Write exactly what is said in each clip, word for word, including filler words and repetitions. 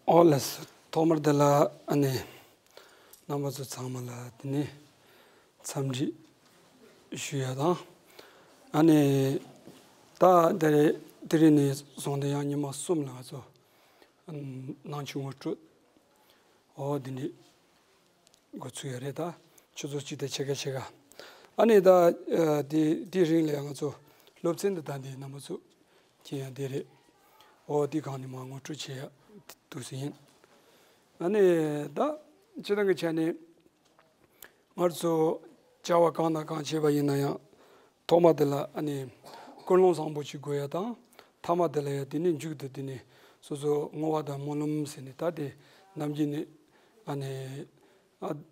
ཨོ་ལགས་སོ། ཐོག་མར་དེ་ལ་ཨ་ནི་རྣམ་པ་ཚོ་ཚང་མ་ལ་དེ་ནི་འཚམས་འདྲི་ཞུ་ཡ་དང་། ཨ་ནི་ད་དེ་རེད། དེ་རིང་ནས་བཟུང་སྟེ་ཡང་ཉི་མ་གསུམ་ལ་ང་ཚོ་ཨ་ནི་ནང་ཆོས་ངོ་སྤྲོད། ཨོ་དེ་འདྲ་འགོ་ཚུགས་ཡ་རེད། ད་ཆུ་ཚོད་གཅིག་དང་ཕྱེད་ཀ་ཕྱེད་ཀ་ཨ་ནི་ད་ཨ་དེ་དེ་རིང་ལ་ཡང་ང་ཚོ་སློབ་ཚན་འདི་ད་འདི་རྣམ་པ་ཚོ་མཁྱེན་ཡ་དེ་རེད། ཨོ་དེ་གང་ནས་མ་ངོ་སྤྲོད་བྱེད་ཡ་འདུག་སེ་ཡིན། ཨ་ནི་ད་སྤྱིར་བཏང་གི་ཆ་ནས་ང་ཚོ་བྱ་བ་གང་དང་གང་བྱེད་པ་ཡིན་ན་ཡང་ཐོག་མ་དེ་ལ་ཨ་ནི་ཀུན་སློང་བཟང་པོ་ཞིག་དགོས་ཡ་དང་། ཐ་མ་དེ་ལ་ཡ་དེ་ནས་མཇུག་ཏུ་དེ་ནས་སོ་སོ་བསྔོ་བ་དང་སྨོན་ལམ་ཟེར་ནས་ད་དེ་ནམ་རྒྱུན་ནས་ཨ་ནི་ཨ་ད་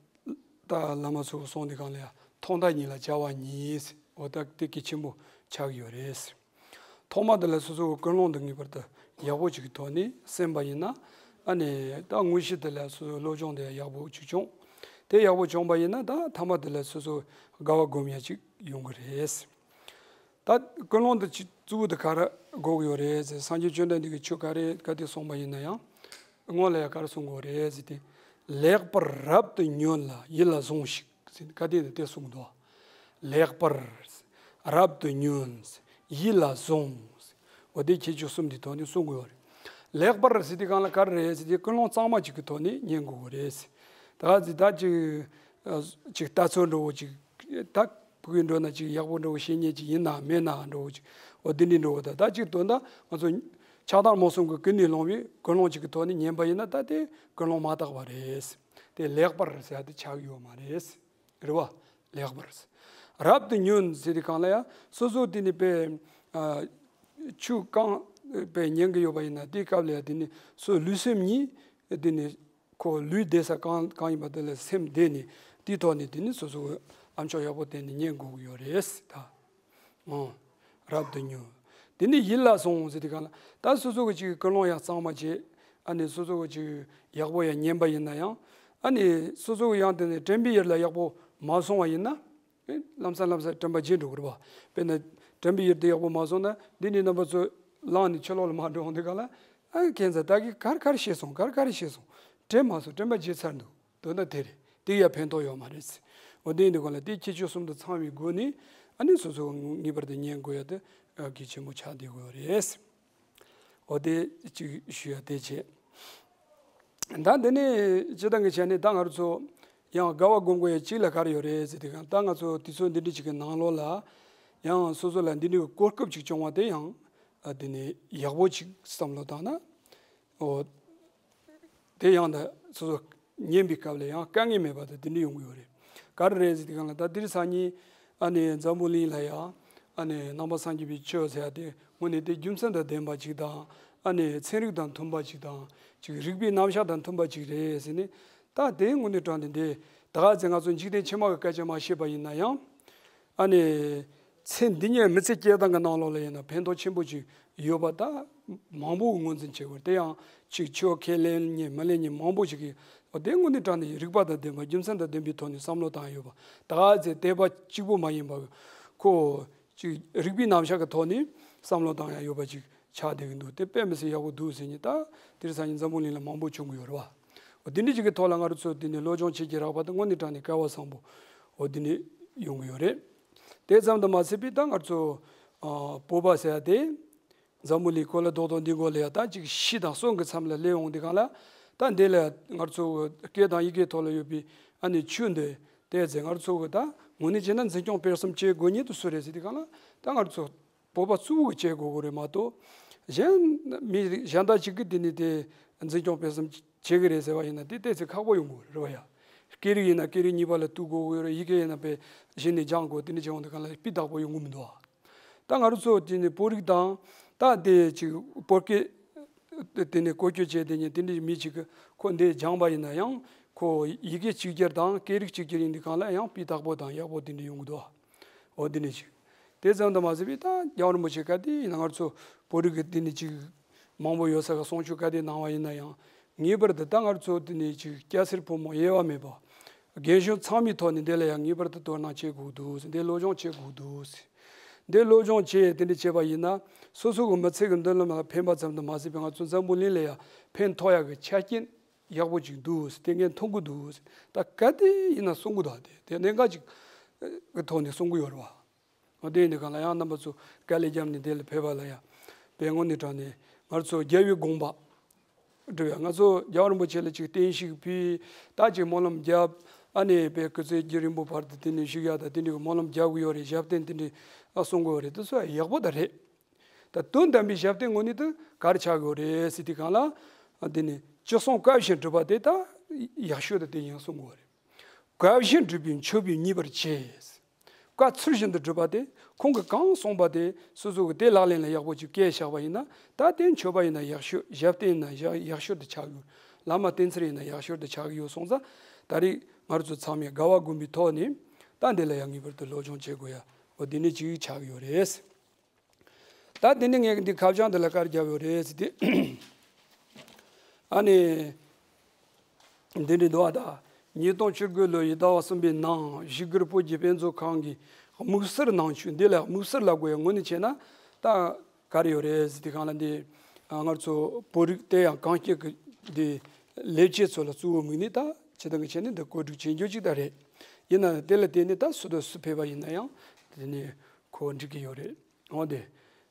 བླ་མ་ཚོ་གསུངས་དེ་གང་ལ་ཡ་ཐོག་མཐའ་གཉིས་ལ་བྱ་བ་གཉིས། འོ་ད་དེ་གལ་ཆེན་པོ་ཆགས་ཡོད་རེད། ཐོག་མ་དེ་ལ་སོ་སོ་གི་ཀུན་སློང་དེ་ངེས་པར་དུ་ཡག་པོ་ཅིག་གི་ཐོག་ནས་སེམས་པ་ཡིན་ན། ཨ་ནི་ད་དངོས་གཞི་དེ་ལ་སོ་སོའི་སློབ་སྦྱོང་དེ་ཡག་པོ་ཅིག་བྱུང་། དེ་ཡག་པོ་བྱུང་པ་ཡིན་ན་ད་ཐ་མ་དེ་ལ་སོ་སོ་དགའ་བ་སྒོམ་ཡ་ཅིག་ཡོང་གི་རེད། ད་ཀུན་སློང་དེ་ཅིག་གཙོ་བོ་དེ་ག་རེ་དགོས་ཀྱི་ཡོད་རེད་ཟེར། སངས་རྒྱས་བཅོམ་ལྡན་འདས་ཀྱིས་ཆོས་ག་རེ་ག་དེ་གསུངས་པ་ཡིན་ན་ཡང་སྔོན་ལ་ཡ་ག་རེ་གསུང་གི་ཡོད་རེད་ཟེར་ཏེ། ལེགས་པར་རབ་ཏུ་ཉོན་ལ་ཡིད་ལ་ཟུངས་ཤིག་ཟེར་ག་དེ་ནས་དེ་གསུངས་འདུག། ལེགས་པར་རབ་ཏུ་ཉོན། ཡིད་ལ་ཟུངས། འོ་དེ་ཁྱད་ཆོས་གསུམ་དེ་ཐོག་ནས་གསུང་གི་ཡོད་རེད། ལེགས་པར་ཟེར་དུས་སྒང་ལ་ག་རེ་རེད་ཟེར་དུས་ཀུན་སློང་གཙང་མ་ཅིག་གི་ཐོག་ནས་ཉན་དགོས་གི་རེད། ད་ག་ཟེ་ད་ཅིག་ཨ་ཅིག་ལྟ་ཚུལ་འདྲ་བོ་ཅིག་ད་ཕ་གི་འགྲོ་ན་ཅིག་ཡག་པོ་འདྲ་བོ་བཤད་མཁན་ཅིག་ཡིན་ན་མེད་ན་འདྲ་བོ་ཅིག་འོ་དེ་འདྲའི་འདྲ་བོ་ད་ད་ཅིག་དོན་དག་ང་ཚོ་ཆགས་སྡང་རྨོངས་གསུམ་གྱི་ཀུན་ནས་བསླངས་པའི་ཀུན་སློང་ཅིག་གི་ཐོག་ནས་ཉན་པ་ཡིན་ན་ད་དེ་ཀུན་སློང་མ་དག་པ་རེད། དེ་ལེགས་པར་ཟེར་ཡ་དེ་ཆགས་ཡོད་མ་རེད། རེད་བ། ལེགས་པར། རབ་ཏུ་ཉོན་ཟེར་དུས་སྒང་ལ་ཡ་སོ་སོ་དེ་ནི་པའི་ཨ་ཆུ་བཀང་པའི་ཉན་གི་ཡོད་པ་ཡིན་ན་དེའི་སྐབས་ལ་ཡ་དེ་ནི་སོ་ལུས་སེམས་གཉིས་དེ་ནི་ཁོ་ལུས་བདེ་ས་གང་གང་ཡིན་པ་དེ་ལ་སེམས་བདེ་ནས་དེའི་ཐོག་ནས་དེ་ནི་སོ་སོ་ཨ་མཆོག་ཡག་པོ་བསྟེན་ནས་ཉན་དགོས་ཀྱི་ཡོད་རེད་ད། ཨོ། རབ་ཏུ་ཉོན། དེ་ནས་ཡིད་ལ་ཟུངས་ཟེར་དུས་སྒང་ལ་ད་སོ་སོ་གི་ཅིག་ཀུན་སློང་ཡང་གཙང་མ་བྱེད། ཨ་ནི་སོ་སོ་གི་ཅིག་ཡག་པོ་ཡང་ཉན་པ་ཡིན་ན་ཡང་། ཨ་ནི་སོ་སོ་གི་ཡང་དེ་ནས་དྲན་པའི་ཡུལ་ལ་ཡག་པོ་མ་སོང་བ་ཡིན་ན། ཨེ་ལམ་སང་ལམ་སང་དྲན་པ་བརྗེད་འགྲོ་གི་རེད་བ། དཔེར་ན་དྲན་པའི་ཡུལ་དེ་ཡག་པོ་མ་སོང་ན་འདི་ནས་རྣམ་པ་ཚོ་ལངས་ནས་ཕྱི་ལོགས་ལ་མར་འགྲོ་འོང་དུས་སྒང་ལ། ཨ་ཁྱེད་ཚོ་ད་གིན་ག་རེ་ག་རེ་བཤད་སོང་། ག་རེ་ག་རེ་བཤད་སོང་། དྲན་མ་སོང་། དྲན་པ་བརྗེད་ཚར་འདུག། དོན་དག་དེ་རེད། དེ་ཡང་ཕན་ཐོགས་ཡོད་མ་རེད། འོ་དེ་ཡིན་དུས་སྒང་ལ་དེ་ཁྱད་ཆོས་གསུམ་དུ་ཚང་བའི་སྒོ་ནས་ཨ་ནི་སོ་སོ་ངེས་པར་དུ་ཉན་དགོས་ཡ་དེ་གལ་ཆེན་པོ་ཆགས་བསྡད་དགོས་རེད། འོ་དེ་གཅིག་ཞུ་ཡ་དེ་བྱས། ད་འདི་ནས་སྤྱིར་བཏང་གི་ཆ་ནས་ད་ང་ཚོ་ཡང་དགའ་བ་སྒོམ་དགོས་ཡ་གཅིག་ལ་ག་རེ་ཡོད་རེད་ཟེར་དུས་སྒང་ད་ང་ཚོ་དུས་ཚོད་འདི་འདྲ་ཅིག་གི་ནང་ལོགས་ལ་ཡང་སོ་སོ་ལ་འདི་འདྲའི་གོ་སྐབས་ཅིག་བྱུང་བ་དེ་ཡང་ཨ་དེ་ནས་ཡག་པོ་ཅིག་བསམ་བློ་བཏང་ན། འོ། དེ་ཡང་ད་སོ་སོ་ཉན་པའི་སྐབས་ལ་ཡང་དཀའ་ངལ་མེད་པ་དང་དེ་འདྲ་ཡོང་གི་ཡོད་རེད། ག་རེ་རེད་ཟེར་དུས་སྒང་ལ་ད་དེ་རིང་སང་ཉིན་ཨ་ནི་འཛམ་བུ་གླིང་ལ་ཡང་ཨ་ནི་ནང་པ་སངས་རྒྱས་པའི་ཆོས་ཟེར་ཡ་དེ་དངོས་གནས་དེ་རྒྱུ་མཚན་དང་ལྡན་པ་ཅིག་དང་ཨ་ནི་ཚན་རིག་དང་མཐུན་པ་ཅིག་དང་ཅིག་རིག་པའི་རྣམ་གཞག་དང་མཐུན་པ་ཅིག་རེད་ཟེར་ནས་ད་དེ་དངོས་གནས་དྲང་གནས་འདི་ད་ག་ཚེ་ང་ཚོ་འཇིག་རྟེན་ཕྱི་མ་གི་སྐད་ཆ་མ་བཤད་པ་ཡིན་ན་ཡང་། ཨ་ནི། ཚེ་འདི་ཉིད་མི་ཚེ་སྐྱེལ་སྟངས་ཀྱི་ནང་ལོགས་ལ་ཡིན་ན་ཕན་ཐོགས་ཆེན་པོ་ཅིག་ཡོད་པ་ད་མང་པོ་ངོས་འཛིན་བྱེད་དགོས། དེ་ཡང་ཅིག་ཆོས་ཁས་ལེན་མཁན་མི་ལེན་མཁན་མང་པོ་ཞིག་གིས་དེ་དངོས་གནས་དྲང་གནས་རིགས་པ་དང་ལྡན་པ་རྒྱུ་མཚན་དང་ལྡན་པའི་ཐོག་ནས་བསམ་བློ་བཏང་ཡོད་པ་ད་ག་ཚེ་དད་པ་གཅིག་པུ་མ་ཡིན་པར་ཁོ་ཅིག་རིགས་པའི་རྣམ་གཞག་གི་ཐོག་ནས་བསམ་བློ་བཏང་ཡ་ཡོད་པ་ཅིག་ཆགས་བསྡད་ཀྱི་འདུག། དེ་དཔེ་མི་སྲིད་ཡག་པོ་འདུག་ཟེར་མཁན་ད་དེ་རིང་སང་ཉིན་འཛམ་བུ་གླིང་ལ་མང་པོ་བྱུང་གི་ཡོད་རེད་བ། འོ་དེ་འདྲ་ཅིག་གི་ཐོག་ལ་ང་རང་ཚོ་དེ་ནས་སློབ་སྦྱོང་བྱེད་ཀྱི་རག་པ་དེ་དངོས་གནས་དྲང་གནས་སྐལ་བ་བཟང་པོ། འོ་དེ་འདྲ་ཡོང་གི་ཡོད་རེད། དེ་ཙམ་དུ་མ་ཟད་པའི་ད་ང་ཚོ་ཨ་བོད་པ་ཟེར་ཡ་དེ་འཛམ་བུ་གླིང་གོ་ལ་རྡོག་རྡོག་འདི་མགོ་ལ་ཡ་ད་ཅིག་ཤི་དང་གསོན་གྱི་མཚམས་ལ་སླེབས་ཡོང་དུས་སྒང་ལ་ད་འདི་ལ་ང་ཚོ་སྐད་དང་ཡི་གེའི་ཐོག་ལ་ཡོད་པའི་ཨ་ནི་ཆོས་འདི་དེ་ཚེ་ང་ཚོ་གི་ད་དངོས་གནས་བྱས་ན་འཛིན་སྐྱོང་སྤེལ་གསུམ་བྱེད་དགོས་ཉིད་དུ་སུ་རེད་ཟེར་དུས་སྒང་ལ་ད་ང་ཚོ། བོད་པ་གཙོ་བོ་གིས་བྱེད་དགོས་ཀྱི་རེད་མ་གཏོགས། གཞན་མི་རིགས་གཞན་དག་ཅིག་གིས་དེ་ནི་དེ་འཛིན་སྐྱོང་སྤེལ་གསུམ་བྱེད་ཀྱི་རེད་ཟེར་བ་ཡིན་ན་དེ་ཏོག་ཙམ་ཁག་པོ་ཡོང་གི་རེད་བ་ཡ། སྐད་རིགས་ཡིན་ན་སྐད་རིགས་གཉིས་པ་ལ་གཏུག་དགོས་ཀྱི་རེད། ཡི་གེ་ཡིན་ན་དཔེ་གཞི་ནས་སྦྱང་དགོས། དེ་འདྲ་བྱེད་ཡོང་དུས་སྒང་ལ་སྤུས་དག་པོ་ཡོང་གི་མི་འདུག་ཨ། ད་ང་རང་ཚོ་དེ་ནི་བོད་རིགས་དང་ད་དེ་ཅིག་བོད་སྐད་དེ་ནི་བཀོལ་སྤྱོད་བྱས་དེ་ནི་དེ་འདྲའི་མི་ཅིག་གིས་ཁོ་འདི་སྦྱངས་པ་ཡིན་ན་ཡང་ཁོ་ཡི་གེ་གཅིག་གྱུར་དང་སྐད་རིགས་གཅིག་གྱུར་ཡིན་དུས་སྒང་ལ་ཡང་སྤུས་དག་པོ་དང་ཡག་པོ་དེ་འདྲ་ཡོང་གི་འདུག་ཨ། འོ་འདི་ནས་ཅིག། དེ་ཙམ་དུ་མ་ཟད་པའི་ད་རྒྱལ་བ་རིན་པོ་ཆེ་ག་དེ་ཡིན་ན་ང་ཚོ་བོད་རིགས་ཀྱི་འདི་ནས་ཅིག་མང་པོ་ཡོད་ས་ག་གསུང་ཆོས་ག་དེ་གནང་བ་ཡིན་ན་ཡང་ངེས་པར་དུ་ད་ང་ཚོ་འདི་ནས་ཅིག་སྐྱ་སེར་ཕོ་མོ་དབྱེ་བ་མེད་པ། རྒན་གཞོན་ཚང་མའི་ཐོག་ནས་འདི་ལ་ཡང་ངེས་པར་དུ་དོ་སྣང་བྱེད་དགོས་འདུག་ཟེར། འདི་སློབ་སྦྱོང་བྱེད་དགོས་འདུག་ཟེར། འདི་སློབ་སྦྱོང་བྱས་དེ་འདྲ་བྱས་པ་ཡིན་ན་སོ་སོ་གི་མི་ཚེ་གི་མདུན་ལམ་ལ་ཕན་པ་ཙམ་དུ་མ་ཟད་པའི་ང་ཚོ་འཛམ་བུ་གླིང་ལ་ཡང་ཕན་ཐོགས་ཡག་གི་ཆ་རྐྱེན་ཡག་པོ་ཅིག་འདུག་ཟེར། དེ་ངས་མཐོང་གི་འདུག་ཟེར། ད་ག་དེ་ཡིན་ན་གསུང་གི་འདུག་དེ་དེ་གནད་འགག་ཅིག་གི་ཐོག་ནས་གསུང་གི་ཡོད་རེད་བ། འོ་དེ་ཡིན་དུས་གང་ལ་ཡང་རྣམ་པ་ཚོ་དཀའ་ལས་བརྒྱབ་ནས་དེ་ལ་ཕེབས་པ་ལ་ཡང་དཔེ་དངོས་གནས་དྲང་ནས་ང་ཚོ་རྒྱལ་བའི་དགོངས་པ་འགྲུབ་ཡ། ང་ཚོ་རྒྱལ་བ་རིན་པོ་ཆེ་ལ་ཅིག་བརྟན་བཞུགས་ཕུལ། ད་ཅིག་སྨོན་ལམ་བརྒྱབ། ཨ་ནི་དཔེ་སྐུ་ཚེ་རྒྱུན་རིང་པོ་བར་དུ་དེ་ནས་བཞུགས་ཡ་ད་དེ་འདྲའི་སྨོན་ལམ་རྒྱག་གི་ཡོད་རེད། ཞབས་བརྟན་དེ་འདྲའི་ཨ་གསུང་གི་ཡོད་རེད། དེ་ཚོ་ཡག་པོ་ད་རེད། ད་དོན་དམ་པའི་ཞབས་བརྟན་དངོས་གནས་དེ་ག་རེ་ཆགས་ཀྱི་ཡོད་རེད་ཟེར་དུས་གང་ལ་དེ་ནས་ཅི་གསུང་བཀའ་བཞིན་སྒྲུབ་པ་དེ་ད་ཡག་ཤོས་དེ་དེ་ཡིན་གསུང་གི་ཡོད་རེད། བཀའ་བཞིན་སྒྲུབ་པས་མཆོད་པས་མཉེས་པར་བྱེད། བཀའ་ཚུལ་བཞིན་དུ་སྒྲུབ་པ་དེ་ཁོང་གིས་གང་གསུངས་པ་དེ་སོ་སོ་གིས་དེ་ལག་ལེན་ལ་ཡག་པོ་ཅིག་བཀལ་བཞག་པ་ཡིན་ན་ད་དེ་མཆོད་པ་ཡིན་ན་ཡག་ཤོས། ཞབས་བརྟན་ཡིན་ན་ཡག་ཡག་ཤོས་དུ་ཆགས་ཡོད། བླ་མ་བསྟེན་ཚུལ་ཡིན་ན་ཡག་ཤོས་དུ་ཆགས་ཡོད་སོང་ཙང་ད་རེས་ང་རང་ཚོ་ཚང་མས་དགའ་བ་བསྒོམས་པའི་ཐོག་ནས་ད་འདི་ལ་ཡང་ངེས་པར་དུ་སློབ་སྦྱོང་བྱེད་དགོས་ཡ། འོ་འདི་ནས་ཅིག་ཆགས་ཡོད་རེད། ད་དེ་ནས་ངས་འདི་ཁ་བྱང་འདི་ལ་བཀའ་བརྒྱབ་ཡོད་རེད་ཟེར་ཏེ། ཨ་ནི། འདི་འདྲའི་འདུག་བ་ད། ཉིས་སྟོང་བཅུ་དགུ་ལོའི་ཟླ་བ་གསུམ་པའི་ནང་བཞུགས་སྒར་བོད་ཀྱི་དཔེ་མཛོད་ཁང་གི་དམིགས་བསལ་ནང་ཆོས། འདི་ལ་དམིགས་བསལ་ལབ་དགོས་ཡ་དངོས་གནས་བྱས་ན་ད་ག་རེ་ཡོད་རེད་ཟེར་དུས་གང་ལ་འདི་ང་ཚོ་བོད་རིགས་དེ་ཡང་གངས་སྐྱེས་ཀྱི་འདི་ལས་བྱེད་ཚོ་ལ་གཙོ་བོ་དམིགས་ནས་ད་ཇི་ལྟར་གི་བྱས་ནས་འདི་བཀོད་སྒྲིག་བྱེད་རྒྱུ་ཅིག་ད་རེད། ཡིན་ན་དེ་ལ་བརྟེན་ནས་ད་སུ་དང་སུ་ཕེབས་པ་ཡིན་ན་ཡང་དེ་ནས་ཁོ་འགྲིག་གི་ཡོད་རེད། འོ་དེ།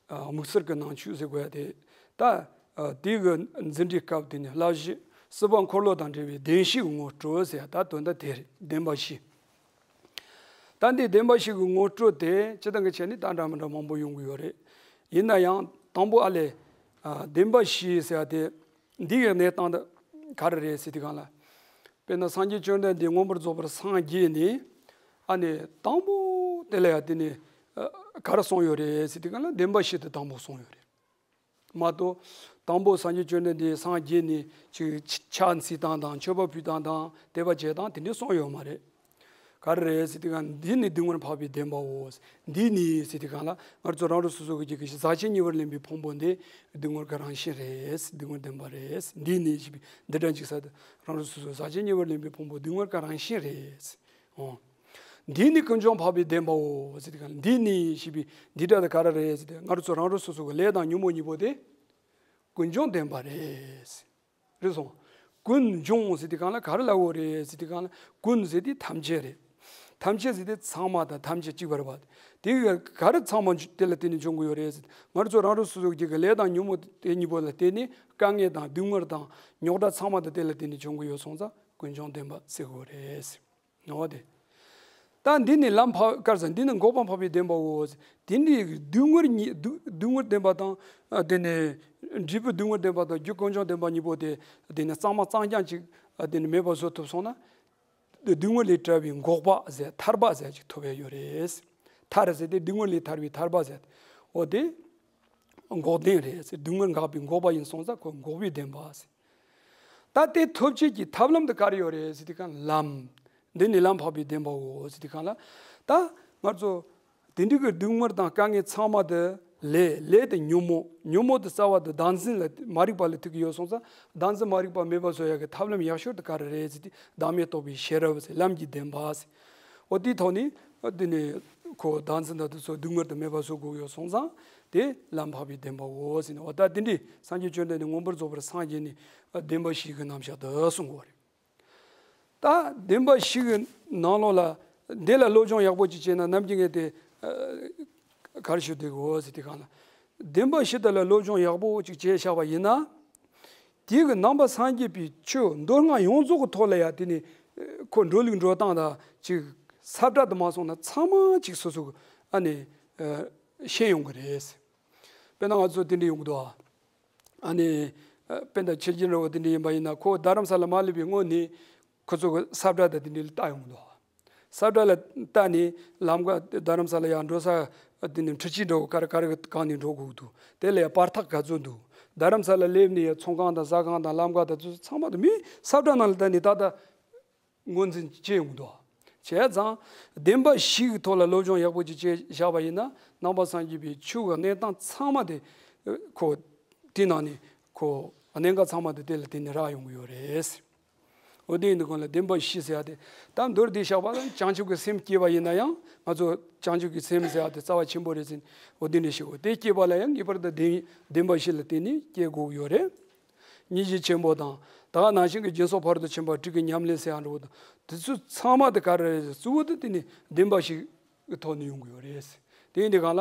ཨ་དམིགས་བསལ་གྱི་ནང་ཆོས་ཟེར་དགོས་ཡ་དེ། ད་ཨ་དེ་གི་འཛིན་གྲྭའི་སྐབས་དེ་ནས་བསླབ་གཞི་སྲིད་པ་འཁོར་ལོ་དང་འབྲེལ་བའི་བདེན་བཞིའི་ངོ་སྤྲོད་ཟེར་ཡ་ད་དོན་དག་དེ་རེད། བདེན་པ་བཞི། ད་འདི་བདེན་པ་བཞི་གི་ངོ་སྤྲོད་དེ་སྤྱི་བཏང་གི་ཆ་ནས་ད་འདྲ་མི་འདྲ་མང་པོ་ཡོང་གི་ཡོད་རེད། ཡིན་ན་ཡང་དང་པོ་ཨ་ལས་ཨ་བདེན་པ་བཞི་ཟེར་ཡ་དེ། འདི་ཡི་གནས་སྟངས་འདི་ག་རེ་རེད་ཟེར་དུས་གང་ལ། དཔེར་ན་སངས་རྒྱས་བཅོམ་ལྡན་འདས་མངོན་པར་རྫོགས་པར་སངས་རྒྱས་ནས་ཨ་ནི་དང་པོ་དེ་ལ་ཡང་དེ་ནི་ཨ་ག་རེ་གསུངས་ཡོད་རེད་ཟེར་དུས་གང་ལ་བདེན་པ་བཞི་དེ་དང་པོ་གསུངས་ཡོད་རེད། མ་གཏོགས་དང་པོ་སངས་རྒྱས་བཅོམ་ལྡན་འདས་སངས་རྒྱས་ནས་ཅིག་ཕྱག་འཚལ་སྟངས་དང་མཆོད་པ་ཕུལ་སྟངས་དང་དད་པ་བྱེད་སྟངས་དེ་འདྲ་གསུངས་ཡོད་མ་རེད། ག་རེ་རེད་ཟེར་དུས་གང་འདི་ནི་སྡུག་བསྔལ་འཕགས་པའི་བདེན་པའོ། འདི་ནི་ཟེར་དུས་གང་ལ་ང་ཚོ་རང་རང་སོ་སོ་གི་ཅིག་གི་ཟག་བཅས་ཉེ་བར་ལེན་པའི་ཕུང་པོ་འདི་སྡུག་བསྔལ་གྱི་རང་བཞིན་རེད། སྡུག་བསྔལ་བདེན་པ་རེད། འདི་ནི་ཞེས་པའི་འདི་འདྲ་ཅིག་ཟེར་དུས་རང་རང་སོ་སོ་ཟག་བཅས་ཉེ་བར་ལེན་པའི་ཕུང་པོ་སྡུག་བསྔལ་གྱི་རང་བཞིན་རེད། འོ། འདི་ནི་ཀུན་འབྱུང་འཕགས་པའི་བདེན་པའོ་ཟེར་དུས་གང་ལ་འདི་ནི་ཞེས་པའི་འདི་འདྲ་དེ་ག་རེ་རེད་ཟེར་དུས་ང་ཚོ་རང་རང་སོ་སོ་གི་ལས་དང་ཉོན་མོངས་གཉིས་པོ་དེ་ཀུན་འབྱུང་བདེན་པ་རེད། རེད་སོང་། ཀུན་འབྱུང་ཟེར་དུས་གང་ལ་ག་རེ་ལབ་དགོས་རེད་ཟེར་དུས་གང་ལ་ཀུན་ཟེར་དུས་ཐམས་ཅད་རེད། ཐམས་ཅད་ཟེར་དུས་ཚང་མ་དང་ཐམས་ཅད་གཅིག་པ་རེད་པ། དེ་ག་ག་རེ་ཚང་མ་འཇུ་དེ་ལ་བརྟེན་ནས་འབྱུང་གི་ཡོད་རེད་ཟེར། ང་ཚོ་རང་རང་སོ་སོ་གི་ལས་དང་ཉོན་མོངས་དེ་གཉིས་པོ་ལ་བརྟེན་ནས་དཀའ་ངལ་དང་སྡུག་བསྔལ་དང་རྙོག་དྲ་ཚང་མ་དང་དེ་ལ་བརྟེན་ནས་འབྱུང་གི་ཡོད་སོང་ཙང་ཀུན་འབྱུང་བདེན་པ་ཟེར་དགོས་རེད། འོ་དེ། ད་འདི་ནི་ལམ་འཕགས་དཀར་ཟེར་འདི་ནི་འགོག་པ་འཕགས་པའི་བདེན་པའོ། དེ་འདྲའི་སྡུག་བསྔལ་གཉིས་སྡུག་སྡུག་བསྔལ་བདེན་པ་དང་། ཨ་དེ་ནས་འབྲས་བུ་སྡུག་བསྔལ་བདེན་པ་དང་རྒྱུ་ཀུན་འབྱུང་བདེན་པ་གཉིས་པོ་དེ་དེ་ནས་གཙང་མ་གཙང་རྐྱང་ཅིག་ཨ་དེ་ནས་མེད་པ་བཟོ་ཐུབ་སོང་ན། སྡུག་བསྔལ་ལས་བྲལ་བའི་འགོག་པ་ཟེར་ཐར་པ་ཟེར་ཅིག་ཐོབ་ཡ་ཡོད་རེད། ཐར་ཟེར་དེ་སྡུག་བསྔལ་ལས་ཐར་བའི་ཐར་པ་ཟེར། འོ་དེ། འགོག་བདེན་རེད་ཟེར་སྡུག་བསྔལ་འགག་པའི་འགོག་པ་ཡིན་སོང་ཙང་ཁོ་འགོག་པའི་བདེན་པ་ཟེར། ད་དེ་ཐོབ་བྱེད་ཀྱི་ཐབས་ལམ་དེ་ག་རེ་ཡོད་རེད་ཟེར་དུས་གང་ལམ། འདི་ནི་ལམ་འཕགས་པའི་བདེན་པའོ་ཟེར་དུས་གང་ལ། ད་ང་ཚོ་དེ་འདྲའི་གི་སྡུག་བསྔལ་དང་དཀའ་ངལ་ཚང་མ་དེ་ལས་ལས་དེ་ཉོན་མོངས་ཉོན་མོངས་དེ་རྩ་བ་དེ་བདག་འཛིན་ལ་མ་རིག་པ་ལ་ཐུག་གི་ཡོད་སོང་ཙང་བདག་འཛིན་མ་རིག་པ་མེད་པ་བཟོ་ཡག་གི་ཐབས་ལམ་ཡག་ཤོས་དེ་ག་རེ་རེད་ཟེར་དུས་བདག་མེད་རྟོགས་པའི་ཤེས་རབ་ཟེར་ལམ་གྱི་བདེན་པ་ཟེར། འོ་དེའི་ཐོག་ནས་འདི་ནི་ཁོ་བདག་འཛིན་དང་དེ་ཚོ་སྡུག་བསྔལ་དེ་མེད་པ་བཟོ་དགོས་ཡོད་སོང་ཙང་དེ་ལམ་འཕགས་པའི་བདེན་པའོ་ཟེར་ནས་འོ་ད་དེ་འདྲའི་སངས་རྒྱས་བཅོམ་ལྡན་འདས་མངོན་པར་རྫོགས་པར་སངས་རྒྱས་ནས་བདེན་པ་བཞི་གི་རྣམ་གཞག་དེ་གསུང་གི་ཡོད་རེད། ད་བདེན་པ་བཞི་གི་ནང་ལོགས་ལ་འདི་ལ་སློབ་སྦྱོང་ཡག་པོ་ཅིག་བྱས་ན་ནམ་རྒྱུན་ངས་དེ་ག་རེ་ཞུ་བསྡད་དགོས་ཟེར་དུས་གང་ལ། བདེན་པ་བཞི་དེ་ལ་སློབ་སྦྱོང་ཡག་པོ་ཅིག་བྱས་བཞག་པ་ཡིན་ན། དེ་གི་ནང་པ་སངས་རྒྱས་པའི་ཆོས་མདོ་སྔགས་ཡོངས་རྫོགས་ཀྱི་ཐོག་ལ་ཡང་དེ་ནི་ཁོ་འགྲོ་ལུགས་འགྲོ་སྟངས་དང་ཅིག་ས་བཀྲ་དུ་མ་སོང་ན་ཚང་མ་ཅིག་སོ་སོ་གི་ཨ་ནི་ཤེས་ཡོང་གི་རེད། དཔེར་ན་ང་ཚོ་དེ་འདྲ་ཡོང་གི་འདུག་ཨ། ཨ་ནི། དཔེར་ན་ཆོས་རྒྱལ་འདྲ་བོ་དེ་འདྲ་ཡིན་པ་ཡིན་ན་ཁོ་རྡ་རམ་ས་ལ་མ་སླེབས་པའི་སྔོན་ནས་ཁོ་ཚོ་གི་ས་བཀྲ་དང་དེ་འདྲ་ལ་ལྟ་ཡོང་གི་འདུག་ས་བཀྲ་ལ་ལྟ་ནས་ལམ་ཀ་རྡ་རམ་ས་ལ་ཡར་འགྲོ་ས་དེ་ནས་འཕྲུལ་ཆས་འདྲ་བོ་ག་རེ་ག་རེ་གང་ནས་འགྲོ་དགོས་འདུག་དེ་ལ་ཡང་བར་ཐག་ག་ཚོད་འདུག་རྡ་རམ་ས་ལ་སླེབས་ནས་ཡང་ཚོང་ཁང་དང་ཟ་ཁང་དང་ལམ་ཀ་དང་དེ་ཚོ་ཚང་མ་དེ་མིའི་ས་བཀྲ་ནང་ལ་ལྟ་ནས་ད་ལྟ། ངོས་འཛིན་བྱེད་ཡོང་འདུག་བྱས་ཙང་བདེན་པ་བཞི་གི་ཐོག་ལ་སློབ་སྦྱོང་ཡག་པོ་ཅིག་བྱས་བཞག་པ་ཡིན་ན་ནང་པ་སངས་རྒྱས་པའི་ཆོས་ཀྱི་གནས་སྟངས་ཚང་མ་དེ་ཁོ་དེ་ནང་ནས་ཁོ་གནད་འགག་ཚང་མ་དེ་དེ་ལ་བརྟེན་ནས་རག་ཡོང་གི་ཡོད་རེད། འོ་དེ་ཡིན་དུས་གང་ལ་བདེན་པ་བཞི་ཟེར་ཡ་དེ། ད་མདོར་བསྡུས་བཞག་པ་ལ་བྱང་ཆུབ་ཀྱི་སེམས་བསྐྱེད་པ་ཡིན་ན་ཡང་ང་ཚོ་བྱང་ཆུབ་ཀྱི་སེམས་ཟེར་ཡ་དེ་རྩ་བ་ཆེན་པོ་རེད་ཟེར། འོ་དེ་འདྲ་ཞིག་འོ་དེ་བསྐྱེད་པ་ལ་ཡང་ངེས་པར་དུ་བདེན་བདེན་པ་བཞི་ལ་བརྟེན་ནས་སྐྱེ་དགོས་ཀྱི་ཡོད་རེད། སྙིང་རྗེ་ཆེན་པོ་དང་། ད་ག་ནང་བཞིན་གྱི་སྦྱིན་སོགས་ཕ་རོལ་ཏུ་ཕྱིན་པ་དྲུག་གི་ཉམས་ལེན་ཟེར་ཡ་འདྲ་བོ་དང་། དེ་ཚོ་ཚང་མ་དེ་ག་རེ་རེད། གཙོ་བོ་དེ་དེ་ནི་བདེན་པ་བཞི་གི་ཐོག་ནས་ཡོང་གི་ཡོད་རེད། དེ་ཡིན་དུས་གང་ལ།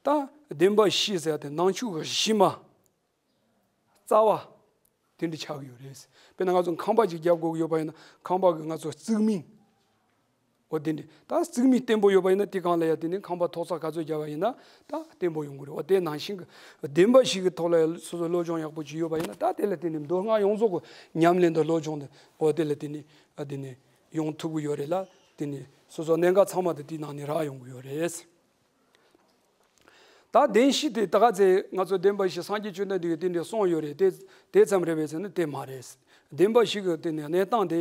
ད་བདེན་པ་བཞི་ཟེར་ཡ་དེ་ནང་ཆོས་གཞི་མ། རྩ་བ། དེ་འདྲ་ཆགས་ཀྱི་ཡོད་རེད། དཔེར་ན་ང་ཚོ་ཁང་པ་ཅིག་རྒྱབ་དགོས་ཀྱི་ཡོད་པ་ཡིན་ན། ཁང་པ་གི་ང་ཚོ་རྩིག་རྨིག་འོ་དེ་འདྲ། ད་རྩིག་རྨིག་བརྟན་པོ་ཡོད་པ་ཡིན་ན། དེ་སྒང་ལ་ཡ་དེ་ནི་ཁང་པ་ཐོག་ཚད་ག་ཚོད་རྒྱབ་པ་ཡིན་ན་ད་བརྟན་པོ་ཡོང་གི་རེད། འོ་དེ་ནང་བཞིན་གྱི་བདེན་པ་བཞི་གི་ཐོག་ལ་ཡ་སོ་སོ་སློབ་སྦྱོང་ཡག་པོ་ཅིག་ཡོད་པ་ཡིན་ན། ད་དེ་ལ་བརྟེན་ནས་མདོ་སྔགས་ཡོངས་རྫོགས་ཀྱི་ཉམས་ལེན་དང་སློབ་སྦྱོང་དེ་འོ་དེ་ལ་བརྟེན་ནས་ཨ་དེ་ནས་ཡོང་ཐུབ་ཀྱི་ཡོད་རེད་ལ། དེ་ནས་སོ་སོ་གནད་འགག་ཚང་མ་དེ་དེའི་ནང་ནས་རག་ཡོང་གི་ཡོད་རེད། ད་བདེན་བཞི་དེ་ད་ག་ཚེ་ང་ཚོ་བདེན་པ་བཞི་སངས་རྒྱས་བཅོམ་ལྡན་འདས་ཀྱིས་དེ་འདྲ་གསུངས་ཡོད་རེད། དེ་དེ་ཙམ་རེད་པས་ཟེར་ན་དེ་མ་རེད། བདེན་པ་བཞི་གི་དེ་ནས་གནས་སྟངས་དེ་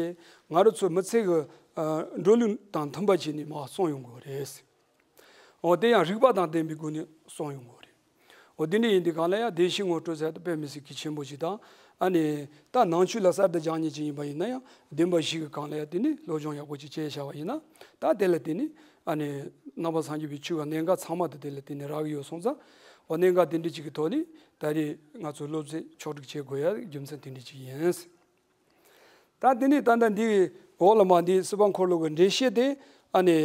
ང་རང་ཚོ་མི་ཚེ་གི་ཨ་འགྲོ་ལུགས་དང་མཐུན་པ་བྱས་ནས་མར་གསུངས་ཡོང་གི་རེད། འོ་དེ་ཡང་རིགས་པ་དང་ལྡན་པའི་སྒོ་ནས་གསུངས་ཡོང་གི་རེད། འོ་དེ་འདྲ་ཡིན་དུས་གང་ལ་ཡང་བདེན་བཞི་ངོ་སྤྲོད་ཟེར་དེ་དཔེ་མི་སྲིད་གལ་ཆེན་པོ་ཞིག་དང་། ཨ་ནི་ད་ནང་ཆོས་ལ་གསར་དུ་སྦྱང་མཁན་ཅིག་ཡིན་པ་ཡིན་ན་ཡང་བདེན་པ་བཞི་གི་སྒང་ལ་ཡང་དེ་ནི་སློབ་སྦྱོང་ཡག་པོ་ཅིག་བྱས་བཞག་པ་ཡིན་ན། ད་དེ་ལ་དེ་ནི་ཨ་ནི་ནང་པ་སངས་རྒྱས་པའི་ཆོས་ཀྱི་གནད་འགག་ཚང་མ་དེ་དེ་ལ་དེ་ནི་རག་གི་ཡོད་སོང་ཙང་། འོ་གནད་འགག་དེ་འདྲ་ཅིག་གི་ཐོག་ནས་ད་རེས་ང་ཚོ་སློབ་ཚན་ཕྱོགས་སྒྲིག་བྱེད་དགོས་ཡ་རྒྱུ་མཚན་དེ་འདྲ་ཅིག་ཡིན། ད་དེ་ནས་ད་ལྟ་འདི་འོག་ལ་མ་འདི་སྲིད་པ་འཁོར་ལོ་གི་འགྲེལ་བཤད་དེ་ཨ་ནི་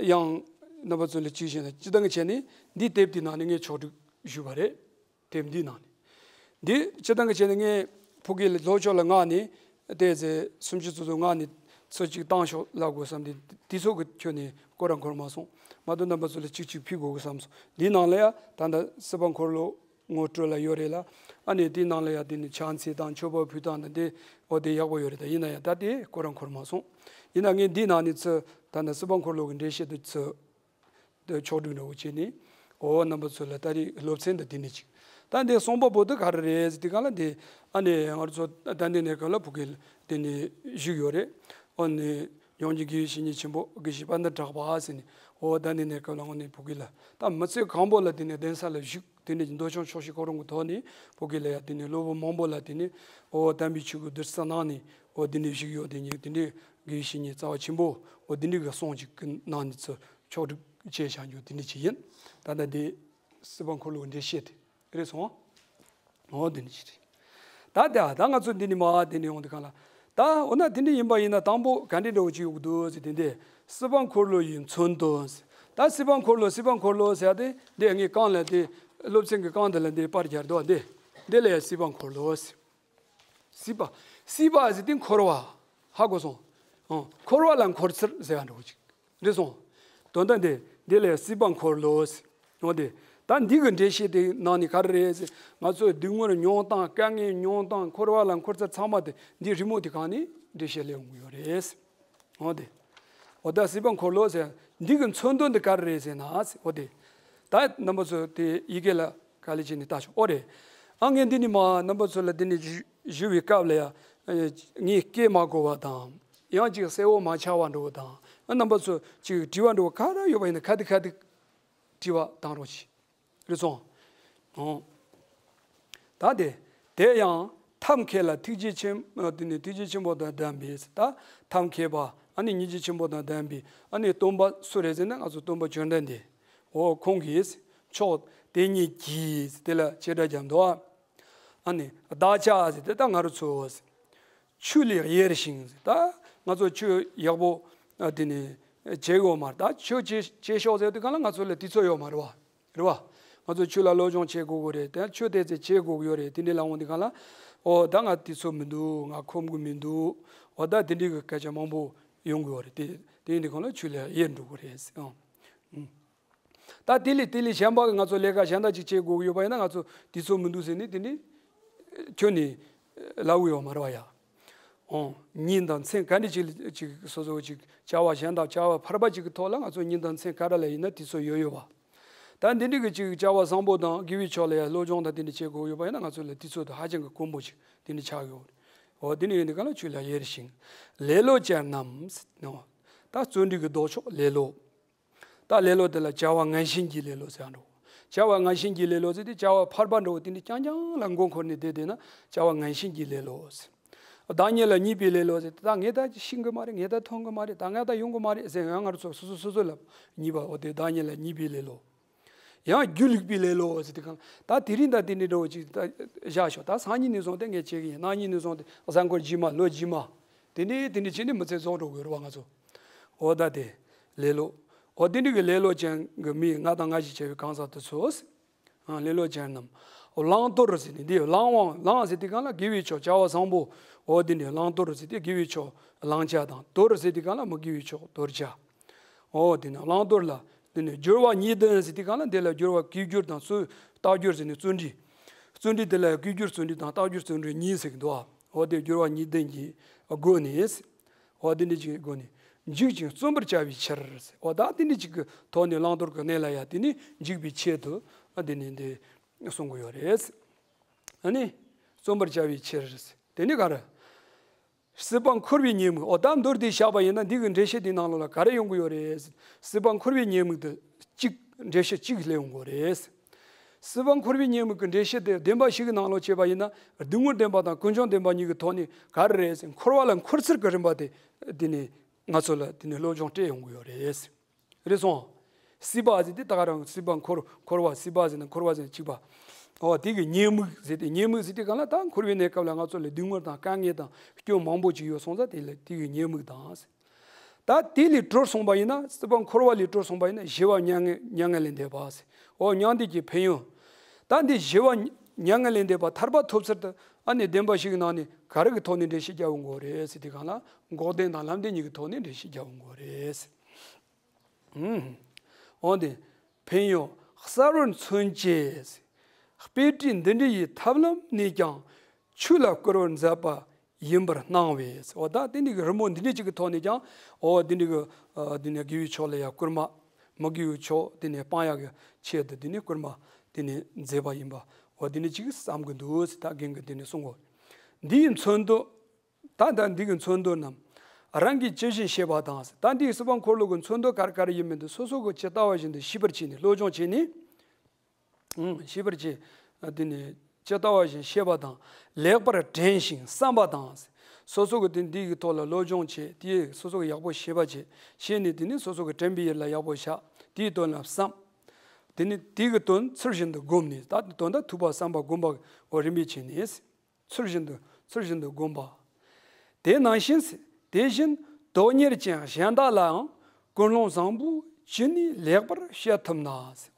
ཡང་རྣམ་པ་ཚོ་ལ་གཅིག་བཤད་ན། སྤྱིར་བཏང་གི་བྱས་ནས་འདི་དེབ་འདི་ནང་ནས་ངས་ཕྱོགས་སྒྲིག་ཞུས་པ་རེད། དེབ་འདི་ནང་ནས། འདི་སྤྱིར་བཏང་གི་བྱས་ནས་ངས་ཕ་གི་ལ་ལྷོ་ཕྱོགས་ལ་མངགས་ནས་དེ་ཚེ་སུམ་ཅུ་སོ་སོ་མངགས་ནས་ཚོ་གཅིག་བཏང་ཤོག་ལབ་དགོས་བསམ་སྟེ། དེ་ཚོ་གི་ཁྱོན་ནས་སྐོར་ར་འཁོར་མ་སོང་། མ་གཏོགས་རྣམ་པ་ཚོ་ལ་གཅིག་གཅིག་ཕུལ་དགོས་ཀྱི་བསམ་སོང་། འདི་ནང་ལ་ཡ་ད་ལྟ་སྲིད་པ་འཁོར་ལོ་ངོ་སྤྲོད་ལ་ཡོད་རེད་ལ། ཨ་ནི་དེའི་ནང་ལ་ཡང་དེ་ནི་ཕྱག་འཚལ་དང་མཆོད་པ་ཕུལ་སྟངས་དང་དེ་འོ་དེ་ཡག་པོ་ཡོད་རེད། ད་ཡིན་ན་ཡང་ད་དེ་སྐོར་ར་འཁོར་མ་སོང་། ཡིན་ན་ངས་འདིའི་ནང་ནས་ཚུར་ད་ནི་སྲིད་པ་འཁོར་ལོ་གི་འགྲེལ་བཤད་དེ་ཚུར་དེ་ཕྱོགས་སྒྲིག་འདྲ་བོ་བྱས་ནས། འོ་རྣམ་པ་ཚོ་ལ་ད་རེས་སློབ་ཚན་དང་དེ་ནི་ཅིག་ད་འདི་གསུངས་པ་པོ་དེ་ག་རེ་རེད་ཟེར་དུས་གང་ལ། འདི་ཨ་ནི་ང་ཚོ་དད་ལྡན་གནས་སྐབས་ལ་ཕ་གི་ལ་དེ་ནི་བཞུགས་ཡོད་རེད། འོ་ནི་ཡོངས་ཀྱི་དགེ་བའི་བཤེས་གཉེན་ཆེན་པོ་དགེ་བཤེས་དཔལ་ལྡན་གྲགས་པ་ཟེར་ནས། འོ་དད་ལྡན་གནས་སྐབས་ལ་འོ་ནི་ཕ་གི་ལ་ད་མི་ཚེ་གང་པོ་ལ་དེ་ནི་གདན་ས་ལ་བཞུགས། དེ་ནས་མདོ་ཆུང་ཆོག་ཤེས་ཁོ་རང་གི་ཐོག་ནས་ཕ་གི་ལ་ཡ་དེ་ནས་སློབ་བུ་མང་པོ་ལ་དེ་ནས་འོ་དམ་པའི་ཆོས་ཀྱི་བསྡུར་ས་གནང་ནས། འོ་དེ་འདྲའི་བཞུགས་ཡོད། དེ་ཉིད་དེ་འདྲའི་དགེ་བའི་བཤེས་གཉེན་རྩ་བ་ཆེན་པོ་འོ་དེ་འདྲའི་གི་གསུང་ཅིག་གི་ནང་ནས་ཚུར་ཕྱོགས་སྒྲིག་བྱས་བཞག་རྒྱུ་དེ་འདྲ་ཅིག་ཡིན། ད་ལྟ་དེ་སྲིད་པ་འཁོར་ལོའི་འགྲེལ་བཤད་དེ་རེད་སོང་། འོ་དེ་འདྲ་ཅིག་རེད། ད་ལྟ་ད་ང་ཚོ་འདི་ནས་མར་དེ་ནས་ཡོང་དུས་གང་ལ། ད་འོ་ན་དེ་འདྲ་ཡིན་པ་ཡིན་ན་དང་པོ་ག་འདྲ་འདྲ་བོ་ཅིག་ཡོང་གི་འདུག་ཟེར་དུས། འདི་སྲིད་པ་འཁོར་ལོ་ཡི་མཚོན་དོན། ད་སྲིད་པ་འཁོར་ལོ་སྲིད་པ་འཁོར་ལོ་ཟེར་ཏེ་འདི་ངས་རྐང་ལ་དེ་སློབ་ཚན་གྱི་རྐང་འདི་ལ་འདི་པར་སྦྱར་འདུག་འདི་འདི་ལ་ཡ་སྲིད་པ་འཁོར་ལོ་ཟེར། སྲིད་པ། སྲིད་པ་ཟེར་དུས་འཁོར་བ། ཧ་གོ་སོང་། ཨང་། འཁོར་བ་ལ་འཁོར་ཚུལ་ཟེར་བ་འདྲ་བོ་ཅིག་རེད་སོང་། དོན་དག་འདི་འདི་ལ་སྲིད་པ་འཁོར་ལོ་ཟེར། འོ་དེ། ད་འདི་གི་འགྲེལ་བཤད་དེ་ནང་ནས་ག་རེ་རེད་ཟེར། ང་ཚོའི་སྡུག་བསྔལ་མྱོང་སྟངས། དཀའ་ངལ་མྱོང་སྟངས། འཁོར་བ་ལ་འཁོར་ཚུལ་ཚང་མ་དེ་འདི་རི་མོ་དེ་གང་ནས་འགྲེལ་བཤད་སླེབས་ཡོང་གི་ཡོད་རེད། འོ་དེ། འོ་ད་སྲིད་པ་འཁོར་ལོ་ཟེར་འདི་གི་མཚོན་དོན་དེ་ག་རེ་རེད་ཟེར་ན་ཟེར། འོ་དེ། ད་རྣམ་པ་ཚོ་དེ་ཡི་གེ་ལ་ག་ལེ་བྱས་ནས་ལྟ་ཆོག་འོ་རེད། ཨ་ངས་འདི་ནས་མར་རྣམ་པ་ཚོ་ལ་འདི་ནས་ཞུ་ཞུ་བའི་སྐབས་ལ་ཡ། ཨ་ངས་སྐད་མ་གོ་བ་དང་། ཡང་ཅིག་གསལ་བོ་མ་ཆགས་པ་འདྲ་བོ་དང་། ཨ་རྣམ་པ་ཚོ་ཅིག་དྲི་བ་འདྲ་བོ་ག་རེ་ཡོད་པ་ཡིན་ན་ཁ་ཐུག་ཁ་ཐུག་དྲི་བ་བཏང་རོགས་གྱིས། རེད་སོང་། ཨོ། ད་དེ། དེ་ཡང་ཐབས་མཁས་ལ་ཐུགས་རྗེ་ཆེན། ཨ་དེ་ནི་ཐུགས་རྗེ་ཆེན་པོ་དང་ལྡན་པའི། ད་ཐབས་མཁས་པ། ཨ་ནི་སྙིང་རྗེ་ཆེན་པོ་དང་ལྡན་པའི། ཨ་ནི་སྟོན་པ་སུ་རེད་ཟེར་ན་ང་ཚོ་སྟོན་པ་བཅོམ་ལྡན་འདས། འོ་ཁོང་གིས་མཆོག་དེ་ཉིད་ཀྱིས་དེ་ལ་བྱེ་བྲག་སྦྱར་འདུག་ཨ་ནི་བདག་ཅག་ཟེར་དེ་ད་ང་རང་ཚོ། ཆོས་ལས་གཡེར་ཞིང་། ད་ང་ཚོ་ཆོས་ཡག་པོ་ཨ་དེ་ནི་བྱེད་དགོས་མ་རེད། ད་ཆོས་བྱེད་བྱེད་ཤོག་ཟེར་དུས་གང་ལ་ང་ཚོ་ལ་དུས་ཚོད་ཡོད་མ་རེད་བ། རེད་བ། ང་ཚོ་ཆོས་ལ་སློབ་སྦྱོང་བྱེད་དགོས་ཀྱི་རེད། དེ་ཆོས་དེ་ཚོ་བྱེད་དགོས་ཀྱི་ཡོད་རེད། དེ་འདྲའི་ལ་འོང་དུས་གང་ལ། ཨོ་ད་ང་དུས་ཚོད་མི་འདུག་ང་ཁོམ་གི་མི་འདུག་འོ་ད་དེ་འདྲའི་གི་སྐད་ཆ་མང་པོ་ཡོང་གི་ཡོད་རེད། དེ་དེ་ཡིན་དུས་གང་ལ་ཆོས་ལ་གཡེར་འགྲོ་གི་རེད་ཟེར། ཨང་། ཨང་། ད་དེ་ལས་དེ་ལས་གཞན་པ་གི་ང་ཚོ་ལས་ཀ་གཞན་དག་ཅིག་བྱེད་དགོས་ཀྱི་ཡོད་པ་ཡིན་ན་ང་ཚོ་དུས་ཚོད་མི་འདུག་ཟེར་ནས་དེ་ནི་ཁྱོན་ནས་ལབ་ཀྱི་ཡོད་མ་རེད་བ་ཡ། ཨོ། ཉིན་དང་མཚན་ག་འདྲ་ཅིག་ཅིག་སོ་སོ་ཅིག་བྱ་བ་གཞན་དག་བྱ་བ་ཕལ་པ་ཅིག་གི་ཐོག་ལ་ང་ཚོ་ཉིན་དང་མཚན་ག་རེ་ལ་ཡིན་ན་དུས་ཚོད་ཡོད་ཡོད་བ། ད་འདི་འདྲ་གི་ཅིག་བྱ་བ་བཟང་པོ་དང་དགེ་བའི་ཕྱོགས་ལ་ཡ་སློབ་སྦྱོང་དང་དེ་འདྲ་བྱེད་དགོས་ཡོད་པ་ཡིན་ན་ང་ཚོ་ལ་དུས་ཚོད་དེ་ཧ་ཅང་གི་དཀོན་པོ་ཅིག་དེ་འདྲ་ཆགས་ཡོད་རེད། ཨོ་དེ་འདྲ་ཡིན་དུས་གང་ལ་ཆོས་ལ་གཡེར་ཞིང་། ལེ་ལོ་བྱེད་རྣམས། ད་བརྩོན་འགྲུས་ཀྱི་ལྡོག་ཕྱོགས་ལེ་ལོ། ད་ལེ་ལོ་དེ་ལ་བྱ་བ་ངན་ཞེན་གྱི་ལེ་ལོ་ཟེར་བ་འདྲ་བོ། བྱ་བ་ངན་ཞེན་གྱི་ལེ་ལོ་ཟེར་དུས་བྱ་བ་ཕལ་པ་འདྲ་བོ་དེ་འདྲ་རྐྱང་རྐྱང་ལ་མགོ་འཁོར་ནས་བསྡད་བསྡད་ན་བྱ་བ་ངན་ཞེན་གྱི་ལེ་ལོ་ཟེར། བདག་ཉིད་ལ་གཉིས་པའི་ལེ་ལོ་ཟེར། ད་ངས་ད་ཤེས་གི་མ་རེད། ངས་ད་མཐོང་གི་མ་རེད། ད་ང་ད་ཡོང་གི་མ་རེད་ཟེར། ཡང་ང་རང་ཚོ་སོ་སོ་སོ་སོ་ལ་གཉིས་པ། འོ་དེ་བདག་ཉིད་ལ་གཉིས་པའི་ལེ་ལོ། ཡང་སྒྱུ་ལུག་པའི་ལེ་ལོ་ཟེར། དེ་གང་ད་དེ་རིང་ད་དེ་འདྲ་འདྲ་བོ་ཅིག་ད་བཞག་ཤོག་ད་སང་ཉིན་ནས་བཟུང་སྟེ་ངས་བྱེད་གི་ཡིན། གནངས་ཉིན་ནས་བཟུང་སྟེ་གཟའ་འཁོར་རྗེས་མ། ལོ་རྗེས་མ། དེ་ནས་དེ་འདྲ་བྱས་ནས་མི་ཚེ་རྫོགས་འགྲོ་དགོས་རེད་བ་ང་ཚོ། འོ་ད་དེ་ལེ་ལོ། འོ་དེ་འདྲ་གི་ལེ་ལོ་ཅན་གྱི་མི་ང་དང་ང་ཞེས་བྱ་བའི་གང་ཟག་དེ་ཚོ། ཨ། ལེ་ལོ་ཅན་རྣམས། བླང་དོར་ཟེར་ནས་འདི་བླང་བའང་། བླང་ཟེར་དུས་སྒང་ལ་དགེ་བའི་ཕྱོགས། བྱ་བ་བཟང་པོ། འོ་དེ་ནས་བླང་དོར་ཟེར་དུས་དགེ་བའི་ཕྱོགས་བླང་བྱ་དང་། དོར་ཟེར་དུས་སྒང་ལ་མི་དགེ་བའི་ཕྱོགས་དོར་བྱ། འོ་དེ་ནས་བླང་དོར་ལ་དེ་ནས་སྦྱོར་བ་གཉིས་ལྡན་ཟེར་དུས་སྒང་ལ་འདི་ལ་སྦྱོར་བ་གུས་སྦྱོར་དང་། བརྟག་བརྟག་སྦྱོར་ཟེར་ནས་བརྩོན་འགྲུས། བརྩོན་འགྲུས་དེ་ལ་གུས་སྦྱོར་བརྩོན་འགྲུས་དང་བརྟག་སྦྱོར་བརྩོན་འགྲུས་གཉིས་ཟེར་གྱི་འདུག་ཨ། འོ་དེ་སྦྱོར་བ་གཉིས་ལྡན་གྱི་སྒོ་ནས། འོ་དེ་འདྲ་ཅིག་སྒོ་ནས་འཇིག་ཅིང་བརྩོན་པར་བྱ་བའི་ཕྱིར། འོ་ད་དེ་འདྲ་ཅིག་གི་ཐོག་ནས་བླང་དོར་གྱི་གནས་ལ་ཡང་དེ་ནི་འཇུག་པའི་ཆེད་དུ་དེ་ནི་འདི་གསུང་གི་ཡོད་རེད། ཨ་ནི་བརྩོན་པར་བྱ་བའི་ཕྱིར། དེ་ནི་ག་རེ། སྲིད་པ་འཁོར་བའི་ཉེས་དམིགས། འོ་ད་མདོར་བསྡུས་བཞག་པ་ཡིན་ན་འདི་གི་འགྲེལ་བཤད་འདི་ནང་ལོགས་ལ་ག་རེ་ཡོང་གི་ཡོད་རེད། སྲིད་པ་འཁོར་བའི་ཉེས་དམིགས་དེ་གཅིག་འགྲེལ་བཤད་གཅིག་སླེབས་ཡོང་གི་ཡོད་རེད། སྲིད་པ་འཁོར་བའི་ཉེས་དམིགས་ཀྱི་འགྲེལ་བཤད་དེ་བདེན་པ་བཞི་གི་ནང་ལོགས་བྱས་པ་ཡིན་ན། སྡུག་བསྔལ་བདེན་པ་དང་ཀུན་འབྱུང་བདེན་པ་གཉིས་ཀྱི་ཐོག་ནས་ག་རེ་རེད་ཟེར། འཁོར་བ་ལ་འཁོར་ཚུལ་གྱི་རིམ་པ་དེ་འདི་ནས་ང་ཚོ་ལ་འདི་ནས་སློབ་སྦྱོང་སྤྲད་ཡོང་གི་ཡོད་རེད། རེད་སོང་། སྲིད་པ་ཟེར་དེ་ད་ག་རང་། སྲིད་པ་འཁོར། འཁོར་བ། སྲིད་པ་ཟེར་ན་འཁོར་བ་ཟེར་ན་གཅིག་པ། འོ་དེ་གི་ཉེས་དམིགས་ཟེར་དེ། ཉེས་དམིགས་ཟེར་དེ་གང་ལ་ད་འཁོར་བའི་གནས་སྐབས་ལ་ང་ཚོ་ལ་སྡུག་བསྔལ་དང་དཀའ་ངལ་དང་སྐྱོན་མང་པོ་ཅིག་ཡོད་སོང་ཙང་དེ་ལ་དེ་གི་ཉེས་དམིགས་དང་། ད་དེ་ལས་གྲོལ་སོང་བ་ཡིན་ན། སྲིད་པ་འཁོར་བ་ལས་གྲོལ་སོང་བ་ཡིན་ན་ཞི་བ་མྱ་ངན། མྱ་ངན་ལས་འདས་པ་ཟེར། འོ་མྱང་འདས་ཀྱི་ཕན་ཡོན། ད་འདི་ཞི་བ་མྱ་ངན་ལས་འདས་པ་ཐར་པ་ཐོབ་ཚུལ་དུ་ཨ་ནི་བདེན་པ་བཞི་གི་ནང་ནས་ག་རེ་གི་ཐོག་ནས་འགྲེལ་བཤད་རྒྱག་ཡོང་གི་ཡོད་རེད་ཟེར་དུས་སྒང་ལ། འགོག་བདེན་དང་ལམ་བདེན་གཉིས་ཀྱི་ཐོག་ནས་འགྲེལ་བཤད་རྒྱག་ཡོང་གི་ཡོད་རེད། ཨུམ། འོན་ཏེ་ཕན་ཡོན་གསལ་བར་མཚོན་བྱེད། དཔེ་བྲིས་འདི་འདྲ་ཡི་ཐབས་ལམ་ནས་ཀྱང་ཆོས་ལ་བཀོལ་བར་མཛད་པ་ཡིན་པར་སྣང་བས། འོ་ད་དེ་འདྲ་གི་རི་མོ་འདི་འདྲ་ཅིག་གི་ཐོག་ནས་ཀྱང་། འོ་དེ་འདྲ་གི་ཨ་དེ་ནས་དགེ་བའི་ཕྱོགས་ལ་ཡང་བསྐུལ་མ། མི་དགེ་བའི་ཕྱོགས་དེ་ནས་སྤང་ཡག་གི་ཆེད་དུ་དེ་ནས་བསྐུལ་མ་དེ་ནས་མཛད་པ་ཡིན་པ། འོ་དེ་འདྲ་ཅིག་བསམ་གི་འདུག་ཟེར། ད་རྒན་གྱིས་དེ་ནས་གསུང་གོ། འདིའི་མཚོན་དོན། ད་ལྟ་འདི་གི་མཚོན་དོན་རྣམས་རང་གིས་ཇི་བཞིན་ཤེས་པ་དང་། ད་འདིའི་སྲིད་པ་འཁོར་ལོ་གི་མཚོན་དོན་ག་རེ་ག་རེ་ཡིན་མིན་དེ་སོ་སོ་གིས་ཇི་ལྟ་བ་བཞིན་དུ་ཤེས་པར་བྱས་ནས། སློབ་སྦྱོང་བྱས་ནས། ཨང་། ཤེས་པར་བྱས། དེ་ནས་ཇི་ལྟ་བ་བཞིན་ཤེས་པ་དང་། ལེགས་པར་དྲན་ཞིང་བསམ་པ་དང་། སོ་སོ་གིས་དེ་འདི་གི་ཐོག་ལ་སློབ་སྦྱོང་བྱས། དེ་སོ་སོ་གིས་ཡག་པོ་ཤེས་པ་བྱས། ཤེས་ནས་དེ་ནས་སོ་སོ་གིས་དྲན་པའི་ཡུལ་ལ་ཡག་པོ་བཞག་དེའི་དོན་ལ་བསམ། དེ་ནས་དེ་གི་དོན་ཚུལ་བཞིན་དུ་བསྒོམས་ནས། ད་དོན་དག་ཐུབ་པ་བསམ་པ་སྒོམ་པ་གི་རིམ་པས་བྱས་ནས། ཚུལ་བཞིན་དུ། ཚུལ་བཞིན་དུ་བསྒོམ་པ། དེ་ནང་བཞིན། དེ་བཞིན་དོན་གཉེར་ཅན་གཞན་དག་ལའང་ཀུན་སློང་བཟང་པོ་ཅི་ནུས་ལེགས་པར་བཤད་ཐུབ་ན།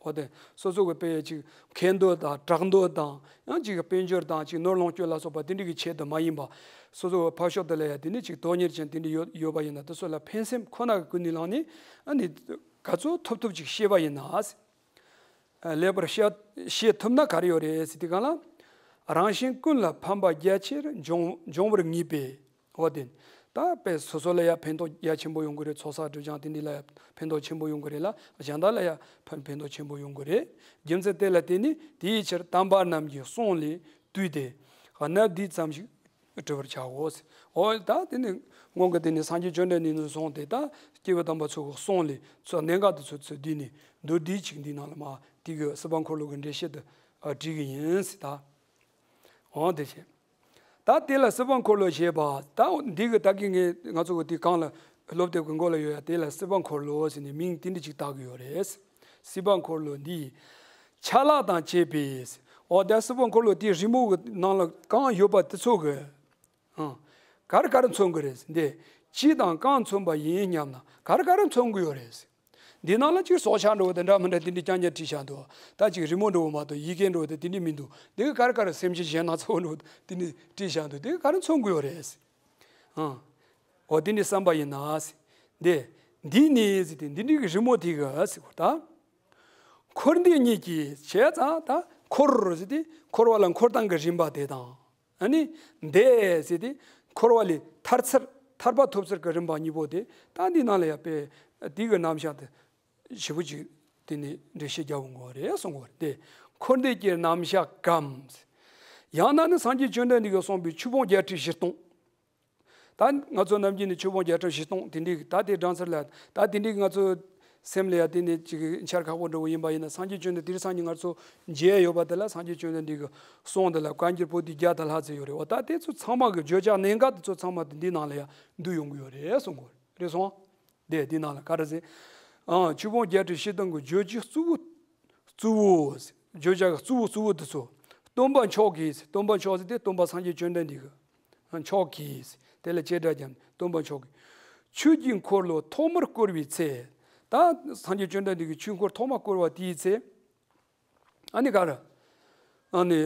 འོ་དེ་སོ་སོ་གི་དཔེ་ཅིག་མཁས་འདོད་དང་གྲགས་འདོད་དང་། ཡང་ཅིག་དཔལ་འབྱོར་དང་ཅིག་ནོར་ལོངས་སྤྱོད་ལ་སོགས་པ་དེ་འདྲ་གི་ཆེད་དུ་མ་ཡིན་པ། སོ་སོ་གི་ཕར་ཕྱོགས་དེ་ལ་ཡང་དེ་ནས་ཅིག་དོན་གཉེར་ཅན་དེ་འདྲ་ཡོད་ཡོད་པ་ཡིན་ན། དེ་ཚོ་ལ་ཕན་སེམས་ཁོ་ན་གི་ཀུན་ནས་བསླངས་ནས། ཨ་ནི་ག་ཚོད་ཐུབ་ཐུབ་ཅིག་ཤེས་པ་ཡིན་ན། ལེགས་པར་བཤད་བཤད་ཐུབ་ན་ག་རེ་ཡོད་རེད་ཟེར་དུས་སྒང་ལ། རང་གཞན་ཀུན་ལ་ཕན་པ་རྒྱ་ཆེར་འབྱུང་འབྱུང་བར་ངེས་པས། འོ་དེ། ད་དཔེ་སོ་སོ་ལ་ཡང་ཕན་ཐོགས་རྒྱ་ཆེན་པོ་ཡོང་གི་རེད། ཚོགས་བསགས་སྒྲིབ་སྦྱང་དེ་འདྲ་ལ་ཡང་ཕན་ཐོགས་ཆེན་པོ་ཡོང་གི་རེད་ལ། གཞན་དག་ལ་ཡང་ཕན་ཕན་ཐོགས་ཆེན་པོ་ཡོང་གི་རེད། རྒྱུ་མཚན་དེ་ལ་བརྟེན་ནས། དེའི་ཕྱིར་དམ་པ་རྣམས་ཀྱི་གསུང་ལས་བཏུས་ཏེ། གནད་འདི་ཙམ་ཞིག་བྲི་བར་བྱའོ། འོ་ད་དེ་ནི་སྔོན་གྱི་དེ་ནི་སངས་རྒྱས་བཅོམ་ལྡན་འདས་ནས་བཟུང་སྟེ། ད་སྐྱེས་བུ་དམ་པ་ཚོ་གི་གསུང་ལས་ཚོ་གནད་འགག་དེ་ཚོ་ཚུར་བསྡུས་ནས། མདོར་བསྡུས་ཅིག་འདི་ནང་ལ་མ་དེ་གི་སྲིད་པ་འཁོར་ལོ་གི་འགྲེལ་བཤད་དུ་ཨ་བྲིས་གི་ཡིན་ཟེར། ད་འོ་དེ་བྱས། ད་དེ་ལ་སྲིད་པ་འཁོར་ལོ་ཞེས་པ། ད་འདི་གི་ད་གི་ངས་ང་ཚོ་གི་དེ་གང་ལ་སློབ་དེབ་གི་མགོ་ལ་ཡོད་ཡ། དེ་ལ་སྲིད་པ་འཁོར་ལོ་ཟེར་ནས་མིང་དེ་འདྲ་ཅིག་བཏགས་གི་ཡོད་རེད། སྲིད་པ་འཁོར་ལོ་འདི་ཆ་ལག་དང་བཅས་པས། འོ་ད་སྲིད་པ་འཁོར་ལོ་དེའི་རི་མོ་གི་ནང་ལ་གང་ཡོད་པ་དེ་ཚོ་གི། ཨང་། ག་རེ་ག་རེ་མཚོན་གི་རེད། འདི་ཅི་དང་གང་མཚོན་པ་ཡིན་སྙམ་ན། ག་རེ་ག་རེ་མཚོན་གི་ཡོད་རེད། འདི་ནང་ལ་ཅིག་སྲོག་ཆགས་འདྲ་བོ་དང་འདྲ་མི་འདྲ་དེ་འདྲ་རྐྱང་རྐྱང་བྲིས་བཞག་འདུག་ད་ཅིག་རི་མོ་འདྲ་བོ་མ་གཏོགས་ཡི་གེ་འདྲ་བོ་དང་དེ་འདྲ་མི་འདུག་འདི་ག་ག་རེ་ག་རེ་སེམས་ཅན་གཞན་སྣ་ཚོགས་འདྲ་བོ་དེ་འདྲ་བྲིས་བཞག་འདུག་འདི་ག་ག་རེ་མཚོན་གི་ཡོད་རེད། ཨང་། འོ་དེ་འདྲ་བསམ་པ་ཡིན་ན། འདི། འདི་ནི་ཟེར་ཏེ་འདི་འདྲ་གི་རི་མོ་དེ་གི་ཟེར་གོ་ད། འཁོར་འདས་གཉིས་ཀྱི་བྱས་ཙང་། ད་འཁོར་ཟེར་ཏེ་འཁོར་བ་ལ་འཁོར་སྟངས་ཀྱི་རིམ་པ་དེ་དང་། ཨ་ནི་འདས་ཟེར་ཏེ་འཁོར་བ་ལས་ཐར་ཚུལ། ཐར་པ་ཐོབ་ཚུལ་གྱི་རིམ་པ་གཉིས་པོ་དེ། ད་འདི་ནང་ལ་ཡང་དཔེ་དེ་གི་རྣམ་གཞག་དེ་ཞིབ་པོ་ཅིག་དེ་ནས་འགྲེལ་བཤད་རྒྱག་དགོས་རེད་གསུང་གི་ཡོད་རེད། དེ་འཁོར་འདས་ཀྱི་རྣམ་གཞག་གམ། ཡང་ན་ནི་སངས་རྒྱས་བཅོམ་ལྡན་འདས་ཀྱིས་གསུངས་པའི་ཆོས་ཕུང་བརྒྱད་ཁྲི་བཞི་སྟོང་། ད་ང་ཚོ་ནམ་རྒྱུན་ནས་ཆོས་ཕུང་བརྒྱད་ཁྲི་བཞི་སྟོང་དེ་འདྲའི། ད་དེ་སྦྲང་ཚར་ལ། ད་དེ་འདྲའི་ང་ཚོ་ སེམས་ལ་ཡ་དེ་ནས་ཅིག་འཆར་ཁག་པོ་འདྲ་བོ་ཡིན་པ་ཡིན་ན། སངས་རྒྱས་བཅོམ་ལྡན་འདས་དེང་སང་ཉིན་ང་ཚོ་མཇལ་ཡོད་པ་དེ་ལ། སངས་རྒྱས་བཅོམ་ལྡན་འདས་ཀྱི་གསུང་དེ་ལ་བཀའ་འགྱུར་པོ་ཏི་བརྒྱ་དང་ལྷག་ཙམ་ཡོད་རེད་བ། ད་དེ་ཚོ་ཚང་མ་གི་བརྗོད་བྱ་གནད་འགག་དེ་ཚོ་ཚང་མ་དེ་འདི་ནང་ལ་ཡ་འདུས་ཡོང་གི་ཡོད་རེད་གསུང་གི་ཡོད་རེད། སོང་། དེ་འདི་ནང་ལ་ག་རེ་ཟེར། ཨང་། ཆོས་ཕུང་བརྒྱད་ཁྲི་བཞི་སྟོང་གི་བརྗོད་བྱའི་གཙོ་བོ། གཙོ་བོ། བརྗོད་བྱ་གི་གཙོ་བོ་གཙོ་བོ་དེ་ཚོ། སྟོན་པ་མཆོག་གིས། སྟོན་པ་མཆོག་ཟེར་དེ་སྟོན་པ་སངས་རྒྱས་བཅོམ་ལྡན་འདས་ཀྱི། མཆོག་གིས། དེ་ལ་བྱེ་བྲག་སྦྱར་ནས་སྟོན་པ་མཆོག་གིས། ཆོས་ཀྱི་འཁོར་ལོ་ཐོག་མར་བསྐོར་བའི་ཚེ། ད་སངས་རྒྱས་བཅོམ་ལྡན་འདས་ཀྱིས་ཆོས་འཁོར་ཐོག་མར་བསྐོར་བ་དེའི་ཚེ། ཨ་ནི་ག་རེ། ཨ་ནི།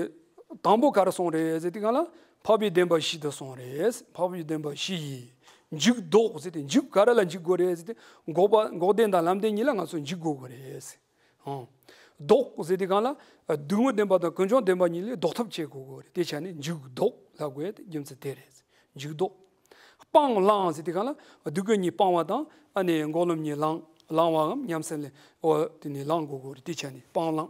དང་པོ་ག་རེ་གསུངས་རེད་ཟེར་དུས་སྒང་ལ། འཕགས་པའི་བདེན་པ་བཞི་དེ་གསུངས་རེད། འཕགས་པའི་བདེན་པ་བཞི་ཡི། འཇུག་ལྡོག་ཟེར་ཏེ། འཇུག་ག་རེ་ལ་འཇུག་དགོས་རེད་ཟེར་ཏེ། འགོག་པ། འགོག་བདེན་དང་ལམ་བདེན་གཉིས་ལ་ང་ཚོ་འཇུག་དགོས་དགོས་རེད། ཨང་། ལྡོག་ཟེར་དུས་སྒང་ལ། སྡུག་བསྔལ་བདེན་པ་དང་ཀུན་འབྱུང་བདེན་པ་གཉིས་ལས་ལྡོག་ཐབས་བྱེད་དགོས་དགོས་རེད། དེ་ཆ་ནས་འཇུག་ལྡོག་ལབ་དགོས་ཡ་དེ་རྒྱུ་མཚན་དེ་རེད། འཇུག་ལྡོག། སྤང་བླང་ཟེར་དུས་སྒང་ལ། སྡུག་བསྔལ་གཉིས་སྤང་བ་དང་། ཨ་ནི་འགོག་ལམ་གཉིས་བླང་། བླང་བའམ་ཉམས་སུ་ལེན། འོ་དེ་ནི་བླང་དགོས་དགོས་རེད། དེ་ཆ་ནས་སྤང་བླང་།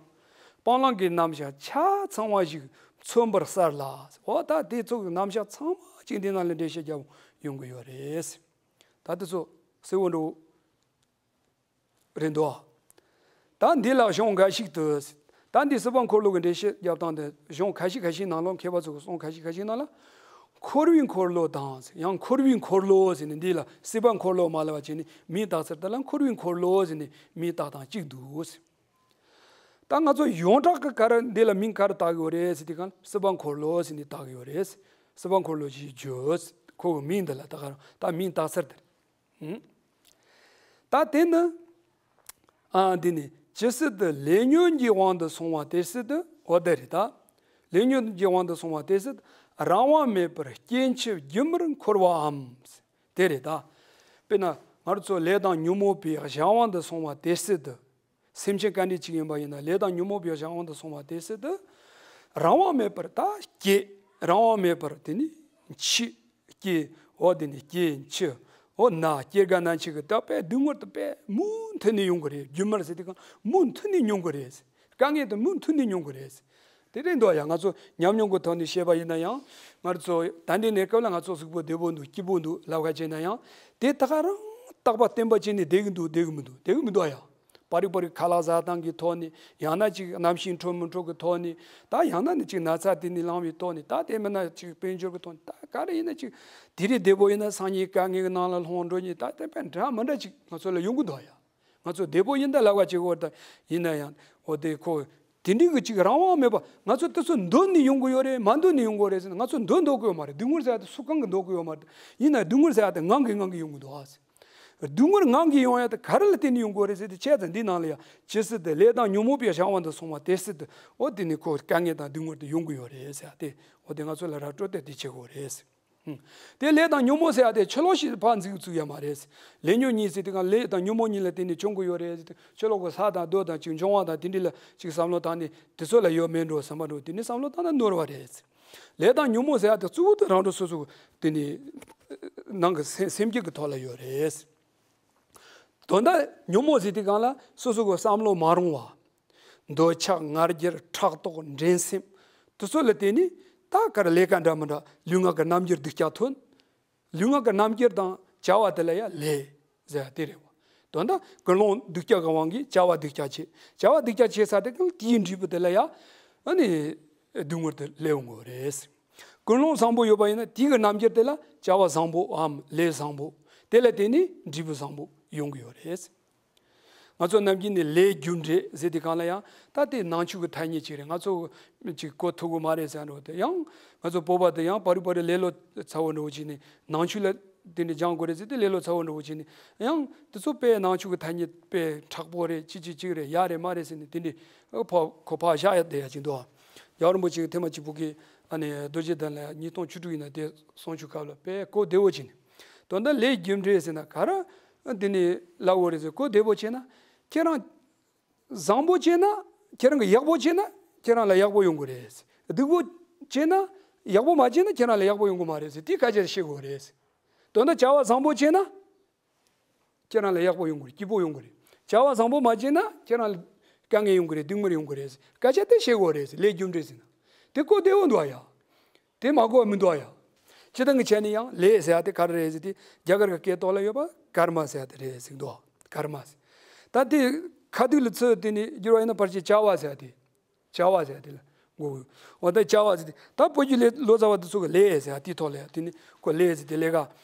སྤང་བླང་གི་རྣམ་གཞག་ཆ་ཚང་བ་ཞིག་མཚོན་པར་གསལ་ལ། འོ་ད་དེ་ཚོ་གི་རྣམ་གཞག་ཚང་མ་ཅིག་འདི་ནང་ལ་འགྲེལ་བཤད་རྒྱབ་ཡོང་གི་ཡོད་རེད། ད་དེ་ཚོ་གསལ་བོ་འགྲོ། རེད་འདུག། ད་འདི་ལ་གཞུང་འགའ་ཞིག་ཏུ། ད་འདི་སྲིད་པ་འཁོར་ལོ་གི་འགྲེལ་བཤད་རྒྱབ་སྟངས་དེ། གཞུང་ཁ་ཤས་ཁ་ཤས་ནང་ལོགས། མཁས་པ་ཚོ་གི་གསུང་ཁ་ཤས་ཁ་ཤས་ནང་ལ། འཁོར་བའི་འཁོར་ལོ་དང་། ཡང་འཁོར་བའི་འཁོར་ལོ་ཟེར་ནས། འདི་ལ་སྲིད་པ་འཁོར་ལོ་མ་ལབ་པ་བྱས་ནས་མིང་བཏགས་ཚར། དེ་ལ་འཁོར་བའི་འཁོར་ལོ་ཟེར་ནས་མིང་བཏགས་སྟངས་གཅིག་འདུག། ད་ང་ཚོ་ཡོངས་གྲགས་ཀྱི་ག་རེ། འདི་ལ་མིང་ག་རེ་བཏགས་ཡོད་རེད་ཟེར་དུས་སྒང་ལ། སྲིད་པ་འཁོར་ལོ་ཟེར་ནས་བཏགས་ཡོད་རེད། སྲིད་པ་འཁོར་ལོ་ཞེས་བརྗོད། ཁོ་གི་མིང་འདི་ལ་ད་ག་རང་ད་མིང་བཏགས་ཚར་དེ་རེད། ད་དེ་ནི། ཨ། འདི་ནི་ཇི་སྲིད་དུ་ལས་ཉོན་གྱི་དབང་དུ་སོང་བ་དེ་སྲིད་དུ། འོ་དེ་རེད་ད། ལས་ཉོན་གྱི་དབང་དུ་སོང་བ་དེ་སྲིད་དུ་རང་དབང་མེད་པར་སྐྱེ་འཆི་སྒྱུ་མར་འཁོར་བའམ། དེ་རེད་ད། དཔེར་ན་ང་རང་ཚོ་ལས་དང་ཉོན་མོངས་པའི་གཞན་དབང་དུ་སོང་བ་དེ་སྲིད་དུ། སེམས་ཅན་ག་འདྲ་ཅིག་ཡིན་པ་ཡིན་ན། ལས་དང་ཉོན་མོངས་པའི་གཞན་དབང་དུ་སོང་བ་དེ་སྲིད་དུ། རང་དབང་མེད་པར་ད་སྐྱེ། རང་དབང་མེད་པར་དེ་ནི་འཆི། སྐྱེ། འོ་དེ་ནི་སྐྱེ་འཆི། འོ་ན། སྐྱེ་རྒ་ན་འཆི་གི་ད་དཔེ་སྡུག་བསྔལ་དེ་དཔེ་མུ་མཐུད་ནས་ཡོང་གི་རེད། སྒྱུ་མར་ཟེར་དུས་སྒང་མུ་མཐུད་ནས་མྱོང་གི་རེད། དཀའ་ངལ་དེ་མུ་མཐུད་ནས་མྱོང་གི་རེད། དེ་རེད་འདུག་ཡ། ང་ཚོ་ཉམས་མྱོང་གི་ཐོག་ནས་བཤད་པ་ཡིན་ན་ཡང་། ང་ཚོ་ད་ལྟའི་གནས་སྐབས་ལ་ང་ཚོ་གཟུགས་པོ་བདེ་པོ་འདུག། སྐྱིད་པོ་འདུག་ལབ་ཁ་བྱས་ན་ཡང་། དེ་ད་ག་རང་རྟག་པ་བརྟན་པ་བྱས་ནས་བསྡད་ཀྱི་འདུག། བསྡད་ཀྱི་མི་འདུག། བསྡད་ཀྱི་མི་འདུག་ཡ། པར་རིས་པར་རིས་ཁ་ལག་ཟ་སྟངས་ཀྱི་ཐོག་ནས། ཡང་ན་ཅིག་གནམ་གཤིས་འཕྲོད་མི་འཕྲོད་ཀྱི་ཐོག་ནས། ད་ཡང་ན་ནི་ཅིག་ན་ཚ་དེ་ནས་ལངས་པའི་ཐོག་ནས། ད་དེ་མིན་ན་ཅིག་དཔལ་འབྱོར་གྱི་ཐོག་ནས། ད་ག་རེ་ཡིན་ན་ཅིག་དེ་རིང་བདེ་པོ་ཡིན་ན་སང་ཉིན་དཀའ་ངལ་གྱི་ནང་ལ་ལྷུང་འགྲོ་མཁན། ད་དེ་དཔེ་འདྲ་མི་འདྲ་ཅིག་ང་ཚོ་ལ་ཡོང་གི་འདུག་ཡ། ང་ཚོ་བདེ་པོ་ཡིན་ད་ལབ་པ་བྱེད་དགོས་ད། ཡིན་ན་ཡང་འོ་དེ་ཁོ་དེ་འདྲའི་གི་ཅིག་རང་དབང་མེད་པ། ང་ཚོ་དེ་ཚོ་འདོད་ནས་ཡོང་གི་ཡོད་རེད། མ་འདོད་ནས་ཡོང་གི་ཡོད་རེད་ཟེར་ན། ང་ཚོ་འདོད་འདོད་གི་ཡོད་མ་རེད། སྡུག་བསྔལ་ཟེར་ཡ་དེ་སུ་གང་གི་འདོད་གི་ཡོད་མ་རེད། ཡིན་ན་སྡུག་བསྔལ་ཟེར་ཡ་དེ་ངང་གིས་ངང་གིས་ཡོང་གི་འདུག་ཨ། སྡུག་བསྔལ་ངང་གིས་ཡོང་ཡ་དེ་ག་རེ་ལ་བརྟེན་ནས་ཡོང་གི་ཡོད་རེད་ཟེར་ཏེ་བྱས་ཙང་། འདི་ནང་ལ་ཡ་ཇི་སྲིད་དུ་ལས་དང་ཉོན་མོངས་པའི་གཞན་དབང་དུ་སོང་བ་དེ་སྲིད་དུ། འོ་དེ་ནི་ཁོ་དཀའ་ངལ་དང་སྡུག་བསྔལ་དེ་ཡོང་གི་ཡོད་རེད་ཟེར་ཡ་དེ། འོ་དེ་ང་ཚོ་ལ་ར་སྤྲོད་དེ་དེ་བྱེད་དགོས་རེད། དེ་ལས་དང་ཉོན་མོངས་ཟེར་ཡ་དེ་ཕྱི་ལོགས་ཤིག་ཕར་འཛིན་ཚུགས་ཡ་མ་རེད། ལས་ཉོན་གཉིས་ཟེར་དུས་སྒང་ལས་དང་ཉོན་མོངས་གཉིས་ལ་བརྟེན་ནས་བྱུང་གི་ཡོད་རེད་ཟེར་ཏེ། ཕྱི་ལོགས་ཀྱི་ས་དང་རྡོ་དང་ཅིག་འབྱུང་བ་དང་དེ་འདྲ་ལ་ཅིག་བསམ་བློ་བཏང་ནས་དེ་ཚོ་ལ་ཡོད་མེད་འགྲོ་བསམ་པ་འགྲོ། དེ་ནི་བསམ་བློ་བཏང་ན་ནོར་བ་རེད། ལས་དང་ཉོན་མོངས་ཟེར་ཡ་དེ་གཙོ་བོ་དེ་རང་གྲོལ་སོ་སོ་དེ་ནི་ནང་གི་སེམས་སེམས་བསྐྱེད་ཀྱི་ཐོག་ལ་ཡོད་རེད། དོན་དག་ཉོན་མོངས་ཟེར་དུས་སྒང་ལ་སོ་སོ་གི་བསམ་བློ་མ་རུང་བ། འདོད་ཆགས་ང་རྒྱལ་ཕྲག་དོག་འགྲན་སེམས་དེ་ཚོ་ལ་བརྟེན་ནས། ད་ག་རེ་ལས་ཀ་འདྲ་མི་འདྲ་ལུས་ངག་གི་རྣམ་འགྱུར་སྡུག་ཅག་ཐོན། ལུས་ངག་གི་རྣམ་འགྱུར་དང་བྱ་བ་དེ་ལ་ཡ་ལས་ཟེར་ཡ་དེ་རེད་བ། དོན་དག་ཀུན་སློང་སྡུག་ཅག་གི་དབང་གིས་བྱ་བ་སྡུག་ཅག་བྱེད། བྱ་བ་སྡུག་ཅག་བྱེད་ས་དེ་གང་དེའི་འབྲས་བུ་དེ་ལ་ཡ། ཨ་ནི་སྡུག་བསྔལ་དེ་སླེབས་ཡོང་གི་རེད། ཀུན་སློང་བཟང་པོ་ཡོད་པ་ཡིན་ན་དེའི་གི་རྣམ་འགྱུར་དེ་ལ་བྱ་བ་བཟང་པོའམ་ལས་བཟང་པོ། དེ་ལ་བརྟེན་ནས་འབྲས་བུ་བཟང་པོ་ཡོང་གི་ཡོད་རེད། ང་ཚོ་ནམ་རྒྱུན་ནས་ལས་རྒྱུ་འབྲས་ཟེར་དུས་སྒང་ལ་ཡང་ད་དེ་ནང་ཆོས་ཀྱི་ཐ་སྙད་ཅིག་རེད། ང་ཚོ་ཅིག་གོ་ཐུབ་ཀྱི་མ་རེད་ཟེར་འགྲོ་དེ། ཡང་ང་ཚོ་བོད་པ་དེ་ཡང་བར་རུ་བར་རུ་ལེ་ལོ་ཚ་བོ་འགྲོ་བྱས་ནས་ནང་ཆོས་ལ་དེ་འདྲ་སྦྱང་དགོས་རེད་ཟེར་ཏེ་ལེ་ལོ་ཚ་བོ་འགྲོ་བྱས་ནས། ཡང་དེ་ཚོ་དཔེ་ནང་ཆོས་ཀྱི་ཐ་སྙད་དཔེ་མཁྲེགས་པོ་རེད། ཅི་ཅི་ཅིག་རེད། ཡག་རེད་མ་རེད་ཟེར་ནས་དེ་འདྲ་ཕ་གོ་ཕ་བཞག་ཡ་བསྡད་ཡ་ཅིག་འདུག། རྒྱལ་བ་རིན་པོ་ཆེ་གི་ཐེངས་མ་གཅིག་བོད་ཀྱི་ཨ་ནི་རྡོ་རྗེ་གདན་ལ་ཉིས་སྟོང་བཅུ་དྲུག་ཡིན་ན་དེ་གསུང་ཆོས་སྐབས་ལ་དཔེ་གོ་བདེ་བོ་བྱས་ནས། དོན་དག་ལས་རྒྱུ་འབྲས་ཟེར་ན་ག་རེ་དེ་ནི་ལབ་དགོས་རེད་ཟེར། གོ་བདེ་བོ་བྱས་ན། ཁྱེད་རང་བཟང་པོ་བྱས་ན། ཁྱེད་རང་གི་ཡག་པོ་བྱས་ན་ཁྱེད་རང་ལ་ཡག་པོ་ཡོང་གི་རེད། སྡུག་པོ་བྱས་ན། ཡག་པོ་མ་བྱས་ན་ཁྱེད་རང་ལ་ཡག་པོ་ཡོང་གི་མ་རེད་ཟེར། དེ་སྐད་ཆ་བཤད་དགོས་རེད། དོན་དག་བྱ་བ་བཟང་པོ་བྱས་ན་ཁྱེད་རང་ལ་ཡག་པོ་ཡོང་གི་རེད། སྐྱིད་པོ་ཡོང་གི་རེད། བྱ་བ་བཟང་པོ་མ་བྱས་ན་ཁྱེད་རང་ལ་དཀའ་ངལ་ཡོང་གི་རེད། སྡུག་བསྔལ་ཡོང་གི་རེད་ཟེར། སྐད་ཆ་དེ་བཤད་དགོས་རེད་ཟེར། ལས་རྒྱུ་འབྲས་ཟེར་ན། དེ་གོ་བདེ་བོ་འདུག་ཨ་ཡ། དེ་མ་གོ་བ་མི་འདུག་ཨ་ཡ། སྤྱིར་བཏང་གི་ཆ་ནས་ཡང་ལས་ཟེར་ཡ་དེ་ག་རེ་རེད་ཟེར་དུས། རྒྱ་གར་གྱི་སྐད་ཐོག་ལ་ཡོད་པ་ཀརྨ་ཟེར་ཡ་དེ་རེད་ཟེར་འདུག། ཀརྨ་ཟེར། ད་དེ་ཁ་ཐུག་ལ་ཚུར་དེ་ནི་བསྒྱུར་བ་ཡིན་ན་ཕལ་ཆེར་བྱ་བ་ཟེར་ཡ་དེ། བྱ་བ་ཟེར་ཡ་དེ་ལ་གོ་དགོས། འོ་ད་བྱ་བ་ཟེར་དེ་ད་བོད་ཀྱི་ལས་ལོ་ཙཱ་བ་དེ་ཚོ་གི་ལས་ཟེར་ཡ་དེའི་ཐོག་ལ་ཡ་དེ་ནི་ཁོ་ལས་ཟེར་དེ་ལས་ཀ་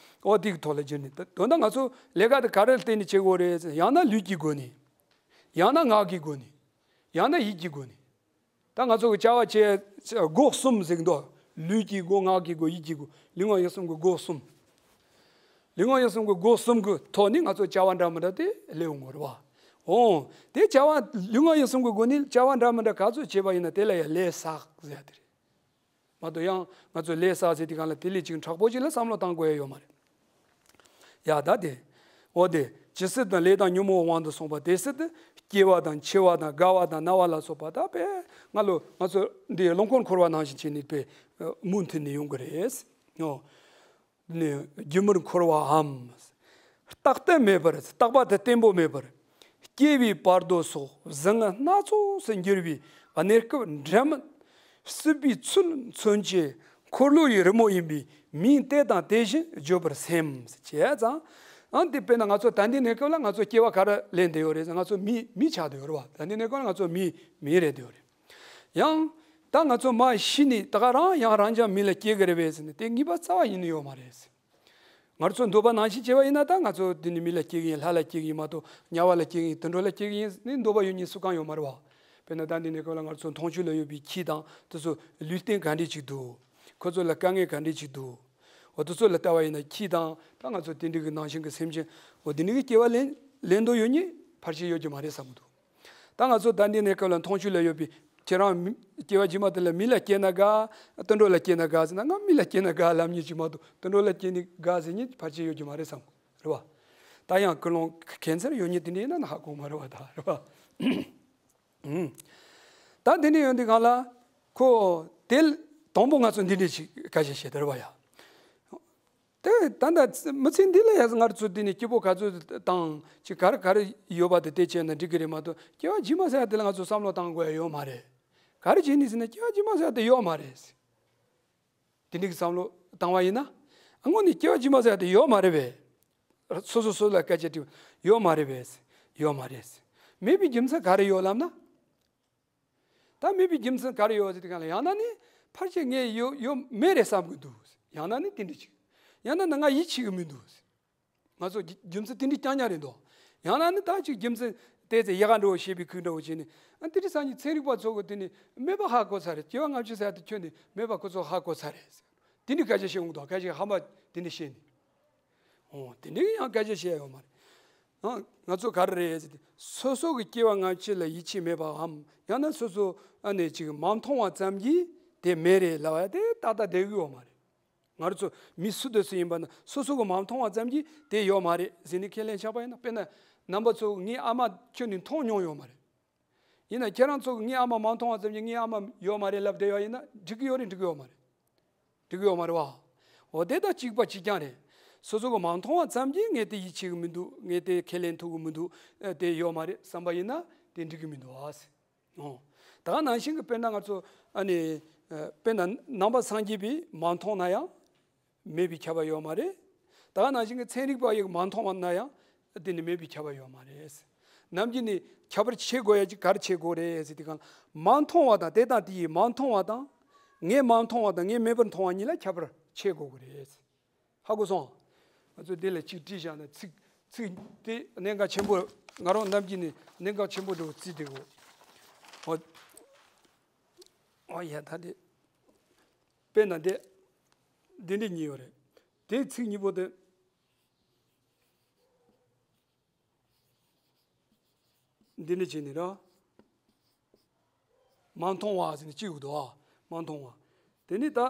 འོ་དེ་གི་ཐོག་ལ་བསྒྱུར་ནས། ད་དོན་དག་ང་ཚོ་ལས་ཀ་དེ་ག་རེ་ལ་བརྟེན་ནས་བྱེད་དགོས་རེད་ཟེར། ཡང་ན་ལུས་ཀྱི་སྒོ་ནས། ཡང་ན་ངག་གི་སྒོ་ནས། ཡང་ན་ཡིད་ཀྱི་སྒོ་ནས། ད་ང་ཚོ་གི་བྱ་བ་བྱེད་སྒོ་གསུམ་ཟེར་གི་འདུག་ལུས་ཀྱི་སྒོ། ངག་གི་སྒོ། ཡིད་ཀྱི་སྒོ། ལུས་ངག་ཡིད་གསུམ་གྱི་སྒོ་གསུམ། ལུས་ངག་ཡིད་གསུམ་གྱི་སྒོ་གསུམ་གྱི་ཐོག་ནས་ང་ཚོ་བྱ་བ་འདྲ་མི་འདྲ་དེ་ལས་ཡོང་གི་རེད་བ། འོ། དེ་བྱ་བ་ལུས་ངག་ཡིད་གསུམ་གྱི་སྒོ་ནས་བྱ་བ་འདྲ་མི་འདྲ་ག་ཚོད་བྱས་པ་ཡིན་ན་དེ་ལ་ཡང་ལས་བསགས་ཟེར་ཡ་དེ་རེད། མ་གཏོགས་ཡང་ང་ཚོ་ལས་བསགས་ཟེར་དུས་སྒང་ལ་དེ་ལས་ཅིག་དྲག་པོ་ཅིག་ལ་བསམ་བློ་བཏང་དགོས་ཡ་ཡོད་མ་རེད། ཡ་ད་དེ། འོ་དེ་ཇི་སྲིད་དུ་ལས་དང་ཉོན་མོངས་དབང་དུ་སོང་བ་དེ་སྲིད་དུ་སྐྱེ་བ་དང་འཆི་བ་དང་རྒ་བ་དང་ན་བ་ལ་སོགས་པ་ད་དཔེ་ང་ལོ་ང་ཚོ་འདི་རླུང་འཁོར་འཁོར་བ་ནང་བཞིན་བྱས་ནས་དཔེ་མུ་མཐུད་ནས་ཡོང་གི་རེད། འོ། ནི་རྒྱུ་མར་འཁོར་བའམ། རྟག་ཏུ་མེད་པར། རྟག་པ་དེ་བརྟན་པོ་མེད་པར། སྐྱེ་བའི་བར་དོ་སོགས་གཟུངས་སྣ་ཚོགས་སུ་འགྱུར་བའི་གནས་སྐབས་འདྲ་མིན། སྲིད་པའི་ཚུལ་མཚོན་བྱེད་འཁོར་ལོ་ཡི་རི་མོ་ཡིན་པས་མིང་དེ་དང་དེ་བཞིན་བརྗོད་པར་སེམས། བྱས་ཙང་། ཨང་དེ་དཔེར་ན་ང་ཚོ་ད་ལྟའི་གནས་སྐབས་ལ་ང་ཚོ་སྐྱེ་བ་ག་རེ་ལེན་བསྡད་ཡོད་རེད་ཟེར། ང་ཚོ་མི་མི་ཆགས་བསྡད་ཡོད་རེད་བ། ད་ལྟའི་གནས་སྐབས་ལ་ང་ཚོ་མི་མི་རེད་བསྡད་ཡོད་རེད། ཡང་། ད་ང་ཚོ་མ་ཤི་ནས་ད་ག་རང་ཡང་རང་ཅག་མི་ལ་སྐྱེ་གི་རེད་པས་ཟེར་ནས་དེ་ངེས་པ་རྩ་བ་ཉིད་ནས་ཡོད་མ་རེད། ང་ཚོ་འདོད་པ་ནང་བཞིན་བྱས་པ་ཡིན་ན་ད་ང་ཚོ་འདི་ནས་མི་ལ་སྐྱེ་གི་ཡིན། ལྷ་ལ་སྐྱེ་གི་ཡིན་མ་གཏོགས་དམྱལ་བ་ལ་སྐྱེ་གི་ཡིན། དུད་འགྲོ་ལ་སྐྱེ་གི་ཡིན་ནི་འདོད་པ་ཡོད་མཁན་སུ་གང་ཡོད་མ་རེད་བ། དཔེར་ན་ད་འདི་ནས་གོ་ལ་ང་ཚོ་མཐོང་ཆོས་ལ་ཡོད་པའི་ཁྱི་དང་དེ་ཚོ་ལུས་རྟེན་ག་འདྲས་ཅིག་འདུག་ཁོ་ཚོ་ལ་དཀའ་ངལ་ག་འདྲས་ཅིག་འདུག་འོ་དེ་ཚོ་ལ་ལྟ་བ་ཡིན་ན་ཁྱི་དང་ད་ང་ཚོ་དེ་འདྲའི་གི་ནང་བཞིན་གི་སེམས་ཅན་འོ་དེ་འདྲའི་གི་སྐྱེ་བ་ལེན་ལེན་འདོད་ཡོད་མཁན་ཕལ་ཆེར་ཡོད་ཀྱི་མ་རེད་བསམ་གི་འདུག་ད་ང་ཚོ་ད་འདི་ནས་སྐབས་ལ་མཐོང་ཆོས་ལ་ཡོད་པའི་ཁྱེད་རང་མི་སྐྱེ་བ་རྗེས་མ་དེ་ལ་མི་ལ་སྐྱེས་ན་དགའ། དུད་འགྲོ་ལ་སྐྱེས་ན་དགའ་ཟེར་ན་ང་མི་ལ་སྐྱེས་ན་དགའ་ལབ་མཁན་ཅིག་མ་གཏོགས་དུད་འགྲོ་ལ་སྐྱེས་ནས་དགའ་ཟེར་མཁན་ཕལ་ཆེར་ཡོད་ཀྱི་མ་རེད་བསམ་རེད་བ། ད་ཡང་ཀུན་སློང་ཁེ་འཚར་ཡོད་མཁན་དེ་འདྲ་ཡིན་ན་ཧ་གོ་མ་རེད་བ་ད་རེད་བ། ཨུམ། ད་འདི་འདྲ་ཡོད་འདི་གང་ལ་ཁོ་དེ་དང་པོ་ང་ཚོ་འདི་འདྲ་ཞིག་སྐད་ཆ་བཤད་དེ་རེད་བ་ཡ། དེ་ད་ལྟ་མི་ཚེ་འདི་ལ་ཡ་ང་ཚོ་འདི་ནས་སྐྱིད་པོ་ག་ཚོད་བཏང་ཅིག་ག་རེ་ག་རེ་ཡོད་པ་དེ་དེ་བྱས་ན་འགྲིག་གི་རེད་མ་གཏོགས་སྐྱེ་བ་རྗེས་མ་ཟེར་ཡ་དེ་ལ་ང་ཚོ་བསམ་བློ་བཏང་དགོས་ཡ་ཡོད་མ་རེད། ག་རེ་བྱས་ནས་ཟེར་ན་སྐྱེ་བ་རྗེས་མ་ཟེར་ཡ་དེ་ཡོད་མ་རེད། དེ་འདྲའི་བསམ་བློ་བཏང་བ་ཡིན་ན། ཨ་དངོས་ནས་སྐྱེ་བ་རྗེས་མ་ཟེར་ཡ་དེ་ཡོད་མ་རེད་པས། སོ་སོ་སོ་ལ་སྐད་ཆ་དྲིས་པ་ཡོད་མ་རེད་པས། ཡོད་མ་རེད། མེད་པའི་རྒྱུ་མཚན་ག་རེ་ཡོད་ལབ་ན། ད་མེད་པའི་རྒྱུ་མཚན་ག་རེ་ཡོད་ཟེར་དུས་སྒང་ལ་ཡང་ན་ནི་ཕལ་ཆེར་ངས་ཡོད་ཡོད་མེད་རེད་བསམ་གི་འདུག་ཡང་ན་ནི་དེ་འདྲ་ཅིག་ཡང་ན་ནི་ང་ཡིད་ཆེས་གི་མི་འདུག་ང་ཚོ་རྒྱུ་རྒྱུ་མཚན་དེ་འདྲ་རྐྱང་རྐྱང་རེད་འདུག་ཡང་ན་ནི་ད་ཅིག་རྒྱུ་མཚན་དེ་ཚེ་ཡ་ག་འགྲོ་བ་ཞེས་པའི་ཁུག་འདྲ་བོ་བྱས་ནས་ཨ་དེ་འདྲ་སང་ཉིན་ཚན་རིག་པ་ཚོ་གི་དེ་ནི་མེད་པ་ཧ་གོ་ཚར་རེད། སྐྱེ་བ་སྔ་ཕྱི་ཟེར་ཡ་དེ་ཁྱོན་ནས་མེད་པ་ཁོ་ཚོ་ཧ་གོ་ཚར་རེད། དེ་འདྲ་སྐད་ཆ་བཤད་འོང་དང་སྐད་ཆ་ཧམ་པ་དེ་འདྲ་བཤད་ནས། འོ་དེ་འདྲའི་ཡང་སྐད་ཆ་བཤད་ཡོད་མ་རེད། ཨ་ང་ཚོ་ག་རེ་རེད་ཟེར་ཏེ་སོ་སོ་གི་སྐྱེ་བ་སྔ་ཕྱི་ལ་ཡིད་ཆེས་མེད་པའམ་ཡང་ན་སོ་སོ་ཨ་ནི་ཅིག་མ་མཐོང་བ་ཙམ་གྱིས་དེ་མེད་རེད་ལབ་ཡ་དེ་ཏག་ཏག་བསྡད་གི་ཡོད་མ་རེད། ང་རང་ཚོ་མི་སུ་དང་སུ་ཡིན་པ་ན་སོ་སོ་གི་མ་མཐོང་བ་ཙམ་གྱིས་དེ་ཡོད་མ་རེད་ཟེར་ནས་ཁས་ལེན་ཆགས་པ་ཡིན་ན། དཔེར་ན་རྣམ་པ་ཚོ་ངའི་ཨ་མ་ཁྱོན་ནས་མཐོང་མྱོང་ཡོད་མ་རེད། ཡིན་ན་ཁྱེད་རང་ཚོ་ངའི་ཨ་མ་མ་མཐོང་བ་ཙམ་གྱིས་ངའི་ཨ་མ་ཡོད་མ་རེད་ལབ་བསྡད་ཡོད་ཡིན་ན་འགྲིག་གི་ཡོད་རེད་འགྲིག་གི་ཡོད་མ་རེད། འགྲིག་གི་ཡོད་མ་རེད་བ། འོ་དེ་དང་གཅིག་པ་གཅིག་རྐྱང་རེད། སོ་སོ་གི་མ་མཐོང་བ་ཙམ་གྱིས་ངས་དེ་ཡིད་ཆེས་གི་མི་འདུག་ངས་དེ་ཁས་ལེན་ཐུབ་གི་མི་འདུག་ཨ་དེ་ཡོད་མ་རེད་བསམ་པ་ཡིན་ན་དེ་འགྲིག་གི་མི་འདུག་ཨ། འོ། ད་ག་ནང་བཞིན་གྱི་དཔེར་ན་ང་ཚོ་ཨ་ནི་ཨ་དཔེར་ན་ནང་པ་སངས་རྒྱས་པས་མ་མཐོང་ན་ཡང་མེད་པའི་ཁྱབ་པ་ཡོད་མ་རེད། ད་ག་ནང་བཞིན་གྱི་ཚན་རིག་པ་ཡིས་མ་མཐོང་བ་ན་ཡང་དེ་ནི་མེད་པའི་ཁྱབ་པ་ཡོད་མ་རེད། ནམ་རྒྱུན་ནི་ཁྱད་པར་ཕྱེ་དགོས་ཡ་ཅིག་ག་རེ་ཕྱེ་དགོས་རེད་ཟེར་དུས་སྒང་ལ་མ་མཐོང་བ་དང་དེ་དང་དེ་ཡིས་མ་མཐོང་བ་དང་ངས་མ་མཐོང་བ་དང་ངས་མེད་པར་མཐོང་བ་གཉིས་ལ་ཁྱད་པར་ཕྱེ་དགོས་ཀྱི་རེད། ཧ་གོ་སོང་། ང་ཚོ་འདི་ལ་གཅིག་བྲིས་བཞག་ན་ཚིག་ཚིག་དེ་གནད་འགག་ཆེན་པོ། ང་རང་ནམ་རྒྱུན་ནས་གནད་འགག་ཆེན་པོ་འདྲ་བོ་བརྩིས་བསྡད་གོ། ཨོ། ཨོ་ཡ་ད་དེ། དཔེར་ན་འདི། འདི་འདྲ་གཉིས་ཡོད་རེད། དེ་ཚིག་གཉིས་པོ་དེ། འདི་འདྲ་བྱས་ནས་ར། མ་མཐོང་བ་ཟེར་ནས་གཅིག་ཡོད་དོ། མ་མཐོང་བ། དེ་ནི་ད།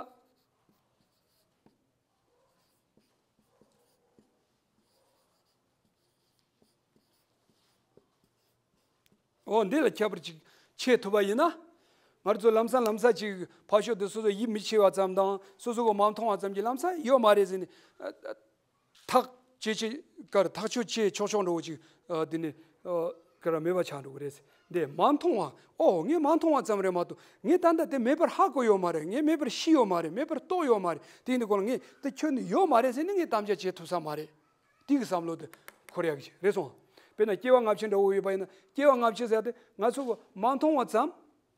འོ་འདི་ལ་ཁྱད་པར་ཅིག་ཕྱེ་ཐུབ་པ་ཡིན་ན། ང་ཚོ་ལམ་སང་ལམ་སང་ཅིག་ཕར་ཕྱོགས་དེ་སོ་སོ་ཡིད་མི་ཆེས་པ་ཙམ་དང་སོ་སོ་གི་མ་མཐོང་བ་ཙམ་གྱི་ལམ་སང་ཡོད་མ་རེད་ཟེར་ནས། ཐག་བཅད་བྱེད་ཀར་ཐག་གཅོད་བྱེད་ཆོག་ཆོག་འགྲོ་བོ་ཅིག་འདི་ནི་ཀར་མེད་པ་ཆགས་འགྲོ་གི་རེད། འདི་མ་མཐོང་བ། ཨོ་ངས་མ་མཐོང་བ་ཙམ་རེད་མ་གཏོགས་ངས་ད་ལྟ་དེ་མེད་པར་ཧ་གོ་ཡོད་མ་རེད། ངས་མེད་པར་ཤེས་ཡོད་མ་རེད། མེད་པར་རྟོགས་ཡོད་མ་རེད། དེ་ཡིན་དུས་ཁོ་ལ་ངས་དེ་ཁྱོན་ནས་ཡོད་མ་རེད་ཟེར་ནས་ངས་དམ་བཅའ་བྱེད་ཐུབ་ས་མ་རེད། དེ་གི་བསམ་བློ་དེ་འཁོར་ཡག་གི་རེད་སོང་། དཔེར་ན་སྐྱེ་བ་སྔ་ཕྱི་འདྲ་བོ་ཡོད་པ་ཡིན་ན། སྐྱེ་བ་སྔ་ཕྱི་ཟེར་ཡ་དེ་ང་ཚོ་གི་མ་མཐོང་བ་ཙམ་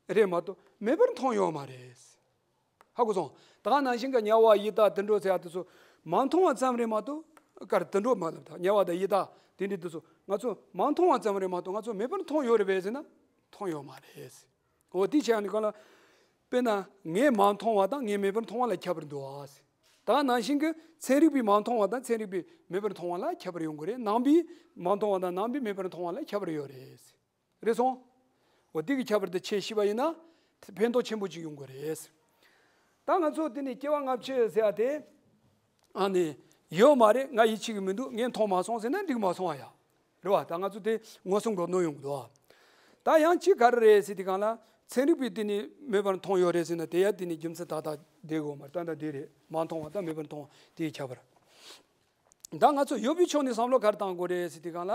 རེད་མ་གཏོགས་མེད་པར་མཐོང་ཡོད་མ་རེད། ཧ་གོ་སོང་། ད་ག་ནང་བཞིན་གྱི་དམྱལ་བ་ཡི་དྭགས་དུད་འགྲོ་ཟེར་ཡ་དེ་ཚོ་མ་མཐོང་བ་ཙམ་རེད་མ་གཏོགས། གར་དུད་འགྲོ་མ་ལབ། ད་དམྱལ་བ་དང་ཡི་དྭགས་དེ་འདྲའི་དེ་ཚོ་ང་ཚོ་མ་མཐོང་བ་ཙམ་རེད་མ་གཏོགས་ང་ཚོ་མེད་པར་མཐོང་ཡོད་རེད་པས་ཟེར་ན། མཐོང་ཡོད་མ་རེད། འོ་དེ་བྱས་ནས་གང་ལ། དཔེར་ན་ངས་མ་མཐོང་བ་དང་ངས་མེད་པར་མཐོང་བ་ལ་ཁྱད་པར་འདུག་ཨ། ད་ག་ནང་བཞིན་གྱི་ཚན་རིག་པས་མ་མཐོང་བ་དང་ཚན་རིག་པས་མེད་པར་མཐོང་བ་ལ་ཁྱད་པར་ཡོང་གི་རེད། ནང་པས་མ་མཐོང་བ་དང་ནང་པས་མེད་པར་མཐོང་བ་ལ་ཁྱད་པར་ཡོད་རེད། རེད་སོང་། འོ་དེ་གི་ཁྱད་པར་དེ་ཕྱེ་ཤེས་པ་ཡིན་ན་ཕན་ཐོགས་ཆེན་པོ་ཅིག་ཡོང་གི་རེད། ད་ང་ཚོ་དེ་ནས་སྐྱེ་བ་སྔ་ཕྱི་ཟེར་ཡ་དེ། ཨ་ནི་ཡོད་མ་རེད། ང་ཡིད་ཆེས་གི་མི་འདུག་ངས་མཐོང་མ་སོང་ཟེར་ན་འགྲིག་མ་སོང་བ་ཡ། རེད་བ། ད་ང་ཚོ་དེ་མངོན་སུམ་གྱི་གནོད་ཡོང་གི་འདུག་ད་ཡང་གཅིག་ག་རེ་རེད་ཟེར་དུས་སྒང་ལ། ཚན་རིག་པས་དེ་ནི་མེད་པར་མཐོང་ཡོད་རེད་ཟེར་ན་དེ་ཡ་དེ་ནི་རྒྱུ་མཚན་ཏག་ཏག་བསྡད་དགོས་མ་རེད། ད་ད་དེ་རེད། མ་མཐོང་བ་དང་མེད་པར་མཐོང་བ་དེའི་ཁྱད་པར། ད་ང་ཚོ་ཡོད་པའི་ཕྱོགས་ནས་བསམ་བློ་ག་རེ་བཏང་དགོས་རེད་ཟེར་དུས་སྒང་ལ།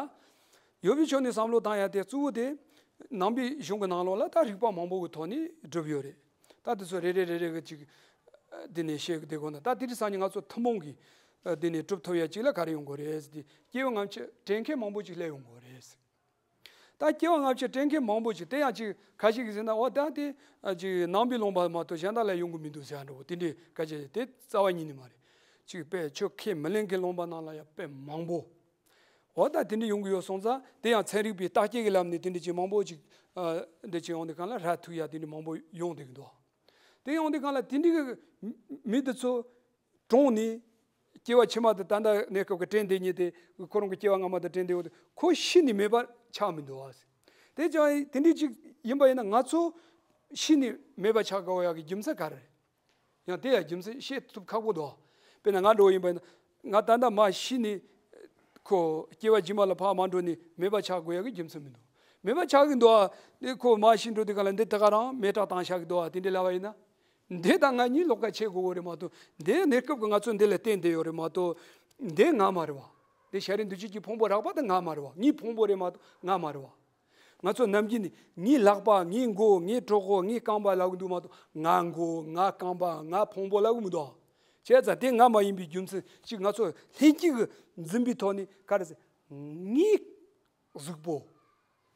ཡོད་པའི་ཕྱོགས་ནས་བསམ་བློ་བཏང་ཡ་དེ་གཙོ་བོ་དེ། ནང་པའི་གཞུང་གི་ནང་ལོགས་ལ་ད་རིགས་པ་མང་པོ་གི་ཐོག་ནས་བསྒྲུབས་ཡོད་རེད། ད་དེ་ཚོ་རེ་རེ་རེ་རེ་གི་ཅིག་འདི་ནས་བཤད་གི་བསྡད་དགོས་ན། ད་དེ་དུས་སང་ཉིན་ང་ཚོ་ཐུན་མོང་གི་འདི་ནས་སྒྲུབ་ཐུབ་ཡ་ཅིག་ལ་ག་རེ་ཡོང་དགོས་རེད་ཟེར་དུས། སྐྱེ་བ་སྔ་ཕྱི་དྲན་མཁན་མང་པོ་ཅིག་སླེབས་ཡོང་དགོས་རེད། ད་སྐྱེ་བ་སྔ་ཕྱི་དྲན་མཁན་མང་པོ་ཅིག་དེ་ཡང་ཅིག་ཁ་ཤས་ཀྱིས་ཟེར་ན། འོ་ད་དེ་ཅིག་ནང་པའི་ལུང་པ་མ་གཏོགས་གཞན་དག་ལ་ཡོང་གི་མི་འདུག་ཟེར་ཡ་འདྲ་བོ་དེ་འདྲའི་སྐད་ཆ་དེ་རྩ་བ་ཉིད་ནས་མ་རེད། ཅིག་དཔེ་ཆོས་ཁས་མི་ལེན་མཁན་ལུང་པ་ནང་ལ་ཡང་དཔེ་མང་པོ། འོ་ད་དེ་འདྲ་ཡོང་གི་ཡོད་སོང་ཙང་། དེ་ཡང་ཚན་རིག་པའི་བརྟག་དཔྱད་ཀྱི་ལམ་ནས་དེ་འདྲ་ཅིག་མང་པོ་ཅིག་ཨ། འདི་ཅིག་ཡོང་དུས་སྒང་ལ་ར་ཐུག་ཡ་དེ་འདྲ་མང་པོ་ཡོང་བསྡད་ཀྱི་འདུག་དེ་ཡོང་དུས་སྒང་ལ་དེ་འདྲ་གི་མི་དེ་ཚོ་གྲོངས་ནས། སྐྱེ་བ་ཕྱི་མ་དེ་ད་ལྟ་གནས་སྐབས་ཀྱི་དྲན་བསྡད་མཁན་དེ། ཁོ་རང་གི་སྐྱེ་བ་སྔ་མ་དེ་དྲན་བསྡད་ཡོད་དེ། ཁོ་ཤི་ནས་མེད་པ་ཆགས་མི་འདུག་ཨ། དེ་ཀྱང་དེ་འདྲ་ཅིག་ཡིན་པ་ཡིན་ན་ང་ཚོ་ཤི་ནས་མེད་པ་ཆགས་དགོས་ཡག་གི་རྒྱུ་མཚན་ག་རེ་རེད། ཡང་དེ་ཡང་རྒྱུ་མཚན་བཤད་ཐུབ་ཁག་པོ་འདུག་དཔེར་ན་ང་འདྲ་བོ་ཡིན་པ་ཡིན་ན། ང་ད་ལྟ་མར་ཤི་ནས་ཁོ་སྐྱེ་བ་རྗེས་མ་ལ་ཕར་མ་འགྲོ་ནས་མེད་པ་ཆགས་དགོས་ཡག་གི་རྒྱུ་མཚན་མི་འདུག་མེད་པ་ཆགས་ཀྱི་འདུག་ཨ། དེ་ཁོ་མར་ཤི་འགྲོ་དུས་སྒང་ལ་འདི་ད་ག་རང་མེ་སྲེག་བཏང་བཞག་གི་འདུག་ཨ། དེ་འདྲ་ལབ་པ་ཡིན་ན། འདི་དང་ང་གཉིས་ལོགས་ཀ་ཕྱེ་དགོས་གི་རེད་མ་གཏོགས། འདི་གནས་སྐབས་ཀྱི་ང་ཚོ་འདི་ལ་བརྟེན་བསྡད་ཡོད་རེད་མ་གཏོགས། འདི་ང་མ་རེད་བ། འདི་ཤཱ་རིའི་འདུས་བྱས་ཀྱི་ཕུང་པོ་རགས་པ་དེ་ང་མ་རེད་བ། ངའི་ཕུང་པོ་རེད་མ་གཏོགས་ང་མ་རེད་བ། ང་ཚོ་ནམ་རྒྱུན་ནས་ངའི་ལག་པ། ངའི་མགོ། ངའི་གྲོད་ཁོག། ངའི་རྐང་པ་ལབ་གི་འདུག་མ་གཏོགས། ང་མགོ། ང་རྐང་པ། ང་ཕུང་པོ་ལབ་གི་མི་འདུག་བྱས་ཙང་དེ་ང་མ་ཡིན་པའི་རྒྱུ་མཚན་ཅིག་ང་ཚོ་ལྷན་སྐྱེས་ཀྱིས་འཛིན་པའི་ཐོག་ནས་ག་རེ་ཟེར། ངའི་གཟུགས་པོ།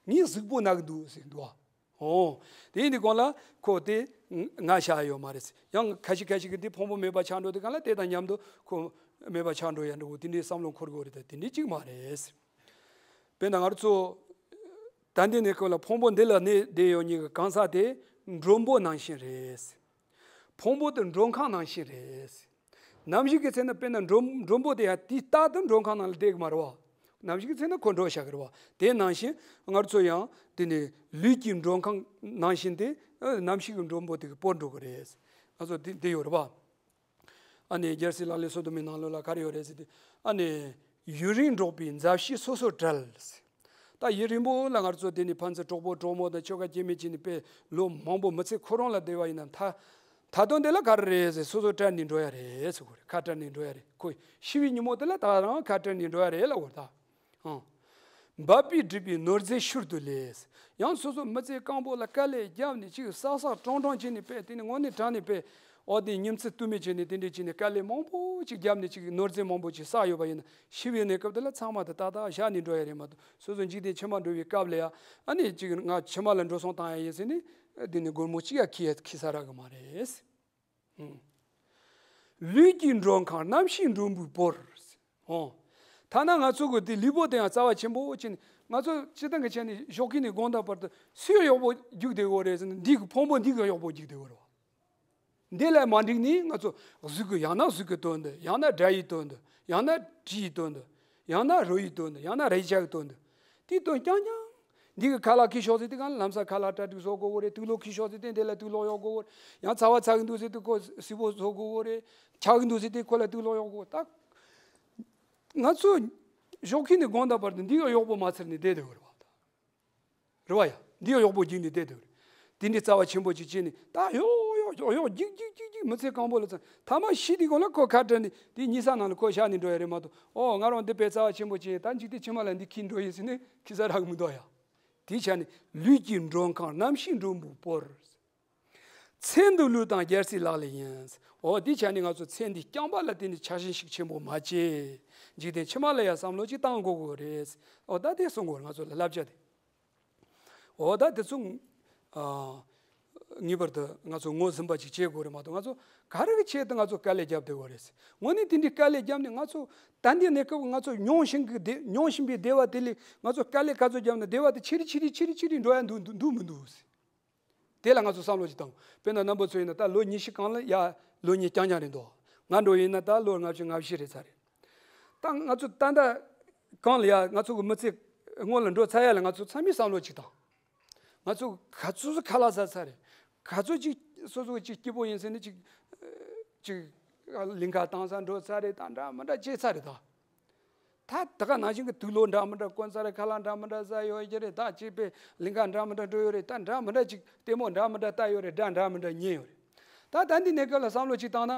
ངའི་གཟུགས་པོ་ན་གི་འདུག་ཟེར་འདུག་ཨ། འོ། དེ་ཡིན་དུས་སྒང་ལ་ཁོ་དེ་ང་བཞག་ཡོད་མ་རེད། ཡང་ཁ་ཤས་ཁ་ཤས་ཀྱིས་དེ་ཕུང་པོ་མེད་པ་ཆགས་འགྲོ་དུས་སྒང་ལ་དེ་དང་མཉམ་དུ་ཁོ་མེད་པ་ཆགས་འགྲོ་ཡ་འདྲ་བོ་དེ་འདྲའི་བསམ་བློ་འཁོར་དགོས་རེད། ད་དེ་འདྲའི་གཅིག་མ་རེད། དཔེར་ན་ང་རང་ཚོ་ད་ལྟའི་གནས་སྐབས་ལ་ཕུང་པོ་འདི་ལ་གནས་བསྡད་ཡོད་མཁན་གྱི་གང་ཟག་དེ་མགྲོན་པོ་ནང་བཞིན་རེད། ཕུང་པོ་དེ་མགྲོན་ཁང་ནང་བཞིན་རེད། ནམ་ཞིག་གི་ཚེ་ན་དཔེར་ན་མགྲོན་མགྲོན་པོ་དེ་ཡང་དུས་རྟག་ཏུ་མགྲོན་ཁང་ནང་ལ་བསྡད་ཀྱི་མ་རེད་བ། ནམ་ཞིག་གི་ཚེ་ན་ཁོ་འགྲོ་བཞག་གི་རེད་བ། དེ་ནང་བཞིན་ང་ཚོ་ཡང་དེ་ནི་ལུས་ཀྱི་མགྲོན་ཁང་ནང་བཞིན་དེ། ཨ། ནམ་ཞིག་གི་མགྲོན་པོ་དེ་གི་བོར་འགྲོ་གི་རེད། ང་ཚོ་དེ་དེ་ཡོད་རེད་བ། ཨ་ནི་རྒྱལ་སྲས་ལག་ལེན་སོ་བདུན་མའི་ནང་ལོགས་ལ་ག་རེ་ཡོད་རེད་ཟེར་དུས། ཨ་ནི་ཡུན་རིང་འགྲོགས་པའི་མཛའ་བཤེས་སོ་སོར་བྲལ། ད་ཡུན་རིང་པོ་ལ་ང་ཚོ་དེ་ནི་ཕན་ཚུན་གྲོགས་པོ་གྲོགས་མོ་དང་ཆོ་ག་སྐྱེ་དམན་བྱས་ནས་དཔེ་ལོ་མང་པོ་མི་ཚེ་ཁོ་རང་ལ་བསྡད་པ་ཡིན་ན། ད་ད་དུང་དེ་ལ་ག་རེ་རེད་ཟེར། སོ་སོ་བྲལ་ནས་འགྲོ་ཡ་རེད་ཟེར་གོ་རེད། ཁ་བྲལ་ནས་འགྲོ་ཡ་རེད། ཁོ་ཤི་བའི་ཉིན་མོ་དེ་ལ་ད་རང་ཁ་བྲལ་ནས་འགྲོ་ཡ་རེད་ལབ་དགོས་རེད་ད། ཨང་། འབད་པས་བསྒྲིབས་པའི་ནོར་རྫས་ཤུལ་དུ་ལས། ཡང་སོ་སོ་མི་ཚེ་སྐམ་པོ་ལ་དཀའ་ལས་བརྒྱབ་ནས་ཅིག་བསགས་བསགས་བཀྲོངས་བཀྲོངས་བྱས་ནས་དཔེ་དེ་ནི་དངོས་གནས་དྲང་གནས་དཔེ། ཨོ་དེ་ཉིན་མཚན་དུས་མེད་བྱས་ནས་དེ་འདྲས་བྱས་ནས་དཀའ་ལས་མང་པོ་ཅིག་བརྒྱབ་ནས་ཅིག་ནོར་རྫས་མང་པོ་ཅིག་བསགས་ཡོད་པ་ཡིན་ན། ཤི་བའི་གནས་སྐབས་དེ་ལ་ཚང་མ་དེ་ཏག་ཏག་བཞག་ནས་འགྲོ་ཡ་རེད་མ་གཏོགས། སོ་སོ་འཇིག་རྟེན་ཕྱི་མ་འགྲོ་བའི་སྐབས་ལ་ཡ། ཨ་ནི་ཅིག་ང་ཕྱི་མ་ལ་འགྲོ་སོང་བཏང་ཡ་ཡིན་ཟེར་ནས་དེ་ནི་སྒོར་མོ་གཅིག་ཡ་འཁྱེར་འཁྱེར་ས་རག་གི་མ་རེད། ལུས་ཀྱི་མགྲོན་ཁང་ནམ་ཞིག་མགྲོན་པོས་བོར། ཨོ། ཐ་ན་ང་ཚོ་གི་དེ་ལུས་པོ་དེ་ཡང་རྩ་བ་ཆེན་པོ་བྱས་ནས། ང་ཚོ་སྤྱིར་བཏང་གི་ཆ་ནས་ཞོགས་ཀས་ནས་དགོང་དག་བར་དུ་སུའི་གཡོག་པོ་རྒྱུགས་བསྡད་ཡོད་རེད་ཟེར་ན། འདི་གི་ཕུང་པོ་འདི་གི་གཡོག་པོ་རྒྱུགས་བསྡད་ཡོད་རེད་བ། འདི་ལས་མ་འགྲིག་ནས་ང་ཚོ་གཟུགས་ཀྱི། ཡང་ན་གཟུགས་ཀྱི་དོན་དུ། ཡང་ན་སྒྲ་ཡི་དོན་དུ། ཡང་ན་དྲི་ཡི་དོན་དུ། ཡང་ན་རོ་ཡི་དོན་དུ། ཡང་ན་རེག་བྱ་གི་དོན་དུ། དེའི་དོན་རྐྱང་རྐྱང་། འདི་གི་ཁ་ལག་འཁྱེར་ཤོག་ཟེར་དུས་སྒང་ལ་ལམ་སང་ཁ་ལག་གྲ་སྒྲིག་བཟོ་དགོས་གོ་རེད། དུག་ལོག་འཁྱེར་ཤོག་ཟེར་དུས་དེ་ལ་དུག་ལོག་གཡོག་དགོས་གོ་རེད། ཡང་ཚ་བ་ཚ་གི་འདུག་ཟེར་དུས་ཁོ་བསིལ་པོ་བཟོ་དགོས་གོ་རེད། འཁྱག་གི་འདུག་ཟེར་དུས་ཁོ་ལ་དུག་ལོག་གཡོག་དགོས། ད་ང་ཚོ་ཞོགས་ཀས་ནས་དགོང་དག་བར་དུ་འདི་གི་གཡོག་པོ་མ་ཚར་ནས་བསྡད་བསྡད་ཡོད་རེད་བ། ད་རེད་བ་ཡ། འདི་གི་གཡོག་པོ་རྒྱུགས་ནས་བསྡད་བསྡད་ཡོད་རེད། དེ་འདྲའི་རྩ་བ་ཆེན་པོ་ཅིག་བྱས་ནས་ད་གཡོག་གཡོག་གཡོག་གཡོག་རྒྱུགས་རྒྱུགས་རྒྱུགས་རྒྱུགས་མི་ཚེ་གང་པོ་ལ་ཚང་། ཐ་མ་ཤི་དུས་སྒང་ལ་ཁོ་ཁ་བྲལ་ནས་དེ་ཉལ་ས་ནང་ལ་ཁོ་བཞག་ནས་འགྲོ་ཡ་རེད་མ་གཏོགས། ཨོ་ང་རང་འདི་དཔེ་རྩ་བ་ཆེན་པོ་བྱས། ད་འཇིག་རྟེན་ཕྱི་མ་ལ་འདི་འཁྱེར་འགྲོ་ཡིན་ཟེར་ནས་འཁྱེར་ས་རག་གི་མི་འདུག་ཡ། དེའི་ཆ་ནས་ལུས་ཀྱི་མགྲོན་ཁང་ནམ་ཞིག་མགྲོན་པོས་བོར། ཚེ་འདི་ལུས་དང་རྒྱལ་སྲིད་ལག་ལེན་ཡིན། འོ་དེའི་ཆ་ནས་ང་ཚོ་ཚེ་འདི་རྐྱང་པ་ལ་བརྟེན་ནས་ཆགས་ཞེན་ཤུགས་ཆེན་པོ་མ་བྱེད། འཇིག་རྟེན་ཕྱི་མ་ལ་ཡང་བསམ་བློ་ཅིག་བཏང་དགོས་དགོས་རེད། འོ་ད་དེ་གསུང་དགོས་རེད། ང་ཚོ་ལ་བསླབ་བྱ་དེ། འོ་ད་དེ་ཚོ་ཨ་ངེས་པར་དུ་ང་ཚོ་ངོས་ཟིན་པ་ཅིག་བྱེད་དགོས་རེད་མ་གཏོགས། ང་ཚོ་ག་རེ་གི་ཆེད་དུ་ང་ཚོ་དཀའ་ལས་བརྒྱབ་བསྡད་དགོས་རེད། དངོས་གནས་དེ་འདྲའི་དཀའ་ལས་བརྒྱབ་ནས། ང་ཚོ་ད་འདི་གནས་སྐབས་ང་ཚོ་མྱོང་བཞིན་གྱི་བདེ་མྱོང་བཞིན་པའི་བདེ་བ་དེ་ལས། ང་ཚོ་དཀའ་ལས་ག་ཚོད་བརྒྱབ་ན་བདེ་བ་དེ་ཆེ་རུ་ཆེ་རུ་ཆེ་རུ་ཆེ་རུ་འགྲོ་ཡ་འདུག་འདུག་འདུག་མི་འདུག་དེ་ལ་ང་ཚོ་བསམ་བློ་ཅིག་བཏང་། དཔེར་ན་རྣམ་པ་ཚོ་ཡིན་ན་ད་ལོ་ཉི་ཤུ་གང་ལ་ཡ་ལོ་ཉིས་རྐྱང་རྐྱང་རེད་འདུག་ང་འདྲ་ཡིན་ན་ད་ལོ་ལྔ་བཅུ་ང་བཞི་རེད་ཚར་རེད། ད་ང་ཚོ་ད་ལྟ་གང་ལ་ཡ་ང་ཚོ་གི་མི་ཚེ་སྔོན་ལ་འགྲོ་ཚར་ཡ་ལ་ང་ཚོ་ཚང་མས་བསམ་བློ་ཅིག་བཏང་། ང་ཚོ་ག་ཚོད་ཁ་ལག་ཟ་ཚར་རེད། ག་ཚོད་ཅིག་སོ་སོ་ཅིག་སྐྱིད་པོ་ཡིན་ཟེར་ནས་ཅིག་ཅིག་ལིང་ག་བཏང་ས་འགྲོ་ཚར་རེད། ད་འདྲ་མི་འདྲ་བྱས་ཚར་རེད་ད། ད་ད་ག་ནང་བཞིན་གྱི་དུག་ལོག་འདྲ་མི་འདྲ་གོན་ཚར་རེད། ཁ་ལག་འདྲ་མི་འདྲ་ཟ་ཡོད་ཀྱི་རེད། ད་ཅིག་པའི་ལིང་ག་འདྲ་མི་འདྲ་འགྲོ་ཡོད་རེད། ད་འདྲ་མི་འདྲ་ཅིག་ལྟད་མོ་འདྲ་མི་འདྲ་ལྟ་ཡོད་རེད། སྒྲ་འདྲ་མི་འདྲ་ཉན་ཡོད་རེད། ད་ད་འདི་གནས་སྐབས་ལ་བསམ་བློ་ཅིག་བཏང་ན།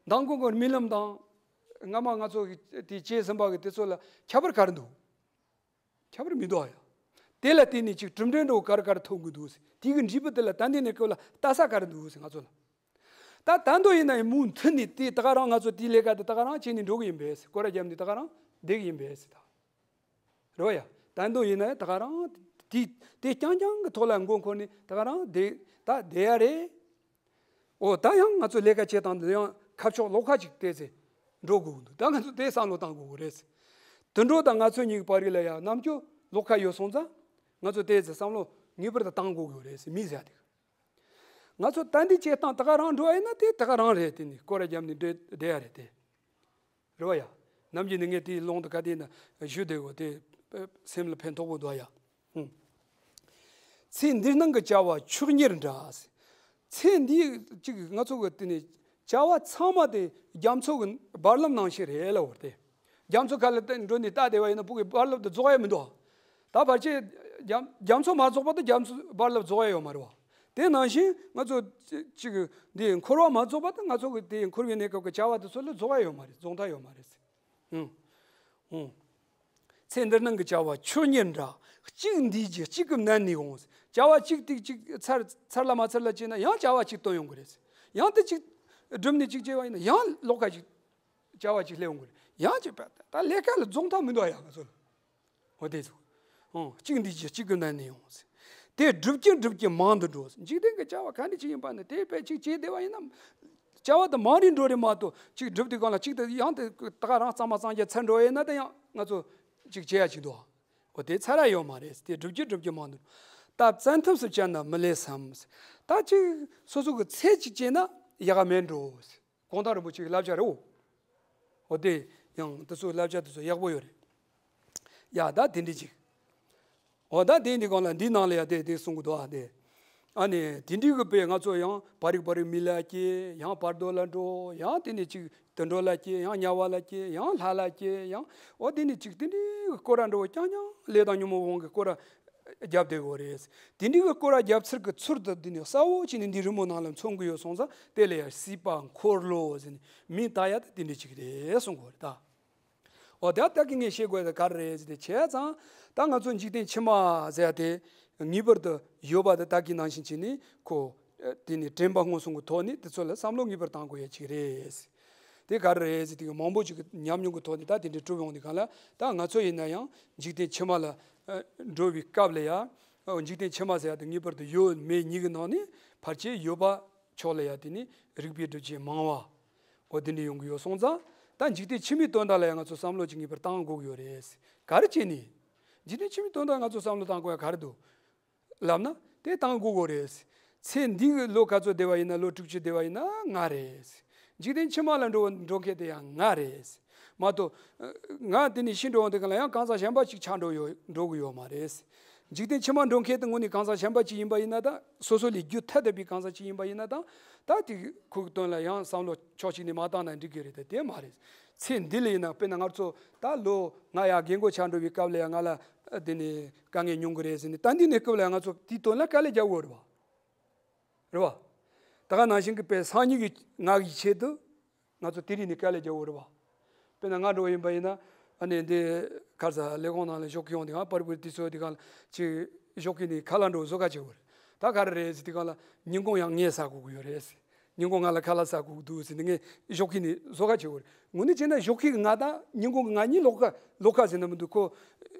མདང་དགོང་གི་རྨི་ལམ་དང་། སྔ་མ་ང་ཚོ་གི་དེ་བྱས་ཟིན་པ་གི་དེ་ཚོ་ལ་ཁྱད་པར་ག་རེ་འདུག་ཁྱད་པར་མི་འདུག་ཨ་ཡ། དེ་ལ་བརྟེན་ནས་ཅིག་གྲུབ་འབྲས་འདྲ་བོ་ག་རེ་ག་རེ་ཐོབ་གི་འདུག་ཟེར། དེ་གི་འབྲས་བུ་དེ་ལ་ད་འདི་གནས་སྐབས་ལ་ལྟ་ས་ག་རེ་འདུག་ཟེར། ང་ཚོ་ལ་ད་ད་འདོད་ཡིན་ན་ཡང་མུ་མཐུད་ནས་དེ་ད་ག་རང་ང་ཚོ་དེའི་ལས་ཀ་དེ་ད་ག་རང་བྱས་ནས་འགྲོ་གི་ཡིན་པས་ཟེར། སྐོར་ར་བརྒྱབ་ནས་ད་ག་རང་བསྡད་གི་ཡིན་པས་ཟེར། ད་རེད་བ་ཡ། ད་འདོད་ཡིན་ན་ཡང་ད་ག་རང་དེ་དེ་རྐྱང་རྐྱང་གི་ཐོག་ལ་མགོ་འཁོར་ནས་ད་ག་རང་བསྡད་ད་བསྡད་ཡ་རེད། འོ་ད་ཡང་ང་ཚོ་ལས་ཀ་བྱེད་སྟངས་འདི་ཡང་ཁ་ཕྱོགས་ལོགས་ཁ་ཅིག་བལྟས་ཚེ་འགྲོ་དགོས་ཀྱི་འདུག་ད་ང་ཚོ་དེ་བསམ་བློ་བཏང་དགོས་ཀྱི་རེད། དུད་འགྲོ་དང་ང་ཚོ་གཉིས་ཀྱི་བར་རིགས་ལ་ཡང་རྣམ་འགྱུར་ལོགས་ཁ་ཡོད་སོང་ཙང་། ང་ཚོ་དེ་ཚེ་བསམ་བློ་ངེས་པར་དུ་བཏང་དགོས་ཀྱི་རེད་ཟེར། མི་ཟེར་ཡ་དེ། ང་ཚོ་ད་འདི་བྱེད་སྟངས་ད་ག་རང་འགྲོ་བ་ཡིན་ན་དེ་ད་ག་རང་རེད། དེ་ནི་སྐོར་ར་བརྒྱབ་ནས་བསྡད་བསྡད་ཡ་རེད་དེ། རེད་བ་ཡ། ནམ་རྒྱུན་ནས་ངས་དེའི་ཀློང་དུ་ག་དེ་ན་ཞུ་བསྡད་གོ་དེ་སེམས་ལ་ཕན་ཐོགས་པོ་འདུག་ཡ། ཧུམ། ཚེ་འདིར་སྣང་གི་བྱ་བ་ཆོས་ཉིད་འདྲ། ཚེ་འདི་གཅིག་ང་ཚོ་གི་དེ་ནི་བྱ་བ་ཚང་མ་དེ་རྒྱ་མཚོ་གི་བར་ལམ་ནང་བཞིན་རེད་ལབ་པ་རེད་དེ། རྒྱ་མཚོ་ཁ་ལ་དེ་འགྲོ་ནས་ལྟ་བསྡད་པ་ཡིན་ན་ཕུག་གི་བར་ལམ་དུ་རྫོགས་ཡ་མི་འདུག་ད་ཕལ་ཆེར་རྒྱ་རྒྱ་མཚོ་མ་རྫོགས་པ་དུ་རྒྱ་མཚོ་བར་ལམ་རྫོགས་ཡ་ཡོད་མ་རེད་བ། དེ་ནང་བཞིན་ང་ཚོ་ཅིག་འདི་འཁོར་བ་མ་རྫོགས་པ་དུ་ང་ཚོ་གི་དེ་འཁོར་བའི་གནས་སྐབས་ཀྱི་བྱ་བ་དེ་ཚོ་ལ་རྫོགས་ཡ་ཡོད་མ་རེད། རྫོགས་མཐའ་ཡོད་མ་རེད། ཨང་། ཨང་། ཚེ་འདིར་སྣང་གི་བྱ་བ་ཆོས་ཉིད་འདྲ། གཅིག་འདུས་ཀྱི་གཅིག་གི་ནད་ནི་འོང་། བྱ་བ་གཅིག་ཏིག་གཅིག་ཚར་ཚར་ལ་མ་ཚར་ལ་བྱས་ན་ཡང་བྱ་བ་གཅིག་བཏོན་ཡོང་གི་རེད། ཡང་དེ་གཅིག་བསྒྲུབས་ནས་གཅིག་བྱས་པ་ཡིན་ན་ཡང་ལོགས་ཀ་གཅིག་བྱ་བ་གཅིག་སླེབས་ཡོང་གི་རེད། ཡང་གཅིག་པ་ད་ལས་ཀ་ལ་རྫོགས་མཐའ་མི་འདུག་ཡ་ང་ཚོ་ལ། འོ་དེ་ཚོ། ཨང་། གཅིག་འདུས་ཀྱི་གཅིག་གི་ནད་ནི་འོང་། དེ་བསྒྲུབ་ཀྱིན་བསྒྲུབ་ཀྱིན་མང་དུ་འགྲོ། འཇིག་རྟེན་གྱི་བྱ་བ་ག་འདྲ་ཅིག་ཡིན་པ་ནི་དེ་དཔེ་གཅིག་བྱས་བསྡད་པ་ཡིན་ན། བྱ་བ་དེ་མང་རུ་འགྲོ་རེད་མ་གཏོགས་གཅིག་བསྒྲུབས་དུས་སྒང་ལ་གཅིག་དེ་ཡང་དེ་ད་ག་རང་གཙང་མ་གཙང་རྐྱང་ཚར་འགྲོ་ཡིན་ན་དེ་ཡང་ང་ཚོ་གཅིག་བྱེད་ཡ་གཅིག་འདུག་འོ་དེ་ཚར་ཡ་ཡོད་མ་རེད། དེ་བསྒྲུབ་ཀྱིན་བསྒྲུབ་ཀྱིན་མང་དུ། ད་བཙན་ཐབས་སུ་བྱས་ན་མི་ལེགས་སམ། ད་གཅིག་སོ་སོ་གི་ཚད་ཅིག་བྱས་ན་ཡག་ག་མེད་འགྲོ། གུང་ཐང་རིན་པོ་ཆེའི་བསླབ་བྱ་རེད་འོ། འོ་དེ་ཡང་དེ་ཚོའི་བསླབ་བྱ་དེ་ཚོ་ཡག་པོ་ཡོད་རེད། ཡ་ད་དེ་འདྲ་ཅིག་འོ་ད་དེ་འདི་གང་ལ་འདི་ནང་ལ་ཡ་དེ་དེ་གསུང་གི་འདུག་ཨ་དེ། ཨ་ནི་དེ་འདྲའི་གི་དཔེ་ང་ཚོ་ཡང་བར་རིག་བར་རིག་མི་ལ་སྐྱེ། ཡང་བར་དོ་ལ་འགྲོ། ཡང་དེ་ནས་ཅིག་དུད་འགྲོ་ལ་སྐྱེ། ཡང་དམྱལ་བ་ལ་སྐྱེ། ཡང་ལྷ་ལ་སྐྱེ། ཡང་འོ་དེ་ནས་ཅིག་དེ་འདྲའི་གི་སྐོར་ར་འགྲོ་བ་རྐྱང་རྐྱང་ལས་དང་ཉོན་མོངས་དབང་གི་སྐོར་ར་རྒྱབ་བསྡད་དགོས་རེད། དེ་འདྲའི་གི་སྐོར་ར་རྒྱབ་ཚུལ་གི་ཚུལ་དུ་འདི་ནས་གསལ་བོ་བྱས་ནས་འདི་རི་མོ་ནང་ལ་མཚོན་གི་ཡོད་སོང་ཙང་དེ་ལ་ཡང་སྲིད་པ་འཁོར་ལོ་ཟེར་ནས་མིང་བཏགས་ཡ་ད་དེ་འདྲ་ཅིག་རེད་གསུང་གི་ཡོད་རེད་ད། འོ་དེ་ད་གི་ངས་བཤད་དགོས་ཡ་ད་ག་རེ་རེད་ཟེར་ཏེ་བྱས་ཙང་ད་ང་ཚོ་འཇིག་རྟེན་ཕྱི་མ་ཟེར་ཡ་དེ་ངེས་པར་དུ་ཡོད་པ་དེ་ད་གི་ནང་བཞིན་བྱས་ནས་ཁོ་དེ་ནས་དྲན་པ་མངོན་སུམ་གི་ཐོག་ནས་དེ་ཚོ་ལ་བསམ་བློ་ངེས་པར་བཏང་དགོས་ཡ་ཅིག་རེད། དེ་ག་རེ་རེད་ཟེར་དུས་མང་པོ་ཅིག་གི་ཉམས་མྱོང་གི་ཐོག་ནས་ད་དེ་འདྲའི་གྲུབ་ཡོང་དུས་གང་ལ་ད་ང་ཚོ་ཡིན་ན་ཡང་འཇིག་རྟེན་ཕྱི་མ་ལ་ཨ་འགྲོ་བའི་སྐབས་ལ་ཡ་ཨ་འཇིག་རྟེན་ཕྱི་མ་ཟེར་ཡ་དེ་ངེས་པར་དུ་ཡོད་མེད་གཉིས་ཀྱི་ནང་ནས་ཕལ་ཆེར་ཡོད་པ་ཕྱོགས་ལ་ཡ་དེ་ནི་རིགས་པའི་སྒྲུབ་བྱེད་མང་བ་འོ་དེ་འདྲ་ཡོང་གི་ཡོད་སོང་ཙང་ད་འཇིག་རྟེན་ཕྱི་མའི་དོན་དག་ལ་ཡ་ང་ཚོ་བསམ་བློ་ཅིག་ངེས་པར་བཏང་དགོས་ཀྱི་ཡོད་རེད། ག་རེ་བྱས་ནས་འཇིག་རྟེན་ཕྱི་མའི་དོན་དག་ང་ཚོ་བསམ་བློ་བཏང་དགོས་ཡ་ག་རེ་འདུག་ལབ་ན་དེ་བཏང་དགོས་གོ་རེད། ཚེ་འདི་གི་ལོ་ག་ཚོད་བསྡད་པ་ཡིན་ན། ལོ་དྲུག་ཅུ་བསྡད་པ་ཡིན་ན་ང་རེད། འཇིག་རྟེན་ཕྱི་མ་ལ་འགྲོ་འགྲོ་མཁན་དེ་ཡང་ང་རེད། མ་གཏོགས་ང་དེ་ནས་ཤི་འགྲོ་འོང་དེ་ག་ལ་ཡང་གང་ཟག་གཞན་པ་ཅིག་ཆགས་འགྲོ་ཡོད་འགྲོ་གི་ཡོད་མ་རེད། འཇིག་རྟེན་ཕྱི་མ་འགྲོ་མཁན་དེ་དངོས་གནས་གང་ཟག་གཞན་པ་ཅིག་ཡིན་པ་ཡིན་ན་དང་། སོ་སོ་ལས་རྒྱུད་ཐ་དད་པའི་གང་ཟག་ཅིག་ཡིན་པ་ཡིན་ན་དང་། ད་དེ་ཁོ་གི་དོན་ལ་ཡང་བསམ་བློ་ཕྱོགས་གཅིག་ནས་མ་བཏང་ན་འགྲིག་གི་རེད་དེ། དེ་མ་རེད། ཚེ་འདི་ལ་ཡིན་ན་དཔེར་ན་ང་ཚོ་ད་ལོ་ང་ཡ་རྒན་གོག་ཆགས་འགྲོ་བའི་སྐབས་ལ་ཡ་ང་ལ་དེ་ནས་དཀའ་ངལ་མྱོང་གི་རེད་ཟེར་ནས། ད་འདི་ནས་སྐབས་ལ་ཡ་ང་ཚོ་དེའི་དོན་ལ་དཀའ་ལས་རྒྱག་དགོས་རེད་བ། རེད་བ། ད་ག་ནང་བཞིན་གྱི་དཔེ་སང་ཉིན་གྱི་ང་གི་ཆེད་དུ་ང་ཚོ་དེ་རིང་ནས་དཀའ་ལས་རྒྱག་དགོས་རེད་བ། དཔེར་ན་ང་འགྲོ་བ་ཡིན་པ་ཡིན་ན། ཨ་ནི་འདི་ག་རེ་ཟ་ལས་ཁུངས་ནང་ལ་ཞོགས་ཀྱི་ཡོང་དུས་གང་། པར་པུར་དུས་ཚོད་དུས་གང་ཅིག་ཞོགས་ཀྱི་ནས་ཁ་ལག་འགྲོ་བཟོ་ག་བྱེད་དགོས་རེད། ད་ག་རེ་རེད་ཟེར་དུས་སྒང་ལ་ཉིན་གུང་ཡང་ངས་ཟ་དགོས་ཀྱི་ཡོད་རེད་ཟེར། ཉིན་གུང་ང་ལ་ཁ་ལག་ཟ་དགོས་ཀྱི་འདུག་ཟེར་ནས་ངས་ཞོགས་ཀས་ནས་བཟོ་ཁ་བྱེད་དགོས་རེད། དངོས་གནས་བྱས་ན་ཞོགས་ཀས་ང་དང་ཉིན་གུང་གི་ང་གཉིས་ལོག་ཁ་ལོག་ཁ་ཟེར་ན་མི་འདུག་ཁོ།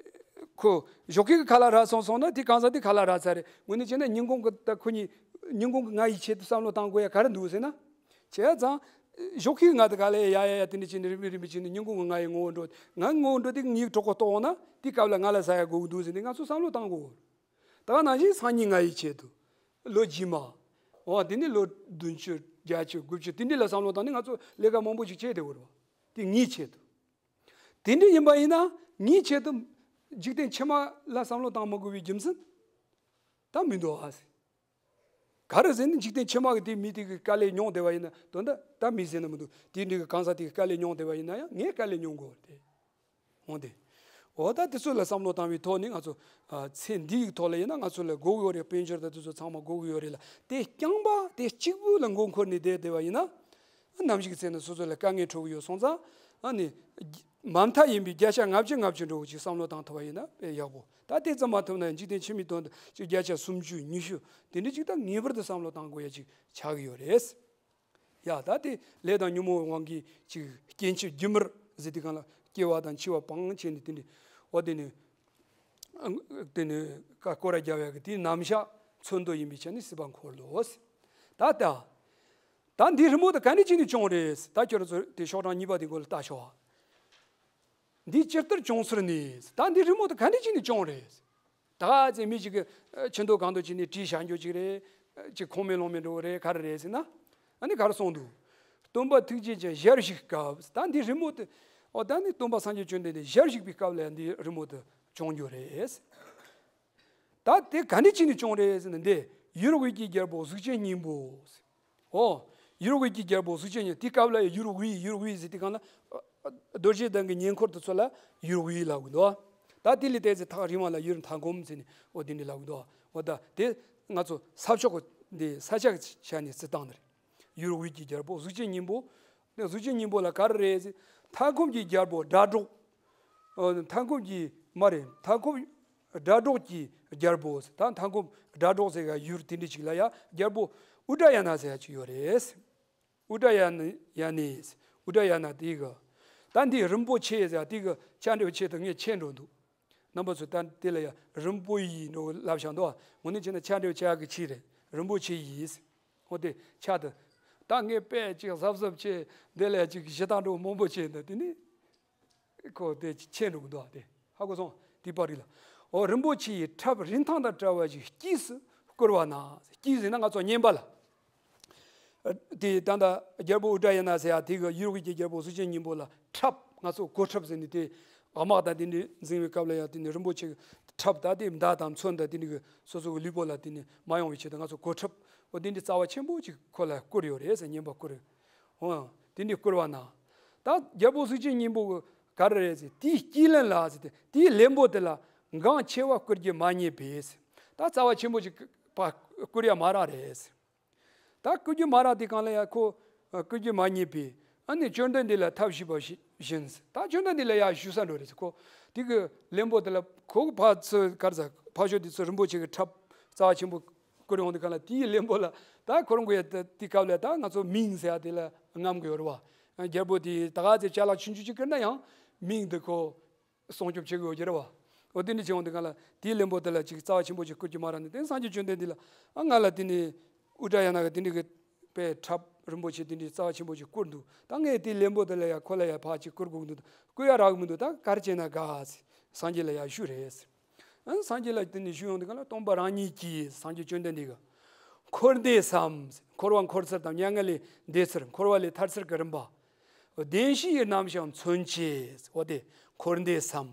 ཁོ་ཞོགས་ཀས་ཀྱི་ཁ་ལག་རག་སོང་སོང་ན་དེ་གང་ཟག་དེ་ཁ་ལག་རག་ཚར་རེད། དངོས་གནས་བྱས་ན་ཉིན་གུང་གི་ད་ཁོ་གཉིས་ཉིན་གུང་གི་ང་ཡི་ཆེད་དུ་བསམ་བློ་བཏང་དགོས་ཡ་ག་རེ་འདུག་ཟེར་ན། བྱས་ཙང་ཞོགས་ཀས་ང་དང་ག་ལེ་ཡ་ཡ་ཡ་དེ་འདྲ་བྱས་ནས་རིམ་པས་རིམ་པས་བྱས་ནས་ཉིན་གུང་གི་ང་ཡི་ངོ་བོ་འགྲོ། ང་ངོ་བོ་འགྲོ་དེ་ངའི་གྲོད་ཁོག་ལྟོགས་འོང་ན་དེ་སྐབས་ལ་ང་ལ་ཟ་ཡ་དགོས་ཀྱི་འདུག་ཟེར་ནས་ང་ཚོས་བསམ་བློ་བཏང་དགོས། ད་ག་ནང་བཞིན་སང་ཉིན་ང་ཡི་ཆེད་དུ། ལོ་རྗེས་མ། འོ་དེ་ནས་ལོ་བདུན་ཅུ་བརྒྱད་ཅུ་དགུ་བཅུ་དེ་འདྲ་ལ་བསམ་བློ་བཏང་ནས་ང་ཚོ་ལས་ཀ་མང་པོ་ཞིག་བྱས་བསྡད་ཡོད་རེད་བ། དེ་ངའི་ཆེད་དུ། དེ་འདྲ་ཡིན་པ་ཡིན་ན་ངའི་ཆེད་དུ་འཇིག་རྟེན་ཕྱི་མ་ལ་བསམ་བློ་བཏང་མི་དགོས་པའི་རྒྱུ་མཚན་ད་མི་འདུག་ཨ་ཟེར། ག་རེ་ཟེར་ན་འཇིག་རྟེན་ཕྱི་མ་གི་དེ་མི་དེ་གི་དཀའ་ལས་མྱོང་བསྡད་པ་ཡིན་ན་དོན་དག་ད་མི་ཟེར་ན་མི་འདུག་དེ་འདྲའི་གི་གང་ཟག་དེ་གི་དཀའ་ལས་མྱོང་བསྡད་པ་ཡིན་ན་ཡང་ངས་དཀའ་ལས་མྱོང་དགོས་རེད། འོང་སྟེ། འོ་ད་དེ་ཚོ་ལ་བསམ་བློ་བཏང་བའི་ཐོག་ནས་ང་ཚོ་ཨ་ཚེ་འདིའི་ཐོག་ལ་ཡིན་ན་ང་ཚོ་ལ་དགོས་ཀྱི་ཡོད་རེད། དཔལ་འབྱོར་དང་དེ་ཚོ་ཚང་མ་དགོས་ཀྱི་ཡོད་རེད་ལ། དེ་རྐྱང་པ་དེ་གཅིག་པུ་ལ་མགོ་འཁོར་ནས་བསྡད་བསྡད་པ་ཡིན་ན། ནམ་ཞིག་ཚེ་ན་སོ་སོ་ལ་དཀའ་ངལ་འཕྲད་ཀྱི་ཡོད་སོང་ཙང་། ཨ་ནི། མ་མཐའ་ཡིན་པའི་བརྒྱ་ཆ་ལྔ་བཅུ་ལྔ་བཅུ་འགྲོ་བ་ཅིག་བསམ་བློ་བཏང་ཐུབ་པ་ཡིན་ན་དཔེ་ཡག་པོ། ད་དེ་ཙམ་མ་ཐུབ་ན་འཇིག་རྟེན་ཕྱི་མའི་དོན་དུ་ཅིག་བརྒྱ་ཆ་སུམ་ཅུ་ཉི་ཤུ་དེ་འདྲ་ཅིག་ད་ངེས་པར་དུ་བསམ་བློ་བཏང་དགོས་ཡ་ཅིག་ཆགས་ཀྱི་ཡོད་རེད། ཡ་ད་དེ་ལས་དང་ཉོན་མོངས་དབང་གིས་ཅིག་སྐྱེ་འཆི་སྒྱུ་མར་ཟེར་དུས་སྒང་ལ་སྐྱེ་བ་དང་འཆི་བ་སྤངས་བྱས་ནས་དེ་འདྲ། འོ་དེ་ནི། དེ་ནི་ཀ་སྐོར་ར་རྒྱབ་ཡ་གི་དེའི་རྣམ་གཞག་མཚོན་དོན་ཡིན་པའི་ཆ་ནས་སྲིད་པ་འཁོར་ལོ། ད་ལྟ། ད་འདིའི་རི་མོ་དེ་ག་འདྲ་བྱས་ནས་བྱུང་རེད། ད་ཁྱོད་རང་ཚོ་དེ་ཤོག་གྲངས་གཉིས་པ་དེ་མགོ་ལ་ལྟ་ཤོག་འདི་ཇི་ལྟར་བྱུང་ཟེར་ནས། ད་འདི་རི་མོ་དེ་ག་འདྲ་བྱས་ནས་བྱུང་རེད། ད་ཚེ་མི་ཞིག་གིས་ཆུ་འདོད་གང་འདོད་བྱས་ནས་བྲིས་བཞག་རྒྱུ་ཅིག་རེད། ཅིག་ཁུངས་མེད་ལུང་མེད་འགྲོ་གི་རེད། ག་རེ་རེད་ཟེར་ན། ཨ་ནི་ག་རེ་གསུངས་འདུག་སྟོན་པ་ཐུགས་རྗེ་ཅན་ཞལ་བཞུགས་སྐབས། ད་འདི་རི་མོ་དེ། འོ་ད་ནི་སྟོན་པ་སངས་རྒྱས་བཅོམ་ལྡན་འདས་ཞལ་བཞུགས་པའི་སྐབས་ལ་འདི་རི་མོ་དེ་བྱུང་རྒྱུ་རེད། ད་དེ་ག་འདྲ་བྱས་ནས་བྱུང་རེད་ཟེར་ན། འདི་ཡུལ་དབུས་ཀྱི་རྒྱལ་པོ་གཟུགས་ཅན་སྙིང་པོ། ཨོ། ཡུལ་དབུས་ཀྱི་རྒྱལ་པོ་གཟུགས་ཅན་སྙིང་། དེའི་སྐབས་ལ་ཡུལ་དབུས་ཡུལ་དབུས་ཟེར་དུས་སྒང་ལ། རྡོ་རྗེ་གདན་གྱི་ཉེ་འཁོར་དེ་ཚོ་ལ་ཡུལ་དབུས་ལབ་ཀྱི་འདུག་ད་དེ་ལས་བལྟས་ཚེ་ཐག་རིང་བ་ལ་ཡུལ་མཐའ་སྒོམ་ཟེར་ནས་འོ་དེ་འདྲ་ལབ་ཀྱི་འདུག་འོ་ད་དེ་ང་ཚོ་ས་ཕྱོགས་ཀྱི་འདི་ས་ཆ་གི་ཆ་ནས་བརྩི་སྟངས་དེ་རེད། ཡུལ་དབུས་ཀྱི་རྒྱལ་པོ་གཟུགས་ཅན་སྙིང་པོ། གཟུགས་ཅན་སྙིང་པོ་ལ་ག་རེ་རེད་ཟེར། མཐའ་འཁོབ་ཀྱི་རྒྱལ་པོ་སྒྲ་སྒྲོགས། ཨ། མཐའ་འཁོབ་ཀྱི་མ་རེད། མཐའ་འཁོབ་སྒྲ་སྒྲོགས་ཀྱི་རྒྱལ་པོ། ད་མཐའ་འཁོབ་སྒྲ་སྒྲོགས་ཟེར་ག་ཡུལ་དེ་འདྲ་ཅིག་ལ་ཡ་རྒྱལ་པོ་ཨུ་དྲ་ཡ་ན་ཟེར་ཡ་ཅིག་ཡོད་རེད། ཨུ་དྲ་ཡ་ན་ཡ་ནས། ཨུ་དྲ་ཡ་ན་དེ་གི། ད་འདི་རིན་པོ་ཆེ་ཟེར་ཡ་དེ་གི་ཆ་འདྲ་བའི་ཆེད་དུ་ངས་ཆེ་འགྲོ་འདུག་རྣམ་པ་ཚོས་ད་དེ་ལ་ཡ་རིན་པོ་ཡི་འགྲོ་ལབ་བཞག་འདུག་དངོས་གནས་བྱས་ན་ཆ་འདྲ་བའི་ཆ་གི་ཆེ་རེད། རིན་པོ་ཆེ་ཡིས། འོ་དེ་ཆ་དེ། ད་ངས་དཔེ་ཅིག་གཟབ་གཟབ་བྱས། འདི་ལ་ཡ་ཅིག་ཞེ་དྲག་འགྲོ་མང་པོ་བྱས་འདུག་དེ་ནི། ཁོ་དེ་ཆེ་འགྲོ་གི་འདུག་ཨ། དེ་ཧ་གོ་སོང་། དེ་པར་རིགས་ལ། འོ། རིན་པོ་ཆེ་ཡི་ཁྲབ་རིན་ཐང་དང་བྲལ་བ་ཞིག་དཀྱུས་སུ་བསྐུར་བ་ན། དཀྱུས་ཟེར་ན་ང་ཚོ་བསྙེན་པ་ལ། དེ་ད་ལྟ་རྒྱལ་པོ་ཨུ་དྲ་ཡ་ན་ཟེར་ཡ་དེ་གི་ཡུལ་དབུས་ཀྱི་རྒྱལ་པོ་གཟུགས་ཅན་སྙིང་པོ་ལ་ཁྲབ། ང་ཚོ་གོ་ཁྲབ་ཟེར་ནས་དེ་དམག་དང་དེ་འདྲ་འཛིང་བའི་སྐབས་ལ་ཡང་དེ་ནི་རིན་པོ་ཆེ་གི་ཁྲབ་ད་དེ་མདའ་དང་མཚོན་དང་དེ་འདྲ་གི་སོ་སོ་གི་ལུས་པོ་ལ་དེ་ནི་མ་ཡོང་བའི་ཆེད་དུ་ང་ཚོ་གོ་ཁྲབ། འོ་དེ་འདྲ་རྩ་བ་ཆེན་པོ་ཅིག་ཁོ་ལ་བསྐུར་ཡོད་རེད་ཟེར། བསྙེན་པ་བསྐུར། འོ། དེ་འདྲའི་བསྐུར་བ་ན། ད་རྒྱལ་པོ་གཟུགས་ཅན་སྙིང་པོ་གི་ག་རེ་རེད་ཟེར། དེའི་དཀྱིལ་ལན་ལ་ཟེར་ཏེ། དེའི་ལེན་པོ་དེ་ལ་འགངས་ཆེ་བ་བསྐུར་རྒྱུ་མ་རྙེད་པས། ད་རྩ་བ་ཆེན་པོ་ཅིག་ཕར་བསྐུར་ཡ་མ་རག་རེད་ཟེར། ད་བསྐུར་རྒྱུ་མ་རག་དུས་སྒང་ལ་ཡ་ཁོ་བསྐུར་རྒྱུ་མ་རྙེད་པས། ཨ་ནི་བཅོམ་ལྡན་འདས་ལ་ཐབས་ཞུས་པ་བཞིན་ཟེར། ད་བཅོམ་ལྡན་འདས་ལ་ཡ་ཞུ་ས་འགྲོ་རེད་ཟེར། ཁོ་དེ་གི་ལེན་པོ་དེ་ལ་ཁོ་གི་ཕར་ཚུར་ག་རེ་ཟེར། ཕར་ཕྱོགས་དེ་ཚུར་རིན་པོ་ཆེ་གི་ཁྲབ་རྩ་བ་ཆེན་པོ་བསྐུར་ཡོང་དུས་སྒང་ལ། དེའི་ལེན་པོ་ལ་ད་ཁོ་རང་གི་ཡ་ད་དེ་སྐབས་ལ་ད་ང་ཚོ་མིང་ཟེར་ཡ་དེ་ལ་རྔམ་གི་ཡོད་རེད་བ། རྒྱལ་པོ་དེ་ད་ག་ཚོད་ཅ་ལག་ཆུང་ཆུང་ཅིག་བསྐུར་ན་ཡང་མིང་དེ་ཁོ་སྲུང་སྐྱོབ་བྱེད་དགོས་ཀྱི་རེད་བ། འོ་དེ་འདྲ་བྱེད་ཡོང་དུས་སྒང་ལ་དེའི་ལེན་པོ་དེ་ལ་ཅིག་རྩ་བ་ཆེན་པོ་ཅིག་བསྐུར་རྒྱུ་མ་རག་ནས། དེ་སངས་རྒྱས་བཅོམ་ལྡན་འདས་ལ། ཨ། ང་ལ་དེ་ནི་ཨུ་དྲ་ཡ་ན་གི་དེ་འདྲ་གི་དཔེ་ཁྲབ་རིན་པོ་ཆེ་དེ་འདྲའི་རྩ་བ་ཆེན་པོ་ཅིག་བསྐུར་འདུག་ད་ངས་དེའི་ལེན་པོ་དེ་ལ་ཡ་ཁོ་ལ་ཡ་ཕར་ཅིག་བསྐུར་དགོས་འདུག་བསྐུར་ཡ་རག་གི་མི་འདུག་ད་ག་རེ་བྱས་ན་དགའ་ཟེར། སངས་རྒྱས་ལ་ཡ་ཞུས་རེད་ཟེར། ཨ། སངས་རྒྱས་ལ་དེ་ནས་ཞུས་ཡོང་དུས་སྒང་ལ། སྟོན་པ་རང་ཉིད་ཀྱིས། སངས་རྒྱས་བཅོམ་ལྡན་འདས་ཀྱིས། འཁོར་འདས་སམ། འཁོར་བ་འཁོར་ཚུལ་དང་མྱ་ངན་ལས་འདས་ཚུལ། འཁོར་བ་ལས་ཐར་ཚུལ་གྱི་རིམ་པ། བདེན་བཞིའི་རྣམ་གཞག་མཚོན་བྱེད། འོ་དེ་འཁོར་འདས་སམ།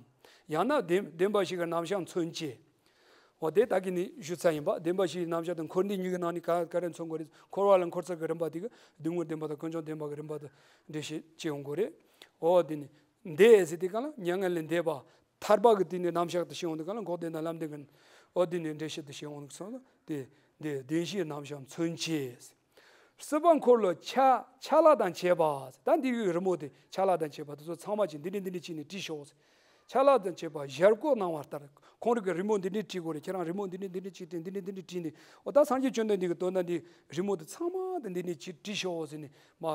ཡང་ན་བདེན་བདེན་པ་བཞི་གི་རྣམ་གཞག་མཚོན་བྱེད། འོ་དེ་ད་གིན་ནས་ཞུས་ཚར་ཡིན་པ། བདེན་པ་བཞིའི་རྣམ་གཞག་དེ་འཁོར་འདས་གཉིས་ཀྱི་ནང་ནས་ག་ག་རེ་མཚོན་དགོས་རེད། འཁོར་བ་ལ་འཁོར་ཚུལ་གྱི་རིམ་པ་དེ་གི་སྡུག་བསྔལ་བདེན་པ་དང་ཀུན་འབྱུང་བདེན་པ་གི་རིམ་པ་དང་འགྲེལ་བཤད་བྱེད་ཡོང་དགོས་རེད། འོ་དེ་ནི་འདས་ཟེར་དུས་སྒང་ལ་མྱ་ངན་ལས་འདས་པ། ཐར་པ་གི་དེ་ནི་རྣམ་གཞག་དེ་བྱེད་ཡོང་དུས་སྒང་ལ། འགོག་བདེན་དང་ལམ་བདེན་གྱི། འོ་དེ་ནི་འགྲེལ་བཤད་དེ་བྱེད་ཡོང་དུས་སོང་ལ། དེ་དེ་བདེན་བཞིའི་རྣམ་གཞག་མཚོན་བྱེད། སྲིད་པ་འཁོར་ལོ་ཆ་ཆ་ལག་དང་བཅས་པ། ད་འདི་ཡི་རི་མོ་དེ་ཆ་ལག་དང་བཅས་པ་དེ་ཚོ་ཚང་མ་ཅིག་འདི་འདྲ་འདི་འདྲ་བྱས་ནས་བྲིས་ཤོག་ཟེར། ཆ་ལག་དང་བཅས་པ་ཞལ་བཀོད་གནང་བ་ལྟར། ཁོང་རང་གིས་རི་མོ་འདི་འདྲས་བྲིས་དགོས་རེད། ཁྱེད་རང་རི་མོ་འདི་འདྲས་འདི་འདྲས་བྲིས་ཏེ། འདི་འདྲས་འདི་འདྲས་བྲིས་ནས། འོ་ད་སངས་རྒྱས་བཅོམ་ལྡན་འདས་ཀྱི་དོན་དག་འདི་རི་མོ་དེ་ཚང་མ་དེ་འདི་འདྲས་བྲིས་བྲིས་ཤོག་ཟེར་ནས། མ་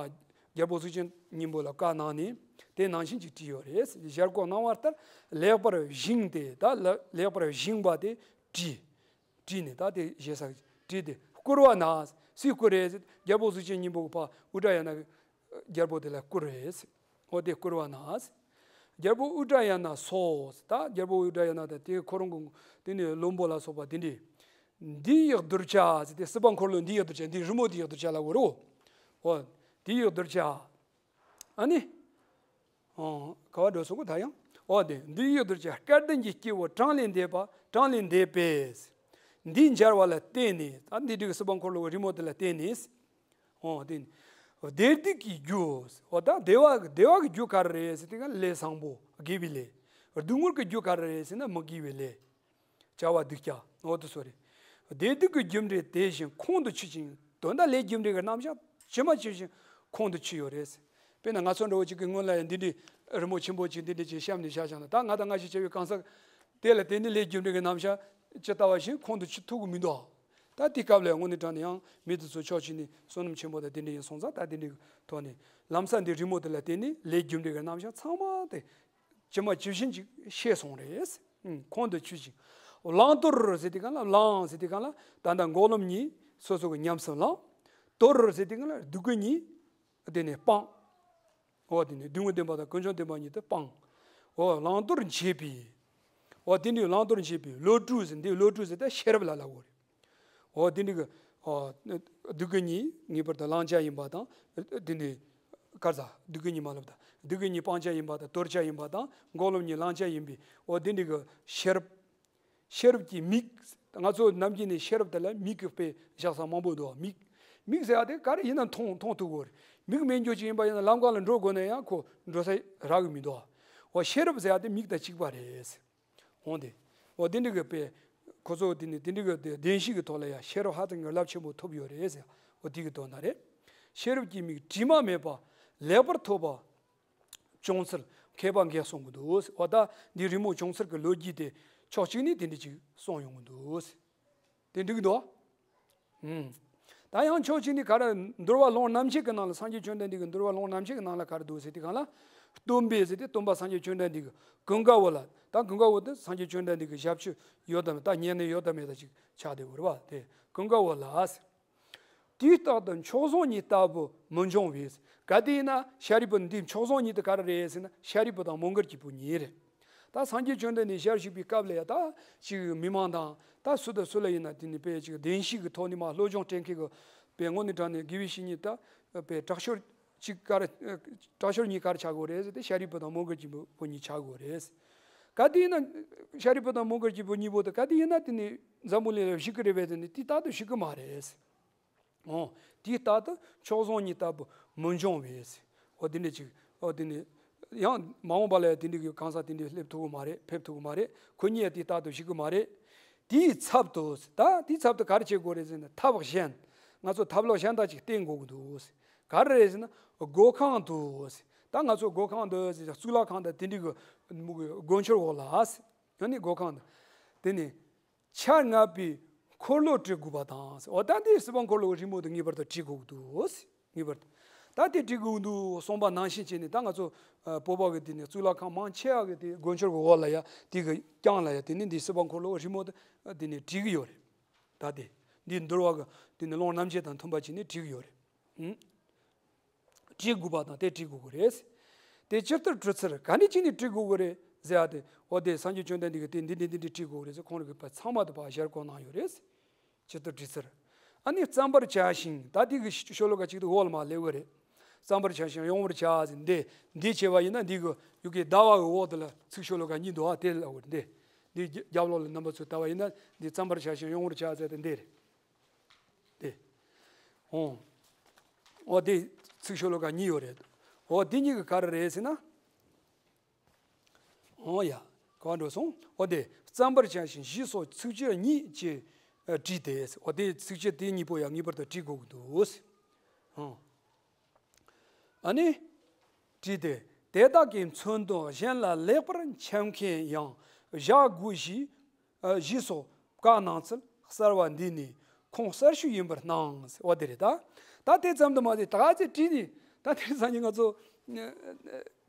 རྒྱལ་པོ་གཟུགས་ཅན་སྙིང་པོ་ལ་བཀའ་གནང་ནས། དེ་ནང་བཞིན་ཅིག་བྲིས་ཡོད་རེད། ཞལ་བཀོད་གནང་བ་ལྟར་ལེགས་པར་བཞེངས་ཏེ། ད་ལ་ལེགས་པར་བཞེངས་པ་དེ་བྲིས། བྲིས་ནས། ད་དེ་ཞེ་ས་བྲིས་ཏེ། བསྐུར་བ་ན། སུས་བསྐུར་རེད། རྒྱལ་པོ་གཟུགས་ཅན་སྙིང་པོ་གི་ཕ་ཨུ་དྲ་ཡ་ན་གི་རྒྱལ་པོ་དེ་ལ་བསྐུར་རེད། འོ་དེ་བསྐུར་བ་ན། རྒྱལ་པོ་ཨུ་དྲ་ཡ་ན་སོགས། ད་རྒྱལ་པོ་ཨུ་དྲ་ཡ་ན་དང་དེ་ཁོ་རང་གི་དེ་ནས་བློན་པོ་ལ་སོགས་པ་དེ་འདྲས། འདི་ཡི་གདུལ་བྱ་ཟེར་ཏེ། སྲིད་པ་འཁོར་ལོའི་འདི་ཡི་གདུལ་བྱ། འདི་རི་མོ་འདི་ཡི་གདུལ་བྱ་ལ་གོ་རོ། འོ་འདི་ཡི་གདུལ་བྱ། ཨ་ནི། ཨོ། ག་བ་འགྲོ་སོང་གོ་ད་ཡང་། འོ་དེ་འདི་ཡི་གདུལ་བྱ་སྐལ་ལྡན་གྱི་སྐྱེ་བོ་གྲངས་ལས་འདས་པ། གྲངས་ལས་འདས་པས། འདི་སྦྱར་བ་ལ་བརྟེན་ནས། ད་འདི་འདྲའི་སྲིད་པ་འཁོར་ལོའི་རི་མོ་དེ་ལ་བརྟེན་ནས། འོ་དེ་བདེ་སྡུག་གི་རྒྱུ། འོ་ད་བདེ་བ་བདེ་བ་གི་རྒྱུ་ག་རེ་རེད་ཟེར་དུས་ཀ་ལས་བཟང་པོ། དགེ་བའི་ལས། སྡུག་བསྔལ་གྱི་རྒྱུ་ག་རེ་རེད་ཟེར་ན་མི་དགེ་བའི་ལས། བྱ་བ་སྡུག་ཅག་འོ་དེ་ཚོ་རེད། བདེ་སྡུག་གི་རྒྱུ་འབྲས་དེ་བཞིན་ཁོང་དུ་ཆུད་ཅིང་། དོན་དག་ལས་རྒྱུ་འབྲས་ཀྱི་རྣམ་གཞག་ཇི་མ་ཇི་བཞིན་ཁོང་དུ་ཆུད་ཡོད་རེད། དཔེར་ན་ང་ཚོ་འདྲ་བོ་ཅིག་གི་སྔོན་ལ་ཡང་འདི་འདྲའི་རི་མོ་ཆེན་པོ་ཅིག་འདི་འདྲ་ཅིག་བཤམས་ནས་བཞག་བཞག་ན། ད་ང་དང་ང་ཞིག་བྱ་བའི་གང་ཟག་དེ་ལ་དེ་ནི་ལས་རྒྱུ་འབྲས་ཀྱི་རྣམ་གཞག་ཇི་ལྟ་བ་བཞིན་ཁོང་དུ་ཆུད་ཐུབ་ཀྱི་མི་འདུག་ད་དེ་སྐབས་ལ་དངོས་གནས་དྲང་ནས་ཡང་མི་དེ་ཚོ་ཕྱོགས་གཅིག་ནས་བསོད་ནམས་ཆེན་པོ་དང་དེ་འདྲ་ཡིན་སོང་ཙང་། ད་དེ་འདྲའི་ཐོག་ནས་ལམ་སང་འདི་རི་མོ་དེ་ལ་བརྟེན་ནས་ལས་རྒྱུ་འབྲས་ཀྱི་རྣམ་གཞག་ཚང་མ་དེ་ཇི་མ་ཇི་བཞིན་ཅིག་ཤེས་སོང་རེད། ཨང་། ཁོང་དུ་ཆུད་ཅིང་། བླང་དོར་ཟེར་དུས་གང་ལ། བླང་ཟེར་དུས་གང་ལ་ད་ལྟ་འགོག་སློང་གཉིས་སོ་སོ་གི་ཉམས་སུ་བླང་། དོར་ཟེར་དུས་གང་ལ་སྡུག་གི་གཉིས། དེ་ནས་སྤང་། འོ་དེ་ནས་སྡུག་བསྔལ་བདེན་པ་དང་ཀུན་འབྱུང་བདེན་པ་གཉིས་དེ་སྤང་། འོ་བླང་དོར་འབྱེད་པའི། འོ་དེ་ནས་བླང་དོར་འབྱེད་པའི་བློ་གྲོས་ཟེར། འདི་བློ་གྲོས་ཟེར་ཏེ་ཤེས་རབ་ལ་ལབ་དགོས་རེད། འོ་དེ་འདྲ་གི། འོ་སྡུག་གི་གཉིས་ངེས་པར་དུ་བླང་བྱ་ཡིན་པ་དང་། དེ་འདྲའི་ག་རེ་ཟ། སྡུག་གི་གཉིས་མ་ལབ་ད། སྡུག་གི་གཉིས་སྤང་བྱ་ཡིན་པ་དང་། དོར་བྱ་ཡིན་པ་དང་། འགོག་སློང་གཉིས་བླང་བྱ་ཡིན་པའི། འོ་དེ་འདྲ་གི་ཤེས་རབ། ཤེས་རབ་ཀྱི་མིག་ང་ཚོ་ནམ་རྒྱུན་ནས་ཤེས་རབ་དེ་ལ་མིག་གི་དཔེ་བཞག་ས་མང་པོ་འདུག་མིག་མིག་ཟེར་ཡ་དེ་ག་རེ་ཡིན་ན་མཐོང་མཐོང་ཐུབ་དགོས་རེད། མིག་མེད་རྒྱུ་ཅིག་ཡིན་པ་ཡིན་ན་ལམ་ཁ་ལ་འགྲོ་དགོས་ན་ཡང་ཁོ་འགྲོ་ས་རག་གི་མི་འདུག་འོ་ཤེས་རབ་ཟེར་ཡ་དེ་མིག་དང་གཅིག་པ་རེད། འོང་དེ། འོ་དེ་འདྲ་གི་དཔེ། ཁོ་ཚོ་དེ་ནི་དེ་འདྲ་གི་བདེན་བཞི་གི་ཐོག་ལ་ཡང་ཤེས་རབ་ཧ་ཅང་གི་རླབས་ཆེན་པོ་ཐོབ་ཡོད་རེད་ཟེར། འོ་དེ་གི་དོན་དག་རེད། ཤེས་རབ་ཀྱི་མིག་དྲི་མ་མེད་པ་ལེགས་པར་ཐོབ་པ་བྱུང་ཚུལ་མཁས་པ་འགས་གསུང་གི་འདུག་འོ་ད་འདི་རི་མོ་བྱུང་ཚུལ་གྱི་ལོ་རྒྱུས་དེ་ཕྱོགས་གཅིག་ནས་དེ་འདྲ་ཅིག་གསུངས་ཡོང་གི་འདུག་དེ་འགྲིག་འདུག་ཨུམ། ད་ཡང་ཕྱོགས་གཅིག་ནས་ག་རེ། འདུལ་བ་ལུང་རྣམ་འབྱེད་ཀྱི་ནང་ལ་སངས་རྒྱས་བཅོམ་ལྡན་འདས་ཀྱི་འདུལ་བ་ལུང་རྣམ་འབྱེད་ཀྱི་ནང་ལ་ག་རེ་འདུག་ཟེར་དུས་གང་ལ། སྟོན་པས་ཟེར་ཏེ་སྟོན་པ་སངས་རྒྱས་བཅོམ་ལྡན་འདས་ཀྱིས་ཀུན་དགའ་བོ་ལ། ད་ཀུན་དགའ་བོ་དེ་སངས་རྒྱས་བཅོམ་ལྡན་འདས་ཀྱི་ཞབས་ཕྱི་ཡོད་དམ། ད་ཉན་ནས་ཡོད་དམ་མེད་དམ་ཅིག་ཆགས་བསྡད་ཡོད་རེད་པ། དེ་ཀུན་དགའ་བོ་ལ། དུས་རྟག་ཏུ་མཆོག་ཟུང་གཉིས་ལྟ་བུ་མི་འབྱུང་བས། གལ་ཏེ་ཡིན་ན་ཤཱ་རིའི་བུ་འདི་མཆོག་ཟུང་གཉིས་དེ་ག་རེ་རེད་ཟེར་ན་ཤཱ་རིའི་བུ་དང་མོའུ་འགལ་གྱི་བུ་གཉིས་རེད། ད་སངས་རྒྱས་བཅོམ་ལྡན་འདས་ཞལ་བཞུགས་པའི་སྐབས་ལ་ཡ་ད་ཅིག་མི་མང་དང་ད་སུ་དང་སུ་ལ་ཡིན་ན་དེ་ནི་དཔེ་ཅིག་བདེན་བཞི་གི་ཐོག་ནས་མ་སློབ་སྦྱོང་སྤྲད་མཁན་གྱི་དཔེ་དངོས་གནས་དྲང་གནས་དགེ་བའི་བཤེས་གཉེན་ད་དཔེ་དྲག་ཤོས་ཅིག་ག་རེ། དྲག་ཤོས་གཉིས་ག་རེ་ཆགས་དགོས་རེད་ཟེར་ཏེ་ཤཱ་རིའི་བུ་དང་མོའུ་འགལ་གྱི་བུ་གཉིས་ཆགས་དགོས་རེད། གལ་ཏེ་ཡིན་ན་ཤཱ་རིའི་བུ་དང་མོའུ་འགལ་གྱི་བུ་གཉིས་པོ་དེ་གལ་ཏེ་ཡིན་ན་དེ་ནི་འཛམ་བུ་གླིང་ལ་བཞུགས་ཀྱི་རེད་པས། དེ་ནི་དུས་རྟག་ཏུ་བཞུགས་ཀྱི་མ་རེད། འོ། དུས་རྟག་ཏུ་མཆོག་ཟུང་གཉིས་ལྟ་བུ་མི་འབྱུང་བས། འོ་དེ་འདྲ་ཅིག་འོ་དེ་ནི་ཡང་མ་འོངས་པ་ལ་ཡང་དེ་འདྲ་གི་གང་ཟག་དེ་འདྲ་སླེབས་ཐུབ་ཀྱི་མ་རེད། ཕེབས་ཐུབ་ཀྱི་མ་རེད། ཁོ་གཉིས་ཡང་དུས་རྟག་ཏུ་བཞུགས་ཀྱི་མ་རེད། དེའི་ཚབ་ཏུ། ད་དེའི་ཚབ་ཏུ་ག་རེ་བྱེད་དགོས་རེད་ཟེར་ན་ཐབས་གཞན། ང་ཚོ་ཐབས་ལམ་གཞན་དག་ཅིག་བསྟེན་དགོས་ཀྱི་འདུག་ག་རེ་རེད་ཟེར་ན་སྒོ་ཁང་དུ། ད་ང་ཚོ་སྒོ་ཁང་དུ་ཟེར། གཙུག་ལག་ཁང་དང་དེ་འདྲ་གི་མུ་གི་སྒོ་མཆོད་འོག་ལ། ཡང་ནི་སྒོ་ཁང་དུ། དེ་ནི། ཆ་ལྔ་པའི་འཁོར་ལོ་བྲི་དགོས་པ་དང་། འོ་ད་འདི་སྲིད་པ་འཁོར་ལོའི་རི་མོ་དེ་ངེས་པར་དུ་བྲི་དགོས་འདུག་ངེས་པར་དུ། ད་དེ་བྲི་དགོས་འདུག་གསུངས་པ་ནང་བཞིན་བྱས་ནས་ད་ང་ཚོ་ཨ་བོད་པ་གི་དེ་ནས་གཙུག་ལག་ཁང་མང་ཆེ་བ་གི་དེ་སྒོ་མཆོད་གི་འོག་ལ་ཡ་དེ་གི་རྐྱང་ལ་ཡ་དེ་ནས་འདི་སྲིད་པ་འཁོར་ལོའི་རི་མོ་དེ་དེ་ནས་བྲིས་གི་ཡོད་རེད། ད་དེ་འདི་འདུལ་བ་གི་དེ་ནས་ལུང་རྣམ་འབྱེད་དང་མཐུན་པ་བྱས་ནས་བྲིས་གི་ཡོད་རེད། ཨུམ། བྲི་དགོས་པ་དང་དེ་བྲི་དགོས་ཀྱི་རེད། དེ་ཇི་ལྟར་བྲི་ཚུལ་ག་འདྲ་བྱས་ནས་བྲི་དགོས་ཀྱི་རེད་ཟེར་ཡ་དེ། འོ་དེ་སངས་རྒྱས་བཅོམ་ལྡན་འདས་ཀྱིས་དེ་འདི་འདི་འདི་འདི་བྲི་དགོས་ཀྱི་རེད་ཟེར་ཁོང་རང་གིས་ཕར་ཚང་མ་དེ་ཕར་ཞལ་བཀོད་གནང་ཡོད་རེད། ཇི་ལྟར་བྲི་ཚུལ། ཨ་ནི་བརྩམ་པར་བྱ་ཞིང་། ད་དེ་གི་ཤོ་ལོ་ཀ་གཅིག་དེ་འོག་ལ་མར་སླེབས་ཀྱི་རེད། བརྩམ་པར་བྱ་ཞིང་ཡོང་བར་བྱ་ཟེར། འདི་འདི་བྱས་པ་ཡིན་ན་འདི་གི་ཡུ་གེ་ཟླ་བ་གི་འོག་དེ་ལ་ཚིག་ཤོ་ལོ་ཀ་གཉིས་འདུག་ཨ་དེ་ལ་འོ་འདི་འདི་རྒྱབ་ལོགས་ལ་རྣམ་པ་ཚོས་ལྟ་བ་ཡིན་ན་འདི་བརྩམ་པར་བྱ་ཞིང་ཡོང་བར་བྱ་ཟེར་དེ་འདི་རེད། དེ། འོང་། འོ་དེ་ཚིག་ཤོ་ལོ་ཀ་གཉིས་ཡོད་རེད། འོ་དེ་གཉིས་ཀྱི་ག་རེ་རེད་ཟེར་ན། འོ་ཡ། ག་པར་འགྲོ་སོང་། འོ་དེ་བརྩམ་པར་བྱ་ཞིང་ཞེས་སོགས་ཚིགས་བཅད་གཉིས་ཀྱིས་ཨ་བྲིས་ཏེ། འོ་དེ་ཚིགས་བཅད་དེ་གཉིས་པོ་ཡང་ངེས་པར་དུ་བྲི་དགོས་ཀྱི་འདུག་འོང་། ཨ་ནི། བྲིས་ཏེ། དེ་དག་གི་མཚོན་དོན་གཞན་ལ་ལེགས་པར་འཆད་མཁན་ཡང་བཞག་དགོས་ཞེས། ཨ། ཞེས་སོགས་བཀའ་གནང་ཚུལ་གསར་བ་འདི་ནི་ཁུངས་གསར་ཤོས་ཡིན་པར་སྣང་། འོ་དེ་རེད་ད། ད་དེ་ཙམ་དུ་མ་ཟད་ད་ག་ཚོད་བྲིས་ནས་ད་དེ་སང་ཉིན་ང་ཚོ་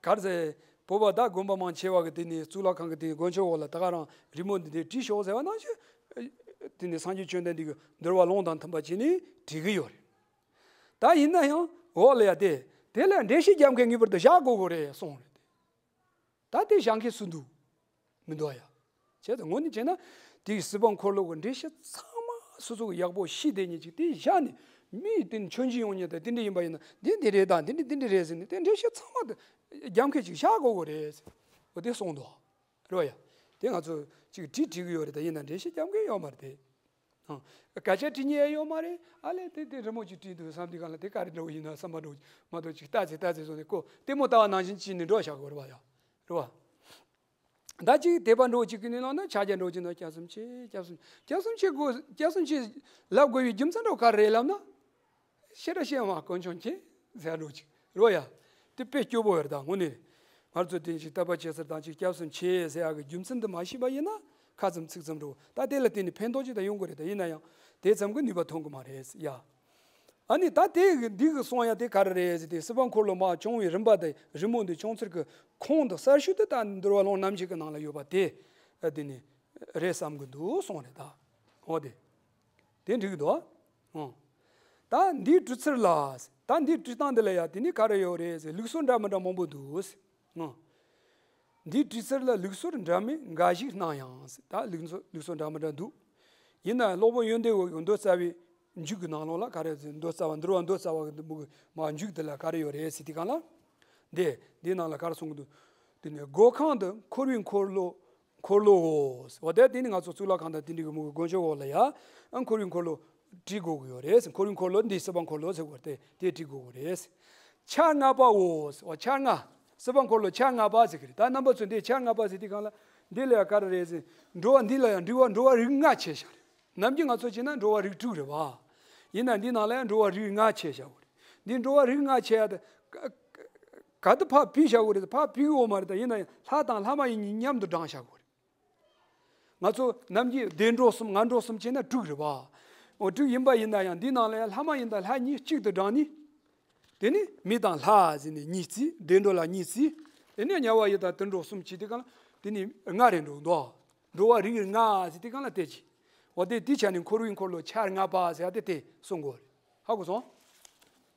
ག་རེ་ཟེར། བོད་པ་ད་དགོན་པ་མང་ཆེ་བ་གི་དེ་ནས་གཙུག་ལག་ཁང་གི་དེ་ནས་དགོན་མཆོད་འོག་ལ་ད་ག་རང་རི་མོ་འདི་འདྲས་བྲིས་ཤོག་ཟེར་བ་ནང་བཞིན། དེ་ནས་སངས་རྒྱས་བཅོམ་ལྡན་འདས་ཀྱི་འདུལ་བ་ལུང་དང་མཐུན་པ་བྱས་ནས་བྲིས་གི་ཡོད་རེད། ད་ཡིན་ན་ཡང་འོག་ལ་ཡ་དེ་དེ་ལ་འགྲེལ་བཤད་རྒྱབ་མཁན་ངེས་པར་དུ་བཞག་དགོས་དགོས་རེད་གསུངས་རེད། ད་དེ་བཞག་མཁན་སུ་འདུག་མི་འདུག་ཡ། བྱས་ཙང་དངོས་གནས་བྱས་ན་དེའི་སྲིད་པ་འཁོར་ལོ་གི་འགྲེལ་བཤད་ཚང་མ་སོ་སོ་གི་ཡག་པོ་ཤེས་བསྡད་མཁན་ཅིག་དེ་བཞག་ནས། མིའི་དེ་མཆོད་མཇལ་ཡོང་མཁན་དང་དེ་འདྲ་ཡིན་པ་ཡིན་ན་འདི་འདི་རེད་དང་འདི་འདྲ་འདི་འདྲ་རེད་ཟེར་ནས་དེ་འགྲེལ་བཤད་ཚང་མ་དེ་རྒྱབ་མཁན་ཅིག་བཞག་དགོས་དགོས་རེད་ཟེར། འོ་དེ་གསུངས་འདུག་རེད་བ་ཡ། དེ་ང་ཚོ་ཅིག་བྲིས་བྲིས་གི་ཡོད་རེད་ད། ཡིན་ན་འགྲེལ་བཤད་རྒྱབ་མཁན་ཡོད་མ་རེད་དེ། ཨང་། སྐད་ཆ་དྲི་མཁན་ཡང་ཡོད་མ་རེད། ཨ་ལས་དེ་དེ་རི་མོ་ཅིག་བྲིས་འདུག་བསམ་དུས་གང་ལ་དེ་ག་རེ་འདྲ་བོ་ཡིན་ན་བསམ་པ་འདྲ་བོ་མ་གཏོགས་ཅིག་ལྟ་ཚེ་ལྟ་ཚེ་བཟོ་ནས་ཁོ་ལྟད་མོ་ལྟ་བ་ནང་བཞིན་བྱས་ནས་འགྲོ་བཞག་དགོས་རེད་བ་ཡ། རེད་བ། ད་ཅིག་དད་པ་འདྲ་བོ་ཅིག་གི་ནས་ལངས་ན་ཕྱག་རྒྱ་འདྲ་བོ་ཅིག་ན་སྐྱབས་སུ་མཆི། སྐྱབས་སུ་སྐྱབས་སུ་མཆི་དགོས། སྐྱབས་སུ་མཆི་ལབ་དགོས་པའི་རྒྱུ་མཚན་འདྲ་བོ་ག་རེ་རེད་ལབ་ན། ཤེས་ར་ཤེས་མ་དཀོན་མཆོག་མཁྱེན་ཟེར་འགྲོ་ཅིག་རོ་ཡ། དེ་དཔེ་སྐྱོ་པོ་ཡོད་རེད་ད་དངོས་གནས། ང་ཚོ་དེ་ཅིག་བསྟོད་པ་བྱེད་ཟེར་དང་ཅིག་སྐྱབས་སུ་མཆི་ཟེར་ཡག་གི་རྒྱུ་མཚན་འདི་མ་ཤེས་པ་ཡིན་ན་ཁ་ཙམ་ཚིག་ཙམ་འགྲོ། ད་དེ་ལ་བརྟེན་ནས་ཕན་ཐོགས་ཅིག་ད་ཡོང་གི་རེད། ད་ཡིན་ན་ཡང་དེ་ཙམ་གྱི་ནུས་པ་ཐོན་གི་མ་རེད་ཡ། ཨ་ནི་ད་དེ་འདི་གི་གསུང་ཡ་དེ་ག་རེ་རེད་ཟེར་ཏེ་སྲིད་པ་འཁོར་ལོ་མར་བྱུང་བའི་རིམ་པ་དེ་རི་མོ་འདི་བྱུང་ཚུལ་གྱི་ཁུངས་དང་གསལ་ཤོས་དེ་ད་འདུལ་བ་ལུང་རྣམ་འབྱེད་ཀྱི་ནང་ལ་ཡོད་པ་དེ་དེ་ནི་རེད་བསམ་གི་འདུག་གསུངས་རེད་ད། འོ་དེ། དེ་འགྲིག་གི་འདུག་ཨ། ཨང་། ད་འདིའི་བྲི་ཚུལ་ལ། ད་འདིའི་བྲི་སྟངས་འདི་ལ་ཡ་དེ་ནི་ག་རེ་ཡོད་རེད་ཟེར། ལུགས་སྲོལ་འདྲ་མི་འདྲ་མང་པོ་འདུག་ཟེར། ཨང་། འདིའི་བྲི་ཚུལ་ལ་ལུགས་སྲོལ་འདྲ་མིན་འགའ་ཞིག་སྣང་ཡང་ཟེར། ད་ལུགས་སྲོལ་ལུགས་སྲོལ་འདྲ་མི་འདྲ་འདུག་ཡིན་ན་སློབ་དཔོན་ཡོན་ཏན་འོད་ཀྱི་མདོ་རྩ་བའི་མཇུག་གི་ནང་ལོགས་ལ་ག་རེ་ཟེར། མདོ་རྩ་བ་འདུལ་བ་མདོ་རྩ་བ་གི་འདི་མུ་གི་མ་མཇུག་དེ་ལ་ག་རེ་ཡོད་རེད་ཟེར་དེ་གང་ལ། འདི་འདིའི་ནང་ལ་ག་རེ་གསུང་གི་འདུག་དེ་ནས་སྒོ་ཁང་དུ་འཁོར་བའི་འཁོར་ལོ། འཁོར་ལོའོ། འོ་དེ་དེ་ནི་ང་ཚོ་གཙུག་ལག་ཁང་དང་དེ་འདྲའི་གི་མུ་གི་དཀོན་མཆོག་འོག་ལ་ཡ། ཨ་འཁོར་བའི་འཁོར་ལོ་བྲི་དགོས་ཀྱི་ཡོད་རེད། འཁོར་བའི་འཁོར་ལོ་འདི་སྲིད་པ་འཁོར་ལོ་ཟེར་བ་དེ་དེ་བྲི་དགོས་ཀྱི་རེད། ཆ་ལྔ་པའོ། འོ་ཆ་ལྔ། སྲིད་པ་འཁོར་ལོ་ཆ་ལྔ་པ་ཟེར་གི་རེད། ད་རྣམ་པ་ཚོ་འདི་ཆ་ལྔ་པ་ཟེར་དུས་གང་ལ་འདི་ལ་ཡ་ག་རེ་རེད་ཟེར། འགྲོ་བ་འདི་ལ་ཡ་འགྲོ་བ་འགྲོ་བ་རིགས་ལྔ་ཕྱེ་བཞག་རེད། ནམ་རྒྱུན་ང་ཚོ་བྱས་ན་འགྲོ་བ་རིགས་དྲུག་རེད་བ། ཡིན་ན་འདི་ནང་ལ་ཡང་འགྲོ་བ་རིགས་ལྔ་ཕྱེ་བཞག་གི་རེད། འདི་འགྲོ་བ་རིགས་ལྔ་ཕྱེ་ཡ་དེ་ག་ག་དུ་ཕར་ཕུད་བཞག་གི་རེད། ཕར་ཕུད་ཡོད་མ་རེད། ད་ཡིན་ན་ཡང་ལྷ་དང་ལྷ་མ་ཡིན་གཉིས་མཉམ་དུ་བགྲངས་བཞག་གི་རེད། ང་ཚོ་ནམ་རྒྱུན་བདེ་འགྲོ་གསུམ་ངན་འགྲོ་གསུམ་བྱས་ན་དྲུག་རེད་བ། འོ་དྲུག་ཡིན་པ་ཡིན་ན་ཡང་འདི་ནང་ལ་ཡང་ལྷ་མ་ཡིན་དང་ལྷ་གཉིས་གཅིག་ཏུ་བགྲངས་ནས། དེ་ནི་མི་དང་ལྷ་ཟེར་ནས་གཉིས་བརྩི། བདེ་འགྲོ་ལ་གཉིས་བརྩི། དེ་ནས་དམྱལ་བ་ཡི་དྭགས་དུད་འགྲོ་གསུམ་བྱས་དུས་གང་ལ་དེ་ནི་ལྔ་རེད་འགྲོ་འདུག་འགྲོ་བ་རིགས་ལྔ་ཟེར་དུས་གང་ལ་དེ་ཅི། འོ་དེ་དེ་ཆ་ནས་འཁོར་བའི་འཁོར་ལོ་ཆ་ལྔ་པ་ཟེར་ཡ་དེ་དེ་གསུང་དགོས་རེད། ཧ་གོ་སོང་།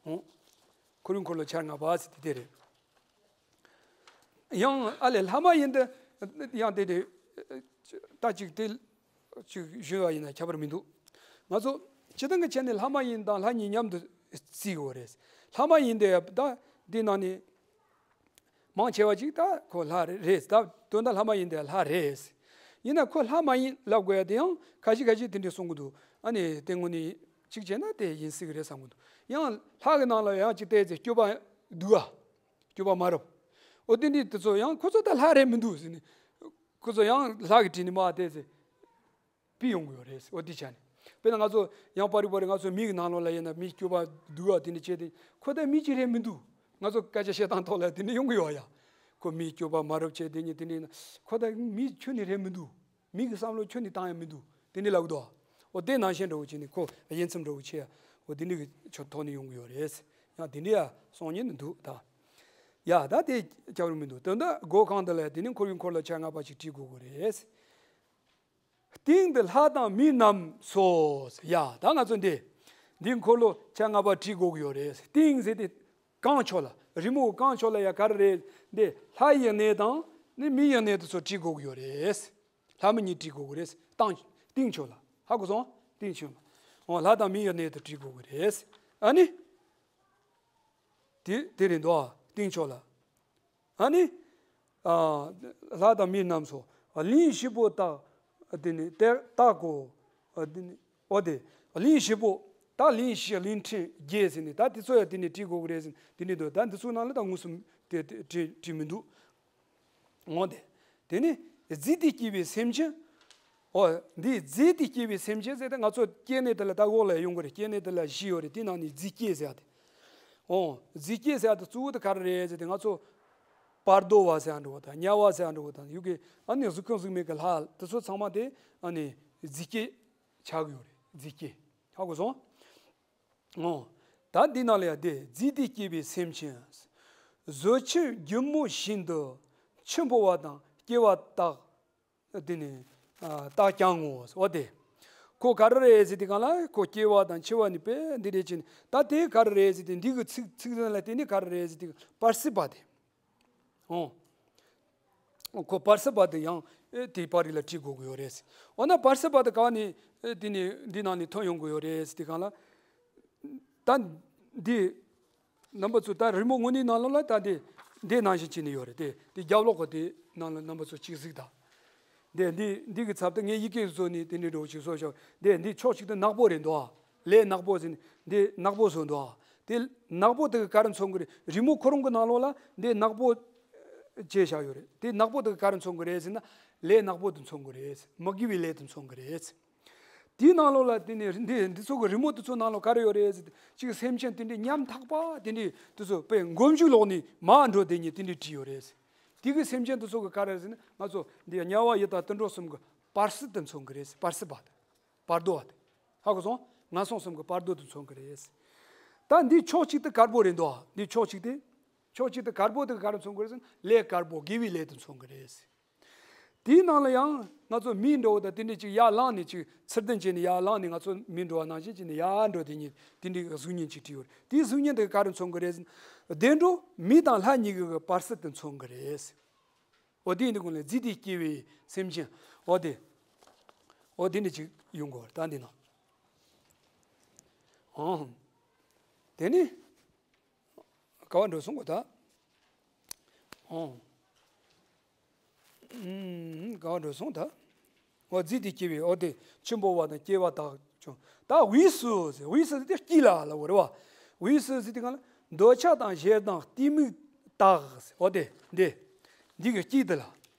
འོ། འཁོར་བའི་འཁོར་ལོ་ཆ་ལྔ་པ་ཟེར་དེ་དེ་རེད། ཡང་ཨ་ལས་ལྷ་མ་ཡིན་དེ་ཡང་དེ་དེ་ད་ཅིག་དེ་ཅིག་ཞུས་པ་ཡིན་ན་ཁྱད་པར་མི་འདུག་ང་ཚོ་སྤྱིར་བཏང་གི་ཆ་ནས་ལྷ་མ་ཡིན་དང་ལྷ་གཉིས་མཉམ་དུ་བརྩི་དགོས་རེད། ལྷ་མ་ཡིན་དེ་ད་འདི་ནང་ནས། མང་ཆེ་བ་ཅིག་ད་ཁོ་ལྷ་རེད་རེད། ད་དོན་དག་ལྷ་མ་ཡིན་དེ་ལྷ་རེད། ཡིན་ན་ཁོ་ལྷ་མ་ཡིན་ལབ་དགོས་ཡ་དེ་ཡང་ཁ་ཤས་ཁ་ཤས་དེ་འདྲས་གསུང་གི་འདུག་ཨ་ནི་དེ་དངོས་གནས་གཅིག་བྱས་ན་དེ་ཡིན་སྲིད་གི་རེད་བསམ་གི་འདུག་ཡང་ལྷ་གི་ནང་ལ་ཡང་ཅིག་བལྟས་ཚེ་སྐྱོབ་པ་སྡུག་ག་སྐྱོབ་པ་མ་རབས། འོ་དེ་འདྲས་དེ་ཚོ་ཡང་ཁོ་ཚོ་ད་ལྷ་རེད་མི་འདུག་ཟེར་ནས། ཁོ་ཚོ་ཡང་ལྷ་གི་དྲིན་ནས་མར་བལྟས་ཚེ། ཕུད་ཡོང་གི་ཡོད་རེད། འོ་དེ་ཆ་ནས། དཔེར་ན་ང་ཚོ་ཡང་པར་རིས་པར་རིས་ང་ཚོ་མི་གི་ནང་ལོགས་ལ་ཡིན་ན་མི་སྐྱོབ་པ་སྡུག་ག་དེ་འདྲ་བྱས་ཏེ་ཁོ་ད་མི་གཅིག་རེད་མི་འདུག་ང་ཚོ་སྐད་ཆ་བཤད་སྟངས་ཐོག་ལ་དེ་འདྲ་ཡོང་གི་ཡོད་ཡ། ཁོ་མི་སྐྱོབ་པ་མ་རབས་བྱས་དེ་ཉིད་དེ་འདྲ་ཡིན་ན་ཁོ་ད་མི་ཁྱོན་ནས་རེད་མི་འདུག་མི་གི་བསམ་བློ་ཁྱོན་ནས་བཏང་ཡ་མི་འདུག་དེ་འདྲ་ལབ་གི་འདུག་འོ་དེ་ནང་བཞིན་འདྲ་བོ་བྱས་ནས་ཁོ་དབྱེ་མཚམས་འདྲ་བོ་ཕྱེ་ཡ། འོ་དེ་འདྲ་གི་ཆོ་ཐོག་ནས་ཡོང་གི་ཡོད་རེད། ཡང་དེ་འདྲ་ཡ་གསུང་མཁན་འདུག་ད། ཡ་ད་དེ་སྐྱབས་རུ་མི་འདུག་དོན་དག་སྒོ་ཁང་དེ་ལ་དེ་ནི་འཁོར་བའི་འཁོར་ལོ་ཆ་ལྔ་པ་ཞིག་བྲིས་དགོས་ཀྱི་རེད། སྟེང་དུ་ལྷ་དང་མི་རྣམས་སོ། ཡ་ད་ང་ཚོ་འདི་འདི་འཁོར་ལོ་ཆ་ལྔ་པ་བྲིས་དགོས་ཀྱི་ཡོད་རེད། སྟེང་ཟེར་དེ་རྐང་ཕྱོགས་ལ་རི་མོ་གི་རྐང་ཕྱོགས་ལ་ཡ་ག་རེ་རེད། འདི་ལྷ་ཡི་གནས་དང་ནི་མི་ཡི་གནས་དེ་ཚོ་བྲིས་དགོས་ཀྱི་ཡོད་རེད། ལྷ་མི་གཉིས་བྲིས་དགོས་ཀྱི་རེད། སྟེང་སྟེང་ཕྱོགས་ལ་ཧ་གོ་སོང་། སྟེང་ཕྱོགས་ལ་འོ་ལྷ་དང་མི་ཡི་གནས་དེ་བྲིས་དགོས་ཀྱི་རེད། ཨ་ནི་དེ་དེ་རེད་འདུག་ཨ། སྟེང་ཕྱོགས་ལ། ཨ་ནི། ཨ། ལྷ་དང་མི་རྣམས་སོ། གླིང་བཞི་པོ་དག་དེ་ནི་དེར་བརྟག་གོ། དེ་ནི་འོ་དེ། གླིང་བཞི་པོ། ད་གླིང་བཞི་གླིང་ཕྲན་བརྒྱད་ཟེར་ནས་ད་དེ་ཚོ་ཡང་དེ་ནི་བྲིས་དགོས་ཀྱི་རེད་ཟེར་དེ་ནི་འདུག་ད་འདི་ཚོའི་ནང་ལ་ད་དངོས་སུ་དེ་དེ་བྲིས་བྲིས་མི་འདུག་འོ་དེ། དེ་ནི་རྫས་དེས་སྐྱེས་པའི་སེམས་ཅན། འོ་འདི་རྫས་དེས་སྐྱེས་པའི་སེམས་ཅན་ཟེར་ཏེ་ང་ཚོ་སྐྱེ་གནས་དེ་ལ་ད་འོག་ལ་ཡོང་གི་རེད། སྐྱེ་གནས་དེ་ལ་བཞི་ཡོད་རེད། དེ་ནང་ནས་རྫས་སྐྱེས་ཟེར་ཡ་དེ། འོ། རྫས་སྐྱེས་ཟེར་ཡ་དེ་གཙོ་བོ་དེ་ག་རེ་རེད་ཟེར་ཏེ་ང་ཚོ། བར་དོ་བ་ཟེར་ཡ་འགྲོ་བ་དང་དམྱལ་བ་ཟེར་ཡ་འགྲོ་བ་དང་ཡུལ་གྱི་ཨ་ནི་གཟུགས་ཁམས་གཟུགས་མེད་ཀྱི་ལྷ་དེ་ཚོ་ཚང་མ་དེ་ཨ་ནི་རྫས་སྐྱེས་ཆགས་ཀྱི་ཡོད་རེད། རྫས་སྐྱེས་ཧ་གོ་སོང་། ཨོ། ད་འདི་ནང་ལ་ཡང་དེ་རྫས་དེས་སྐྱེས་པའི་སེམས་ཅན། གཟོད་ཆེན་སྒྱུ་མ་བཞིན་དུ་འཆི་འཕོ་བ་དང་སྐྱེ་བ་དག་དེ་ནི་ཨ་དག་ཀྱང་ངོ་། འོ་དེ། ཁོ་ག་རེ་རེད་ཟེར་དུས་སྒང་ལ་ཁོ་སྐྱེ་བ་དང་འཆི་བ་ནི་དཔེ་འདི་རེད་ཅེ་ན། ད་དེ་ག་རེ་རེད་ཟེར་དུས་འདི་གི་ཚིག་ཚིག་དོན་ལ་བརྟེན་ནས་ག་རེ་རེད་ཟེར་དུས་བར་སྲིད་པ་དེ། ཨོ། ཁོ་བར་སྲིད་པ་དེ་ཡང་ཨེ་དེའི་པར་རིས་ལ་བྲིས་དགོས་ཀྱི་ཡོད་རེད། འོ་ན་བར་སྲིད་པ་དེ་ག་ནས་ཨེ་དེ་ནས་འདི་ནང་ནས་ཐོན་ཡོང་གི་ཡོད་རེད་ཟེར་དུས་སྒང་ལ། ད་འདི་རྣམ་པ་ཚོ་ད་རི་མོ་དངོས་གནས་ནང་ལོགས་ལ་ད་འདི་འདི་ནང་བཞིན་བྱས་ནས་ཡོད་རེད་དེ། དེ་རྒྱབ་ལོགས་གི་དེ་ནང་ལ་རྣམ་པ་ཚོ་གཅིག་གཟིགས་དང་། དེ་འདི་འདི་གི་ཚབ་ཏུ་ངས་ཡི་གེ་བཟོས་ནས་དེ་འདྲའི་འདྲ་བོ་ཅིག་བཟོས་ཤག་དེ་འདི་ཕྱོགས་གཅིག་ཏུ་ནག་པོ་རེད་འདུག་ཨ། ལས་ནག་པོ་ཟེར་ནས་འདི་ནག་པོ་བཟོས་འདུག་ཨ། དེ་ནག་པོ་དེ་གི་ག་རེ་མཚོན་གི་རེད། རི་མོ་ཁོ་རང་གི་ནང་ལོགས་ལ་འདི་ནག་པོ་བྱས་བཞག་ཡོད་རེད། དེ་ནག་པོ་དེ་གི་ག་རེ་མཚོན་གི་རེད་ཟེར་ན། ལས་ནག་པོ་དེ་མཚོན་གི་རེད། མི་དགེ་བའི་ལས་དེ་མཚོན་གི་རེད། དེའི་ནང་ལོགས་ལ་དེ་ནས་འདི་འདི་ཚོ་གི་རི་མོ་དེ་ཚོ་ནང་ལོགས་ག་རེ་ཡོད་རེད་ཟེར་ཏེ། གཅིག་སེམས་ཅན་དེ་འདྲའི་ཉམ་ཐག་པ་དེ་འདྲའི་དེ་ཚོ་དཔེ་མགོ་མཇུག་ལོག་ནས་མར་འགྲོ་བསྡད་མཁན་དེ་འདྲའི་བྲིས་ཡོད་རེད། དེ་གི་སེམས་ཅན་དེ་ཚོ་གི་ག་རེ་ཟེར་ན། ང་ཚོ་འདི་དམྱལ་བ་ཡི་དྭགས་དུད་འགྲོ་གསུམ་གི་བར་སྲིད་དེ་མཚོན་གི་རེད། བར་སྲིད་པ་དེ། བར་དོ་བ་དེ། ཧ་གོ་སོང་། ངན་སོང་གསུམ་གི་བར་དོ་དེ་མཚོན་གི་རེད། ད་འདི་ཕྱོགས་གཅིག་ཏུ་དཀར་པོ་རེད་འདུག་འདི་ཕྱོགས་གཅིག་དེ། ཕྱོགས་གཅིག་ཏུ་དཀར་པོ་དེ་ག་རེ་མཚོན་གི་རེད་ཟེར་ན། ལས་དཀར་པོ་དགེ་བའི་ལས་དེ་མཚོན་གི་རེད། དེའི་ནང་ལ་ཡང་ང་ཚོ་མིའི་འགྲོ་བ་དང་དེ་འདྲའི་ཅིག་ཡར་ལངས་ནས་ཅིག་ཚུར་ལྡིང་བྱས་ནས་ཡར་ལངས་ནས། ང་ཚོ་མིའི་འགྲོ་བ་ནང་བཞིན་བྱས་ནས་ཡར་འགྲོ་དེ་ཉིད་དེ་འདྲའི་གཟུགས་བརྙན་ཅིག་བྲིས་ཡོད་རེད། དེའི་གཟུགས་བརྙན་དེ་ག་རེ་མཚོན་གི་རེད་ཟེར་ན། བདེ་འགྲོ་མི་དང་ལྷ་གཉིས་ཀྱི་བར་སྲིད་དེ་མཚོན་གི་རེད། འོ་དེ་འདི་གུང་ལ་རྫས་དེས་སྐྱེས་པའི་སེམས་ཅན། འོ་དེ། འོ་དེ་འདྲ་ཅིག་ཡོང་གི་ཡོད་རེད། ད་འདི་ན། ཨང་། དེ་ནི། ག་བ་འགྲོ་སོང་གོ་ད། ཨོ། ཨུམ། ག་བ་འགྲོ་སོང་ད། འོ་རྫས་དེས་སྐྱེས་པའི། འོ་དེ་འཆི་འཕོ་བ་དང་སྐྱེ་བ་དག་ཀྱང་། ད་དབུས་སུ་ཟེར། དབུས་སུ་དེ་དཀྱིལ་ལ་ལ་འོ་རེད་བ། དབུས་སུ་ཟེར་དུས་སྒང་ལ་འདོད་ཆགས་དང་ཞེ་སྡང་གཏི་མུག་དག་ཟེར། འོ་དེ་འདི་འདི་གི་དཀྱིལ་དེ་ལ།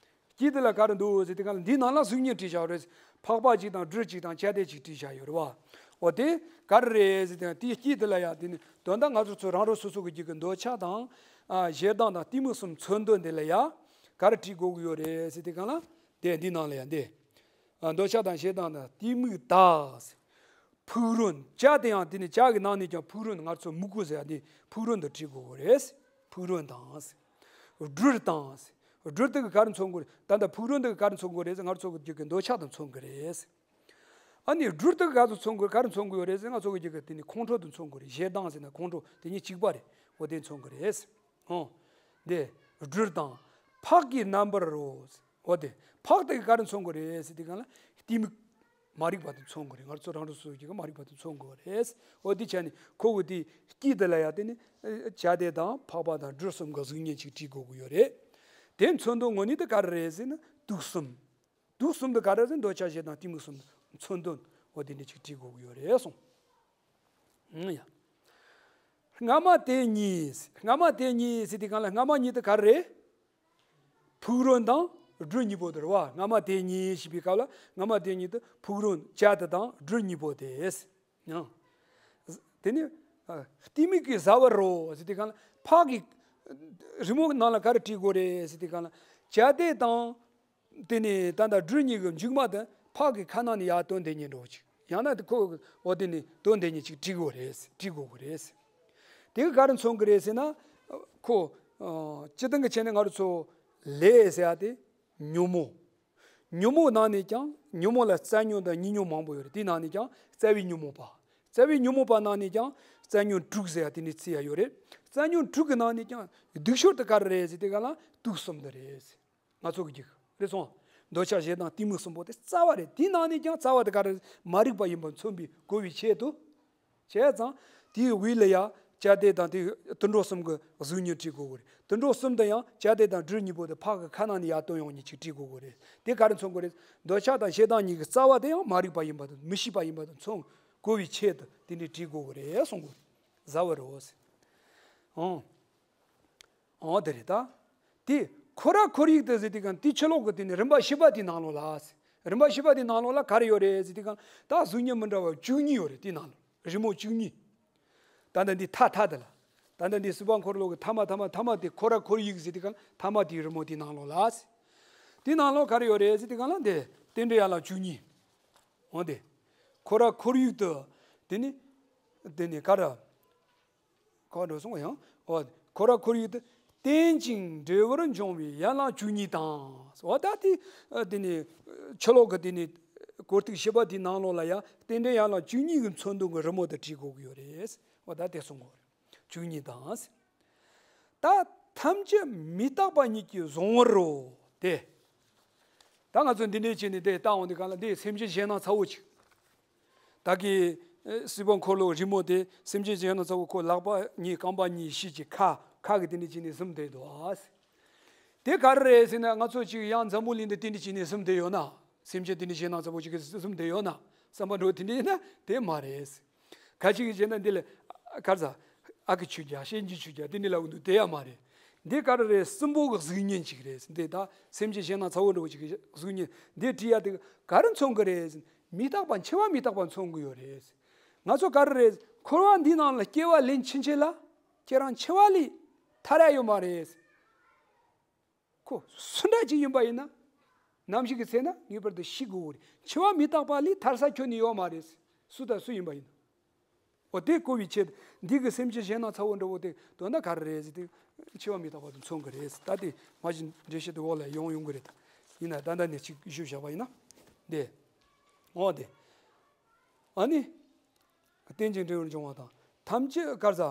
དཀྱིལ་དེ་ལ་ག་རེ་འདུག་ཟེར་དུས་སྒང་ལ། འདིའི་ནང་ལ་གཟུགས་བརྙན་བྲིས་བཞག་རེད། ཕག་པ་གཅིག་དང་སྦྲུལ་གཅིག་དང་བྱ་དེ་གཅིག་བྲིས་བཞག་ཡོད་རེད་བ། འོ་དེ་ག་རེ་རེད་ཟེར་དུས་སྒང་ལ། དེའི་དཀྱིལ་དེ་ལ་ཡ་དེ་ནི་དོན་དག་ང་ཚོ་ཚོ་རང་རང་སོ་སོ་གི་རྒྱུད་ཀྱི་འདོད་ཆགས་དང་། ཨ། ཞེ་སྡང་དང་གཏི་མུག་གསུམ་མཚོན་དོན་དེ་ལ་ཡ་ག་རེ་བྲིས་དགོས་ཀྱི་ཡོད་རེད་ཟེར་དུས་སྒང་ལ། དེ་འདིའི་ནང་ལ་ཡ་འདི། ཨ། འདོད་ཆགས་དང་ཞེ་སྡང་དང་གཏི་མུག་དག་ཟེར། ཕུག་རོན། བྱ་དེ་ཡང་དེ་ནི་བྱ་གི་ནང་ནས་ཀྱང་ཕུག་རོན། ང་ཚོ་མུ་གུ་ཟེར་ཡ་དེ་ཕུག་རོན་དུ་བྲིས་དགོས་ཀྱི་རེད། ཕུག་རོན་དང་ཟེར། སྦྲུལ་དང་ཟེར། སྦྲུལ་དེ་གིས་ག་རེ་མཚོན་གྱི་རེད། ད་ལྟ་ཕུག་རོན་དེ་གིས་ག་རེ་མཚོན་གྱི་རེད་ཟེར། ང་ཚོ་གི་རྒྱུད་ཀྱི་འདོད་ཆགས་དེ་མཚོན་གྱི་རེད། ཨ་ནི་སྦྲུལ་དེ་གིས་ག་ཚོད་མཚོན་གྱི། ག་རེ་མཚོན་གྱི་ཡོད་རེད་ཟེར། ང་ཚོ་གི་རྒྱུད་ཀྱི་དེ་ནི་ཁོང་ཁྲོ་དེ་མཚོན་གྱི་རེད། ཞེ་སྡང་ཟེར་ན་ཁོང་ཁྲོ་དེ་གཉིས་གཅིག་པ་རེད། འོ་དེ་མཚོན་གྱི་རེད། ཨོ། འདི་སྦྲུལ་དང་ཕག་གི་རྣམ་པར་རོ། འོ་དེ་ཕག་དེ་གིས་ག་རེ་མཚོན་གྱི་རེད་ཟེར་དུས་སྒང་ལ། གཏི་མུག་མ་རིག་པ་དེ་མཚོན་གྱི་རེད། ང་ཚོ་རང་རང་སོ་སོ་གི་མ་རིག་པ་དེ་མཚོན་གྱི་རེད། འོ་དེ་བྱས་ནས་ཁོ་གི་དེ་དཀྱིལ་དེ་ལ་ཡ་དེ་ནི་བྱ་དེ་དང་ཕག་པ་དང་སྦྲུལ་གསུམ་གྱི་གཟུགས་བརྙན་ཅིག་བྲིས་དགོས་ཀྱི་ཡོད་རེད། དེ་མཚོན་དོན་དངོས་གནས་དེ་ག་རེ་རེད་ཟེར་ན། དུག་གསུམ། དུག་གསུམ་དེ་ག་རེ་ཟེར། འདོད་ཆགས་ཞེ་སྡང་གཏི་མུག་གསུམ་མཚོན་དོན། འོ་དེ་འདྲ་ཅིག་བྲིས་དགོས་ཀྱི་ཡོད་རེད་གསུངས། ཨང་ཡ། སྔ་མ་དེ་གཉིས། སྔ་མ་དེ་གཉིས་ཟེར་དུས་སྒང་ལ། སྔ་མ་གཉིས་དེ་ག་རེ་རེད། ཕུག་རོན་དང་སྦྲུལ་གཉིས་པོ་དེ་རེད་བ། སྔ་མ་དེ་གཉིས་ཞེས་པའི་སྐབས་ལ། སྔ་མ་དེ་གཉིས་དེ་ཕུག་རོན་བྱ་དེ་དང་སྦྲུལ་གཉིས་པོ་དེ། ཡང་། དེ་ནི། ཨ། གཏི་མུག་གི་བཟའ་བར་རོ་ཟེར་དུས་སྒང་ལ། ཕག་གི་རི་མོ་ནང་ལ་ག་རེ་བྲིས་དགོས་རེད་ཟེར་དུས་སྒང་ལ། བྱ་དེ་དང་། དེ་ནས་ད་ལྟ་སྦྲུལ་གཉིས་ཀྱི་མཇུག་མ་དེ་ཕག་གི་ཁ་ནང་ནས་ཡར་བཏོན་བསྡད་མཁན་འདྲ་བོ་ཅིག། ཡང་ན་དེ་ཁོ་འོ་དེ་ནས་བཏོན་བསྡད་མཁན་ཅིག་བྲིས་དགོས་རེད། བྲིས་དགོས་ཀྱི་རེད། དེ་གིས་ག་རེ་མཚོན་གྱི་རེད་ཟེར་ན། ཁོ། ཨ། སྤྱིར་བཏང་གི་ཆ་ནས་ང་རང་ཚོ་ལས་ཟེར་ཡ་དེ་ཉོན་མོངས། ཉོན་མོངས་ནང་ནས་ཀྱང་ཉོན་མོངས་ལ་རྩ་ཉོན་དང་གཉིས་ཉོན་མང་པོ་ཡོད་རེད། དེའི་ནང་ནས་ཀྱང་རྩ་བའི་ཉོན་མོངས་པ། རྩ་བའི་ཉོན་མོངས་པ་ནང་ནས་ཀྱང་རྩ་ཉོན་དྲུག་ཟེར་ཡ་དེ་ནས་བརྩི་ཡ་ཡོད་རེད། རྩ་ཉོན་དྲུག་གི་ནང་ནས་ཀྱང་སྡུག་ཤོས་དེ་ག་རེ་རེད་ཟེར་དུས་སྒང་ལ། དུག་གསུམ་དེ་རེད། ང་ཚོ་གི་རྒྱུད་རེད་སོང་། འདོད་ཆགས་ཞེ་སྡང་གཏི་མུག་གསུམ་པོ་དེ་རྩ་བ་རེད། དེའི་ནང་ནས་ཀྱང་རྩ་བ་དེ་ག་རེ། མ་རིག་པ་ཡིན་པ་མཚོན་པའི་གོ་བའི་ཆེད་དུ། བྱས་ཙང་དེའི་དབུས་ལ་ཡ་བྱ་དེ་དང་དེ་དུད་འགྲོ་གསུམ་གྱི་གཟུགས་བརྙན་བྲིས་དགོས་ཀྱི་རེད། དུད་འགྲོ་གསུམ་དེ་ཡང་བྱ་དེ་དང་སྦྲུལ་གཉིས་པོ་དེ་ཕག་གི་ཁ་ནང་ནས་ཡར་བཏོན་ཡོང་མཁན་ཅིག་བྲིས་དགོས་ཀྱི་རེད། དེ་ག་རེ་མཚོན་གྱི་རེད། འདོད་ཆགས་དང་ཞེ་སྡང་གཉིས་ཀྱི་རྩ་བ་དེ་ཡང་མ་རིག་པ་ཡིན་པ་དང་། མི་ཤེས་པ་ཡིན་པ་དེ་མཚོན་དགོས་པའི་ཆེད་དུ་དེ་འདྲས་བྲིས་དགོས་ཀྱི་རེད་གསུང་གི་རེད། བཟའ་བར་རོ་ཟེར། ཨང་། ཨོ་དེ་རེད་ད། དེ་ཁོ་ར་ཁོར་ཡུག་དེ་ཟེར་དུས་སྒང་དེ་ཕྱི་ལོགས་ཀྱི་དེ་ནི་རིམ་པ་བཞི་པ་དེའི་ནང་ལོགས་ལ། རིམ་པ་བཞི་པ་དེའི་ནང་ལོགས་ལ་ག་རེ་ཡོད་རེད་ཟེར་དུས་སྒང་། ད་གཟུགས་བརྙན་མི་འདྲ་བ་བཅུ་གཉིས་ཡོད་རེད། དེའི་ནང་ལོགས་རི་མོ་བཅུ་གཉིས། ད་ལྟ་འདི་མཐའ་མཐའ་དེ་ལ། ད་ལྟ་འདི་སྲིད་པ་འཁོར་ལོ་གི་ཐ་མ་ཐ་མ་ཐ་མ་དེ་ཁོ་ར་ཁོར་ཡུག་ཟེར་དེ་གང་ཐ་མ་དེའི་རི་མོ་དེའི་ནང་ལོགས་ལ། དེའི་ནང་ལོགས་ག་རེ་ཡོད་རེད་ཟེར་དེ་གང་ལ་འདི་རྟེན་འབྲེལ་ཡན་ལག་བཅུ་གཉིས། འོ་དེ། ཁོ་ར་ཁོར་ཡུག་ཏུ་དེ་ནི་དེ་ནི་ག་ར། ག་འགྲོ་སོང་ཡང་། འོ། ཁོ་ར་ཁོར་ཡུག་ཏུ་རྟེན་ཅིང་འབྲེལ་བར་འབྱུང་བའི་ཡན་ལག་བཅུ་གཉིས་དང་། འོ་ད་དེ། དེ་ནི། ཆུ་ལོག་གི་དེ་ནི། གོ་རྟིག་བཞི་པ་དེའི་ནང་ལོགས་ལ་ཡང་རྟེན་འབྲེལ་ཡན་ལག་བཅུ་གཉིས་ཀྱི་མཚོན་དོན་གྱི་རི་མོ་དེ་བྲིས་དགོས་ཀྱི་ཡོད་རེད། འོ་ད་དེ་གསུང་གི་ཡོད་རེད། བཅུ་གཉིས་དང་། ད་ཐམས་ཅད་མི་རྟག་པ་ཉིད་ཀྱིས་བཟུང་བར་རོ། དེ། ད་ང་ཚོ་འདི་འདྲའི་བྱས་ནས་དེ་བལྟ་འོང་དུས་གང་ལ་འདི་སེམས་ཅན་གཞན་སྣང་ཚ་བོ་ཅིག་ད་གི་ཨེ་སྲིད་པ་འཁོར་ལོ་རི་མོ་དེ་སེམས་ཅན་གཞན་སྣང་ཚ་བོ་ཁོ་ལག་པ་གཉིས་རྐང་པ་གཉིས་ཤིག་གི་ཁ་ཁ་གི་དེ་འདྲ་བྱས་ནས་ཟུམ་བསྡད་འདུག་ཨ། དེ་ག་རེ་རེད་ཟེར་ན་ང་ཚོ་ཅིག་ཡང་འཛམ་བུ་གླིང་འདི་དེ་འདྲ་བྱས་ནས་ཟུམ་བསྡད་ཡོད་ན། སེམས་ཅན་དེ་འདྲ་གཞན་སྣང་ཚ་བོ་ཅིག་གིས་ཟུམ་བསྡད་ཡོད་ན་བསམ་པ་འགྲོ་དེ་འདྲ་ཡིན་ན་དེ་མ་རེད། ཁ་ཅིག་གིས་བྱས་ན་འདི་ལ་ག་རེ་ཟ། ཨ་ཁུ་ཆོས་རྒྱལ་གཤིན་རྗེ་ཆོས་རྒྱལ་དེ་འདྲ་ལབ་འདུག་དེ་ཡང་མ་རེད། འདི་ག་རེ་རེད་སྲིན་པོ་གི་གཟུགས་བརྙན་ཅིག་རེད་འདི་ད་སེམས་ཅན་གཞན་སྣང་ཚ་བོ་འདྲ་བོ་ཅིག་གི་གཟུགས་བརྙན་འདི་བྲིས་ཡ་དེ་ག་རེ་མཚོན་གི་རེད། མི་རྟག་པ་འཆི་བ་མི་རྟག་པ་མཚོན་གི་ཡོད་རེད། ང་ཚོ་ག་རེ་རེད་འཁོར་བ་འདི་ནང་ལ་སྐྱེ་བ་ལེན་ཕྱིན་ཆད་ལ་ཁྱེད་རང་འཆི་བ་ལས་ཐར་ཡ་ཡོད་མ་རེད། ཁོ་སུ་འདྲ་ཅིག་ཡིན་པ་ཡིན་ན། ནམ་ཞིག་གི་ཚེ་ན་ངེས་པར་དུ་ཤི་དགོས་རེད། འཆི་བ་མི་རྟག་པ་ལས་ཐར་ས་ཁྱོན་ནས་ཡོད་མ་རེད། སུ་དང་སུ་ཡིན་པ་ཡིན་ན། འོ་དེ་གོ་བའི་ཆེད་འདི་གི་སེམས་ཅན་གཞན་སྣང་ཚ་བོ་འདྲ་བོ་དེ་དོན་དག་ག་རེ་རེད་ཟེར་དུས་འཆི་བ་མི་རྟག་པ་དེ་མཚོན་གི་རེད། ད་དེ་མ་གཞི་འགྲེལ་བཤད་དེ་འོག་ལ་ཡོང་ཡོང་གི་རེད། ཡིན་ན་ད་ལྟ་ནས་ཅིག་ཞུས་བཞག་པ་ཡིན་ན། འདི། འོ་དེ། ཨ་ནི། རྟེན་ཅིང་འབྲེལ་བར་འབྱུང་བ་དང་། ཐམས་ཅད་ག་རེ་ཟ།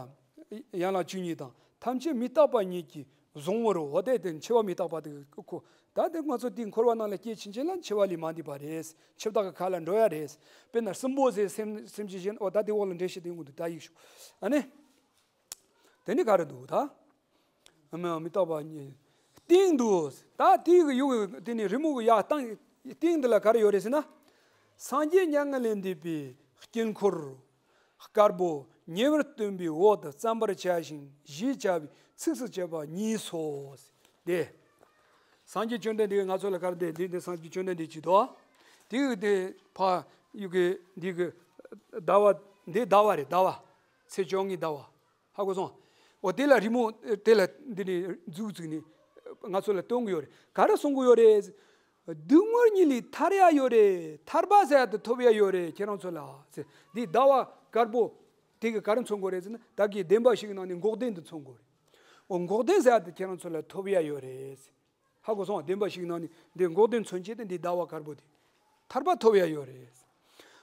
ཡན་ལག་བཅུ་གཉིས་དང་ཐམས་ཅད་མི་རྟག་པ་ཉིད་ཀྱིས་བཟུང་བར་འོ་དེ་དེ་འཆི་བ་མི་རྟག་པ་དེ་ཁོ། ད་དེ་ང་ཚོ་དེའི་འཁོར་བ་ནང་ལ་སྐྱེས་ཕྱིན་ཆད་ལ་འཆི་བ་ལས་མ་འདས་པ་རེད། འཆི་བདག་གི་ཁ་ལ་འགྲོ་ཡ་རེད། དཔེར་ན་སྲིན་པོ་ཟེར་སེམས་སེམས་ཅན་གཞན་འོ་ད་དེ་འོག་ལ་འགྲེལ་བཤད་དེ་ཡོང་གི་འདུག་ད་ཡིག་ཤོག་ཨ་ནི། དེ་ནི་ག་རེ་འདུག་ད། མི་མི་རྟག་པ་ཉིད། སྟེང་དུ། ད་དེའི་གི་ཡུལ་གི་དེ་ནི་རི་མོ་གི་ཡ་སྟེང་སྟེང་དུ་ལ་ག་རེ་ཡོད་རེད་ཟེར་ན། སངས་རྒྱས་མྱ་ངན་ལས་འདས་པའི་དཀྱིལ་འཁོར། དཀར་པོ་ཉེ་བར་སྟོན་པའི་འོག་ཏུ་བརྩམ་པར་བྱ་ཞིང་ཞེས་བྱ་བའི་ཚིགས་སུ་བཅད་པ་གཉིས་སོ། དེ། སངས་རྒྱས་བཅོམ་ལྡན་འདས་ཀྱིས་ང་ཚོ་ལ་ག་རེ་འདི་འདི་འདི་སངས་རྒྱས་བཅོམ་ལྡན་འདས་ཀྱིས་དོ། དེ་གི་དེ་ཕ་ཡུལ་གི་འདི་གི་ཟླ་བ་འདི་ཟླ་བ་རེད་ཟླ་བ། ཚེས་བཅོ་ལྔའི་ཟླ་བ། ཧ་གོ་སོང་། འོ་དེ་ལ་རི་མོ་དེ་ལ་འདི་ནི་འཛུགས་བཙུགས་ནི་ང་ཚོ་ལ་སྟོན་གི་ཡོད་རེད། ག་རེ་གསུང་གི་ཡོད་རེད། སྡུག་བསྔལ་གཉིས་ལས་ཐར་ཡ་ཡོད་རེད། ཐར་པ་ཟེར་ཡ་དེ་ཐོབ་ཡ་ཡོད་རེད་ཁྱེད་རང་ཚོ་ལ་ཟེར། འདི་ཟླ་བ་དཀར་པོ་དེ་གི་ག་རེ་མཚོན་གི་རེད་ཟེར་ན་ད་གི་བདེན་པ་བཞི་གི་ནང་ནས་འགོག་བདེན་དུ་མཚོན་གི་རེད། འོ་འགོག་བདེན་ཟེར་ཡ་དེ་ཁྱེད་རང་ཚོ་ལ་ཐོབ་ཡ་ཡོད་རེད། ཧ་གོ་སོང་བདེན་པ་བཞི་གི་ནང་ནས་འདི་འགོག་བདེན་མཚོན་བྱེད་དེ་འདི་ཟླ་བ་དཀར་པོ་དེ། ཐར་པ་ཐོབ་ཡ་ཡོད་རེད།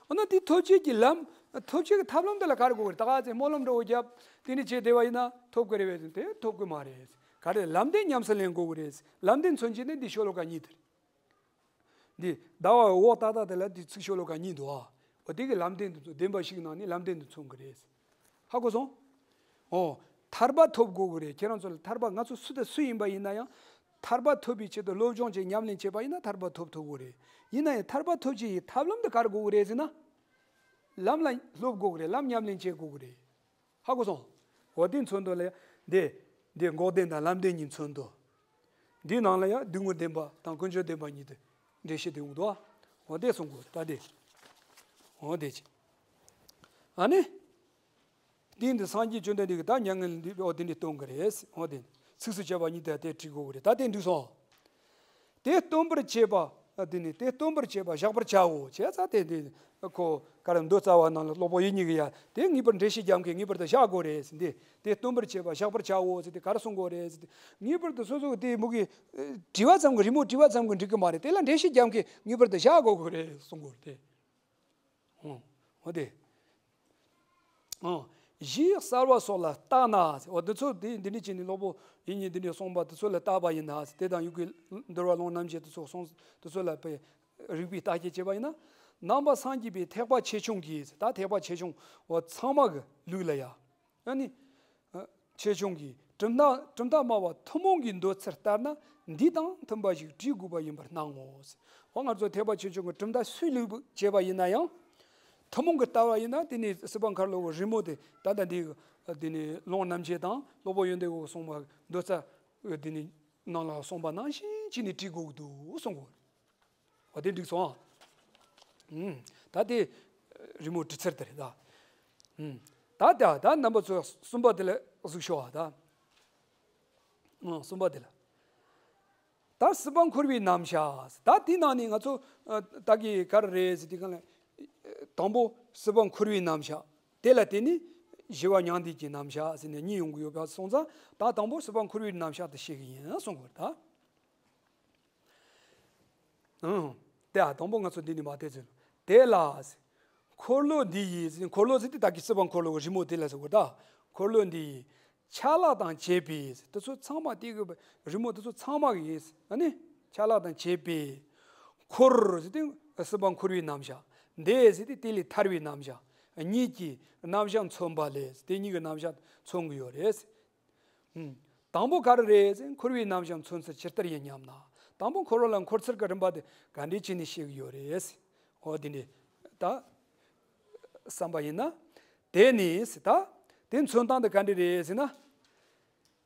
འོ་ན་དེ་ཐོབ་བྱེད་ཀྱི་ལམ། ཐོབ་བྱེད་ཀྱི་ཐབས་ལམ་དེ་ལ་ག་རེ་དགོས་རེད། ད་ག་ཚེ་སྨོན་ལམ་འདྲ་བོ་བརྒྱབ། དེ་ནས་བྱས་བསྡད་པ་ཡིན་ན་ཐོབ་ཀྱི་རེད་པས་དེ་ཐོབ་ཀྱི་མ་རེད། ག་རེ་ལམ་བདེན་ཉམས་སུ་ལེན་དགོས་ཀྱི་རེད། ལམ་བདེན་མཚོན་བྱེད་དེ་འདི་ཤོ་ལོ་ཀ་གཉིས་དེ་རེད། འདི་ཟླ་བ་འོག་ཏག་ཏག་དེ་ལ་འདི་ཚིག་ཤོ་ལོ་ཀ་གཉིས་འདུག་ཨ། འོ་དེ་གི་ལམ་བདེན་དུ་མཚོན་བདེན་པ་བཞི་གི་ནང་ནས་ལམ་བདེན་དུ་མཚོན་གྱི་རེད། ཧ་གོ་སོང་། འོ། ཐར་པ་ཐོབ་དགོས་ཀྱི་རེད། ཁྱེད་རང་ཚོ་ལ་ཐར་པ་ང་ཚོ་སུ་དང་སུ་ཡིན་པ་ཡིན་ན་ཡང་། ཐར་པ་ཐོབ་པའི་ཆེད་དུ་སློབ་སྦྱོང་བྱེད་ཉམས་ལེན་བྱེད་པ་ཡིན་ན་ཐར་པ་ཐོབ་ཐུབ་ཀྱི་རེད། ཡིན་ན་ཡང་ཐར་པ་ཐོབ་བྱེད་ཀྱི་ཐབས་ལམ་དེ་ག་རེ་དགོས་ཀྱི་རེད་ཟེར་ན། ལམ་ལ་སློབ་དགོས་ཀྱི་རེད། ལམ་ཉམས་ལེན་བྱེད་དགོས་ཀྱི་རེད། ཧ་གོ་སོང་། འོ་དེ་མཚོན་དོན་ལ་ཡང་འདི། འདི་འགོག་བདེན་དང་ལམ་བདེན་གཉིས་མཚོན་དོན། འདིའི་ནང་ལ་ཡང་སྡུག་བསྔལ་བདེན་པ་དང་ཀུན་འབྱུང་བདེན་པ་གཉིས་དེ་འགྲེལ་བཤད་དེ་ཡོང་འདུག་འོ་དེ་གསུང་དགོས་ད་དེ། འོ་དེ་ཅི། ཨ་ནི། རྟེན་འདི་སངས་རྒྱས་བཅོམ་ལྡན་འདས་ཀྱིས་ད་མྱ་ངན་ལས་འདས་པའི་འོ་དེ་འདྲའི་སྟོན་གྱི་རེད། འོ་དེ་ཚིགས་སུ་བཅད་པ་གཉིས་དེ་དེ་བྲིས་དགོས་ཀྱི་རེད། ད་དེ་འགྲིག་སོང་། དེ་སྟོན་པར་བྱེད་པ། དེ་ནི་དེ་སྟོན་པར་བྱེད་པ་བཞག་པར་བྱའོ། བྱས་ཙང་དེ་དེ་ཁོ་ག་རེ་མདོ་རྩ་བ་ནང་ལ་སློབ་དཔོན་ཡིད་གཉིས་ཀྱིས་ཡ་དེ་ངེས་པར་འགྲེལ་བཤད་རྒྱབ་མཁན་ངེས་པར་དུ་བཞག་དགོས་རེད་ཟེར། འདི་དེ་སྟོན་པར་བྱེད་པ་བཞག་པར་བྱའོ་ཟེར་དེ་ག་རེ་གསུང་དགོས་རེད་ཟེར། དེ་ངེས་པར་དུ་སོ་སོ་གི་དེ་མུ་གེ་དྲི་བ་ཙམ་གྱི་རི་མོ་དྲི་བ་ཙམ་གྱི་འགྲིག་གི་མ་རེད། དེ་ལ་འགྲེལ་བཤད་རྒྱབ་མཁན་ངེས་པར་དུ་བཞག་དགོས་དགོས་རེད་གསུང་དགོས་རེད་དེ། འོ་དེ། ཨང་། གཞི་གསར་བ་སོགས་ལ་བརྟགས་ན། འོ་འདི་ཚོ་འདི་འདི་འདྲ་བྱས་ནས་སློབ་དཔོན་ཡིད་གཉིས་འདི་འདྲ་གསུངས་པ་འདི་ཚོ་ལ་བརྟགས་པ་ཡིན་ན། དེ་དང་ཡུལ་གྱི་འདུལ་བ་ཀློང་རྣམ་འབྱེད་དེ་ཚོ་གསུངས་དེ་ཚོ་ལ་དཔེ་རིགས་པས་བརྟག་དཔྱད་བྱས་པ་ཡིན་ན། ནང་པ་སངས་རྒྱས་པའི་ཐེག་པ་ཆེ་ཆུང་གིས་ད་ཐེག་པ་ཆེ་ཆུང་འོ་ཚང་མ་གི་ལུགས་ལ་ཡ། ཨ་ནི། ཆེ་ཆུང་གི་གྲུབ་མཐའ་གྲུབ་མཐའ་སྨྲ་བ་ཐུན་མོང་གི་འདོད་ཚུལ་ལྟར་ན་འདི་དང་མཐུན་པ་ཞིག་བྲིས་དགོས་པ་ཡིན་པར་སྣང་ངོ་། འོ་ང་ཚོ་ཐེག་པ་ཆེ་ཆུང་གི་གྲུབ་མཐའ་སུས་ལུགས་བྱས་པ་ཡིན་ན་ཡང་། ཐུན་མོང་གི་ལྟ་བ་ཡིན་ན་དེ་ནི་སྲིད་པ་འཁོར་ལོ་གི་རི་མོ་དེ་ད་ལྟ་འདི་དེ་ནི་ཀློང་རྣམ་འབྱེད་དང་སློབ་དཔོན་ཡོན་ཏན་གྱིས་གསུངས་པ་འདོད་རྩ་དེ་ནི་ནང་ལ་གསུངས་པ་ནང་བཞིན་བྱས་ནས་བྲིས་དགོས་ཀྱི་འདུག་གསུང་གོ། འོ་དེ་འགྲིག་སོང་ཨ། ཨུམ། ད་དེ་རི་མོ་འབྲི་ཚུལ་དེ་རེད་ད། ཨུམ། ད་ད་ད་རྣམ་པ་ཚོ་གསུམ་པ་དེ་ལ་གཟིགས་ཤོག་ཨ། ད་ཨང་གསུམ་པ་དེ་ལ། ད་སྲིད་པ་འཁོར་བའི་རྣམ་གཞག་ད་དེའི་ནང་ནས་ང་ཚོ་ད་གི་ག་རེ་རེད་ཟེར་དུས་གང་ལ། དང་པོ་སྲིད་པ་འཁོར་བའི་རྣམ་གཞག་དེ་ལ་བརྟེན་ནས་བཞི་པ་མྱང་འདས་ཀྱི་རྣམ་གཞག་ཟེར་ནས་གཉིས་ཡོང་གི་ཡོད་པ་སོང་ཙང་། ད་དང་པོ་སྲིད་པ་འཁོར་བའི་རྣམ་གཞག་དེ་བཤད་གི་ཡིན་གསུང་གི་ཡོད་རེད་ད། ཨང་། དེ་ཨ་དང་པོ་ང་ཚོ་འདི་ནས་མ་བལྟས་ཚུལ། དེ་ལ། འཁོར་ལོ་འདི་ཡིས་འཁོར་ལོ་ཟེར་དུས་ད་གི་སྲིད་པ་འཁོར་ལོ་གི་རི་མོ་དེ་ལ་ཟེར་གོ་ད། འཁོར་ལོ་འདི་ཡིས་ཆ་ལག་དང་བཅས་པའི་དེ་ཚོ་ཚང་མ་དེ་གི་རི་མོ་དེ་ཚོ་ཚང་མ་གི་ཡིན་ཨ་ནི་ཆ་ལག་དང་བཅས་པའི་འཁོར་ཟེར་དུས་སྲིད་པ་འཁོར་བའི་རྣམ་གཞག་འདས་ཟེར་དུས་དེ་ལས་ཐར་བའི་རྣམ་གཞག་གཉིས་ཀྱི་རྣམ་གཞག་མཚོན་པ་ལས་དེ་གཉིས་ཀྱི་རྣམ་གཞག་མཚོན་གི་ཡོད་རེད། ཨུམ། དང་པོ་ག་རེ་རེད་ཟེར་འཁོར་བའི་རྣམ་གཞག་མཚོན་ཚུལ་ཇི་ལྟར་ཡིན་སྙམ་ན། དང་པོ་འཁོར་བ་ལ་འཁོར་ཚུལ་གྱི་རིམ་པ་དེ་ག་འདྲས་བྱས་ནས་ཤེས་ཀྱི་ཡོད་རེད། འོ་དེ་འདྲས་ད་བསམ་པ་ཡིན་ན། དེ་ནི་ད་དེ་མཚོན་སྟངས་དེ་ག་འདྲས་རེད་ཟེར་ན།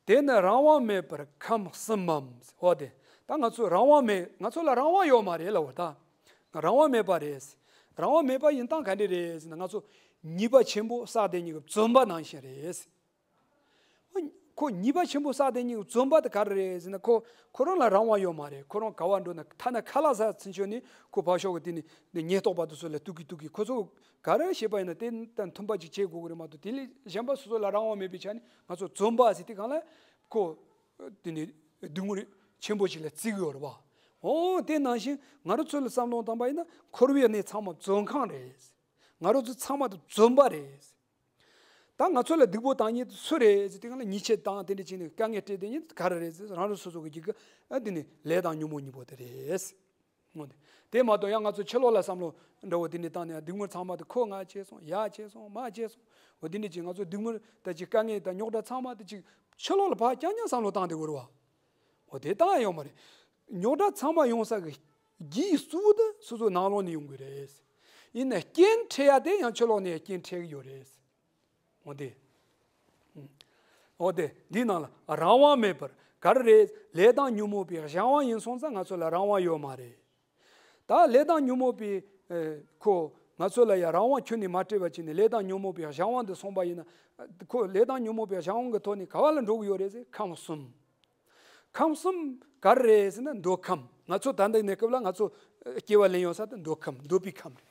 དེ་ནི་རང་དབང་མེད་པར་ཁམས་གསུམ་མམ། འོ་དེ་ད་ང་ཚོ་རང་དབང་མེད་ང་ཚོ་ལ་རང་དབང་ཡོད་མ་རེད་ལབ་པ་ད། རང་དབང་མེད་པ་རེད། རང་དབང་མེད་པ་ཡིན་སྟངས་ག་འདྲས་རེད་ཟེར་ན་ང་ཚོ་ཉེས་པ་ཆེན་པོ་བསགས་དེ་ཉིད་ཀྱི་བཙོན་པ་ནང་བཞིན་རེད། ཁོ་ཉེས་པ་ཆེན་པོ་བསགས་དེ་ཉིད་བཙོན་པ་དེ་ག་རེ་རེད་ཟེར་ན་ཁོ་ཁོ་རང་ལ་རང་དབང་ཡོད་མ་རེད། ཁོ་རང་ག་བ་འགྲོ་ན་ཐ་ན་ཁ་ལག་ཟ་ཚུན་ཆོད་ནི་ཁོ་ཕར་ཕྱོགས་ཀྱི་དེ་ནི་ནི་ཉེན་རྟོག་པ་དེ་ཚོ་ལ་གཏུག་གི་གཏུག་གི་ཁོ་ཚོ་ག་རེ་བྱེད་པ་ཡིན་ན་དེ་དང་མཐུན་པ་ཅིག་བྱེད་དགོས་ཀྱི་རེད་མ་གཏོགས་དེ་ལས་གཞན་པ་སོ་སོ་ལ་རང་དབང་མེད་པའི་ཆ་ནས་ང་ཚོ་བཙོན་པ་ཟེར་དེ་གང་ལ་ཁོ་དེ་ནི་སྡུག་བསྔལ་ཆེན་པོ་ཅིག་ལ་བརྩི་གི་ཡོད་རེད་བ། འོ་དེ་ནང་བཞིན་ང་རང་ཚོ་ལ་བསམ་བློ་བཏང་པ་ཡིན་ན་འཁོར་བའི་གནས་ཚང་མ་བཙོན་ཁང་རེད། ང་རང་ཚོ་ཚང་མ་དེ་བཙོན་པ་རེད། ད་ང་ཚོ་ལ་སྡིག་པོ་བཏང་མཁན་དེ་སུ་རེད་ཟེར་དུས་གང་ལ་ཉེས་ཆད་བཏང་དེ་འདྲ་བྱས་ནས་དཀའ་ངལ་སྤྲད་དེ་ཉིད་ག་རེ་རེད་ཟེར་རང་རང་སོ་སོ་གི་རྒྱུད་ཀྱི་ཨ་དེ་ནི་ལས་དང་ཉོན་མོངས་གཉིས་པོ་དེ་རེད། འོ་དེ་དེ་མ་གཏོགས་ཡང་ང་ཚོ་ཕྱི་ལོགས་ལ་བསམ་བློ་འདྲ་བོ་དེ་འདྲ་བཏང་ནས་སྡིག་དམོད་ཚང་མ་དེ་ཁོ་ང་བྱས་སོང་ཡ་བྱས་སོང་མ་བྱས་སོང་། འོ་དེ་འདྲ་བྱས་ང་ཚོ་སྡིག་དམོད་ད་ཅིག་དཀའ་ངལ་དང་རྙོག་དྲ་ཚང་མ་དེ་ཅིག་ཕྱི་ལོགས་ལ་ཕར་རྐྱང་རྐྱང་བསམ་བློ་བཏང་དེ་དགོས་རེད་བ། འོ་དེ་བཏང་ཡ་ཡོད་མ་རེད། རྙོག་དྲ་ཚང་མ་ཡོང་ས་གི་རྒྱུ་ཡི་གཙོ་བོ་དེ་སོ་སོའི་ནང་ལོགས་ནས་ཡོང་གི་རེད། ཡིན་ནའི་རྐྱེན་འཕྲད་ཡ་དེ་ཡང་ཕྱི་ལོགས་ནས་རྐྱེན་འཕྲད་ཀྱི་ཡོད་རེད། འོ་དེ། འོ་དེ་འདིའི་ནང་ལ་རང་དབང་མེད་པར་ག་རེ་རེད། ལས་དང་ཉོན་མོངས་པའི་གཞན་དབང་ཡིན་སོང་ཙང་ང་ཚོ་ལ་རང་དབང་ཡོད་མ་རེད། ད་ལས་དང་ཉོན་མོངས་པའི་ཨེ་ཁོ་ང་ཚོ་ལ་ཡང་རང་དབང་ཁྱོན་ནས་མ་སྤྲད་པ་བྱས་ནས་ལས་དང་ཉོན་མོངས་པའི་གཞན་དབང་དུ་སོང་པ་ཡིན་ན། ཁོ་ལས་དང་ཉོན་མོངས་པའི་གཞན་དབང་གི་ཐོག་ནས་ག་བ་ལ་འགྲོ་གི་ཡོད་རེད་ཟེར་ཁམས་གསུམ། ཁམས་གསུམ་ག་རེ་རེད་ཟེར་ན་འདོད་ཁམས། ང་ཚོ་ད་ལྟའི་གནས་སྐབས་ལ་ང་ཚོ་སྐྱེ་བ་ལེན་ཡོང་ས་དེ་འདོད་ཁམས་འདོད་པའི་ཁམས་རེད།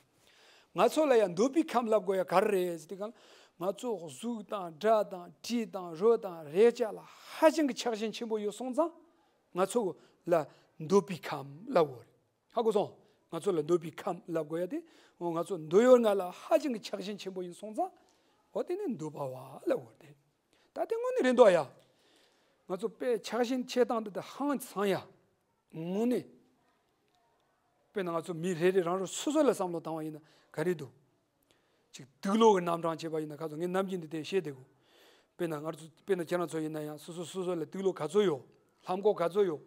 ང་ཚོ་ལ་ཡང་འདོད་པའི་ཁམས་ལབ་དགོས་ཡ་ག་རེ་རེད་ཟེར་དུས་གང་ང་ཚོ་གཟུགས་དང་སྒྲ་དང་དྲི་དང་རོ་དང་རེག་བྱ་ལ་ཧ་ཅང་གི་ཆགས་ཞེན་ཆེན་པོ་ཡོད་སོང་ཙང་ང་ཚོ་ལ་འདོད་པའི་ཁམས་ལབ་དགོས་རེད། ཧ་གོ་སོང་། ང་ཚོ་ལ་འདོད་པའི་ཁམས་ལབ་དགོས་ཡ་དེ་འོ་ང་ཚོ་འདོད་ཡོད་ང་ལ་ཧ་ཅང་གི་ཆགས་ཞེན་ཆེན་པོ་ཡིན་སོང་ཙང་འོ་དེ་ནི་འདོད་པ་བ་ལབ་དགོས་རེད། ད་དེ་དངོས་གནས་རེད་འདུག་ཡ། ང་ཚོ་དཔེ་ཆགས་ཞེན་ཆེ་སྟངས་འདི་དག་ཧང་སང་ཡ། དངོས་གནས། དཔེར་ན་ང་ཚོ་མི་རེ་རེ་རང་རང་སོ་སོ་ལ་བསམ་བློ་བཏང་བ་ཡིན་ན་ག་རེ་འདུག་ཅིག་དུག་ལོག་གི་རྣམ་གྲངས་བྱས་པ་ཡིན་ན་ཁ་ཚོ་ངས་ནམ་རྒྱུན་འདི་དེ་བཤད་བསྡད་གོ་དཔེར་ན་ང་ཚོ་དཔེར་ན་ཁྱེད་རང་ཚོ་ཡིན་ན་ཡང་སོ་སོ་སོ་སོ་ལ་དུག་ལོག་ག་ཚོད་ཡོད། ལྷམ་གོག་ག་ཚོད་ཡོད།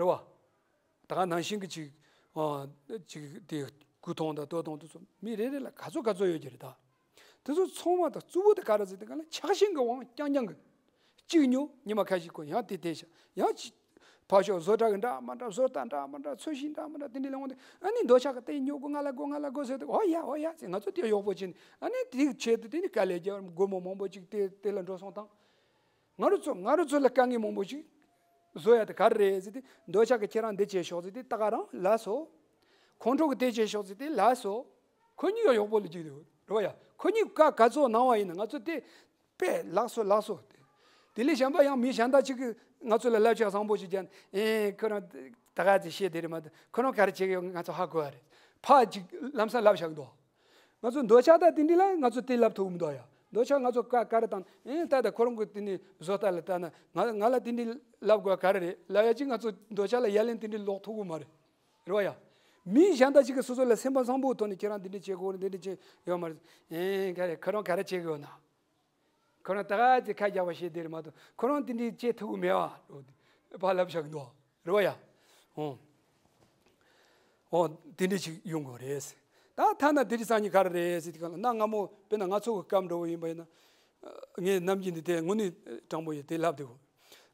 རེད་བ། ད་ག་ནང་བཞིན་གྱི་ཅིག་ཨ། ཅིག་དེ་སྐུ་ཐོང་དང་ལྟོ་ཐོང་དེ་ཚོ་མི་རེ་རེ་ལ་ག་ཚོད་ག་ཚོད་ཡོད་ཀྱི་རེད་ད། དེ་ཚོ་ཚང་མ་དང་གཙོ་བོ་དེ་ག་རེ་ཟེར་དེ་ག་ལ་ཆགས་ཞེན་གྱི་དབང་རྐྱང་རྐྱང་གི། གཅིག་ཉོ་ཉི་མ་ཁ་ཤས་ཁོ་ཡང་དེ་བལྟས་ཤག་ཡང་ཅིག་ཕར་ཞོག་བཟོ་གྲྭ་གི་འདྲ་མ་འདྲ་བཟོ་ལྟ་འདྲ་མ་འདྲ་ཚོས་གཞི་འདྲ་མ་འདྲ་དེ་འདྲ་ལ་འོང་དེ་ཨ་ནི་འདོད་ཆགས་ཀྱི་དེ་ཉོ་དགོས་ང་ལ་དགོས་ང་ལ་དགོས་ཟེར་དུས་ཨོ་ཡ་ཨོ་ཡ་ཟེར་ང་ཚོ་དེ་གཡོག་པོ་བྱས་ནས་ཨ་ནི་དེའི་ཆེད་དུ་དེ་ནི་དཀའ་ལས་རྒྱབ་སྒོར་མོ་མང་པོ་ཅིག་དེ་དེ་ལ་འགྲོ་སོང་དང་། ང་རང་ཚོ་ང་རང་ཚོ་ལ་དཀའ་ངལ་མང་པོ་ཞིག་བཟོ་ཡ་དེ་ག་རེ་རེད་ཟེར་ཏེ་འདོད་ཆགས་ཀྱིས་ཁྱེད་རང་འདི་བྱས་ཤོག་ཟེར་ཏེ་ད་ག་རང་ལབ་སོང་། ཁོང་ཁྲོ་གིས་དེ་བྱས་ཤོག་ཟེར་ཏེ་ལབ་སོང་། ཁོ་གཉིས་ཀ་གཡོག་པོ་ལ་གཅིག་རེད་བ་ཡ། ཁོ་གཉིས་ཀ་ག་ཚོད་གནང་བ་ཡིན་ན་ང་ཚོ་དེ་དཔེ་ལགས་སོ་ལགས་སོ། དེ་ལས་གཞན་པ་ཡང་མི་གཞན་དག་ཅིག་གིས་ང་ཚོ་ལ་བསླབ་བྱ་བཟང་པོ་ཞིག་བརྒྱབ་ནས་ཨེ་ཁོ་རང་ད་ག་ཚོད་བཤད་དེ་རེད་མ་གཏོགས་ཁོ་རང་ག་རེ་བྱེད་ཀྱི་ཡོད་ང་ཚོ་ཧ་གོ་བ་རེད། ཕར་ཅིག་ལམ་སང་ལབ་བཞག་གི་འདུག་ང་ཚོ་འདོད་ཆགས་དང་དེ་འདྲ་ལ་ང་ཚོ་དེ་ལབ་ཐུབ་ཀྱི་མི་འདུག་ཡ། འདོད་ཆགས་ང་ཚོ་ཀ་ཀ་རེ་དང་ཨེ་ད་ལྟ་ཁོ་རང་གི་དེ་ནི་བཟོ་ལྟ་ལ་ལྟ་ན་ང་ང་ལ་དེ་འདྲ་ལབ་དགོས་ག་རེ་རེད་ལབ་ཡ་ཅིག་ང་ཚོ་འདོད་ཆགས་ལ་ཡ་ལན་དེ་འདྲ་ལོག་ཐུབ་ཀྱི་མ་རེད། རེད་བ་ཡ། མི་གཞན་དག་ཅིག་གིས་སོ་སོ་ལ་སེམས་པ་བཟང་པོའི་ཐོག་ནས་ཁྱེད་རང་འདི་འདྲ་བྱེད་དགོས་འདི་འདྲ་བྱེད་ཡོད་མ་རེད། ཨེ་ག་རེ་ཁོ་རང་ག་རེ་བྱེད་ཀྱི་ཡོད་ན། ཁོ་རང་ད་ག་ཚོད་ཁ་རྒྱག་པ་ཞིག་དེ་རེད་མ་གཏོགས་ཁོ་རང་དེ་འདྲའི་བྱེད་ཐུབ་ཀྱི་མེད་པ། ཕར་ལབ་བཞག་གི་འདུག་རེད་བ་ཡ། ཨོ། ཨོ་དེ་འདྲ་ཞིག་ཡོང་དགོས་རེད། ད་ཐ་ན་དེ་རིང་སང་ཉིན་ག་རེ་རེད་ཟེར་དུས་གང་ལ་གནའ་སྔ་མོ་དཔེར་ན་ང་ཚོ་གི་སྐབས་འདྲ་བོ་ཡིན་པ་ཡིན་ན། ངས་ནམ་རྒྱུན་འདི་དེ་དངོས་གནས་དྲང་པོ་ཡིན་དེ་ལབ་བསྡད་གོ་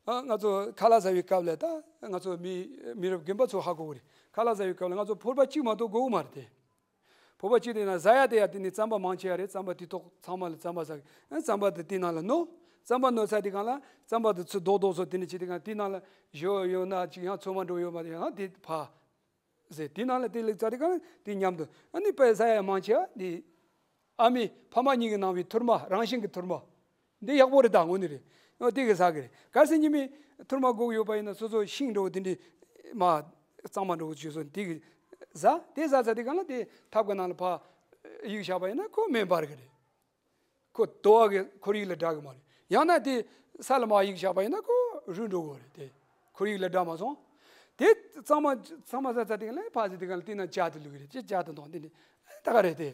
ཨ་ང་ཚོ་ཁ་ལག་ཟ་བའི་སྐབས་ལ་ད་ང་ཚོ་མི་མི་རབས་རྒན་པ་ཚོ་ཧ་གོ་གི་རེད། ཁ་ལག་ཟ་བའི་སྐབས་ལ་ང་ཚོ་ཕོར་པ་གཅིག་མ་གཏོགས་དགོས་ཀྱི་མ་རེད་དེ། ཕོར་པ་གཅིག་དེ་ན་ཟ་ཡ་དེ་ཡ་དེ་ནི་རྩམ་པ་མང་ཆེ་ཡ་རེད། རྩམ་པ་དེ་ཐོག་ཚང་མ་ལ་རྩམ་པ་ཟ་གི། ཨ་རྩམ་པ་དེ་དེ་ནང་ལ་བསྣོ། རྩམ་པ་བསྣོ་ཚར་དེ་གང་ལ་རྩམ་པ་དེ་ཚུར་རྡོག་རྡོག་བཟོ། དེ་ནི་ཅི་དེ་གང་དེ་ནང་ལ་ཞོ་ཡོད་ན་ཅིག་ཡང་ཚོད་མ་འགྲོ་ཡོད་མ་དེ་ཡང་དེ་ཕ་ཟེར། དེ་ནང་ལ་དེ་ལེགས་ཚར་དེ་གང་དེ་མཉམ་དུ། ཨ་ནི་པའི་ཟ་ཡ་མང་ཆེ་བ་དེ་ཨ་མའི་ཕ་མ་གཉིས་ཀྱི་ནང་བའི་ཐུར་མ། རང་བཞིན་གྱི་ཐུར་མ། འདི་ཡག་པོ་རེད། ད་དངོས་གནས་རེད། ཨོ་དེ་གི་ཟ་གི་རེད། གལ་སྲིད་ཉི་མའི་ཐུར་མ་དགོས་ཀྱི་ཡོད་པ་ཡིན་ན་སོ་སོ་ཤིང་འདྲ་བོ་དེ་འདྲའི་མ་གཙང་མ་འདྲ་བོ་བྱོས་སོང་། དེ་གི་ཟ། དེ་ཟ་ཚར་དེ་གང་ལ་དེ་ཐབ་ཀྱི་ནང་ལ་ཕར་གཡུག་བཞག་པ་ཡིན་ན་ཁོ་མེ་འབར་གི་རེད། ཁོ་དུ་བ་གི་ཁོར་ཡུག་ལ་འགྲོ་གི་མ་རེད། ཡང་ན་དེ་ས་ལ་མར་གཡུག་བཞག་པ་ཡིན་ན་ཁོ་རུལ་འགྲོ་གི་རེད། དེ་ཁོར་ཡུག་ལ་འགྲོ་མ་སོང་། དེ་གཙང་མ་གཙང་མ་ཟ་ཚར་དེ་གང་ལ་ཕར་ཟ་དེ་གང་ལ་དེ་ན་ཇ་དེ་བླུག་གི་རེད། ཅེས་ཇ་དེ་འཐུང་། དེ་འདྲ་ད་ག་རེད་དེ།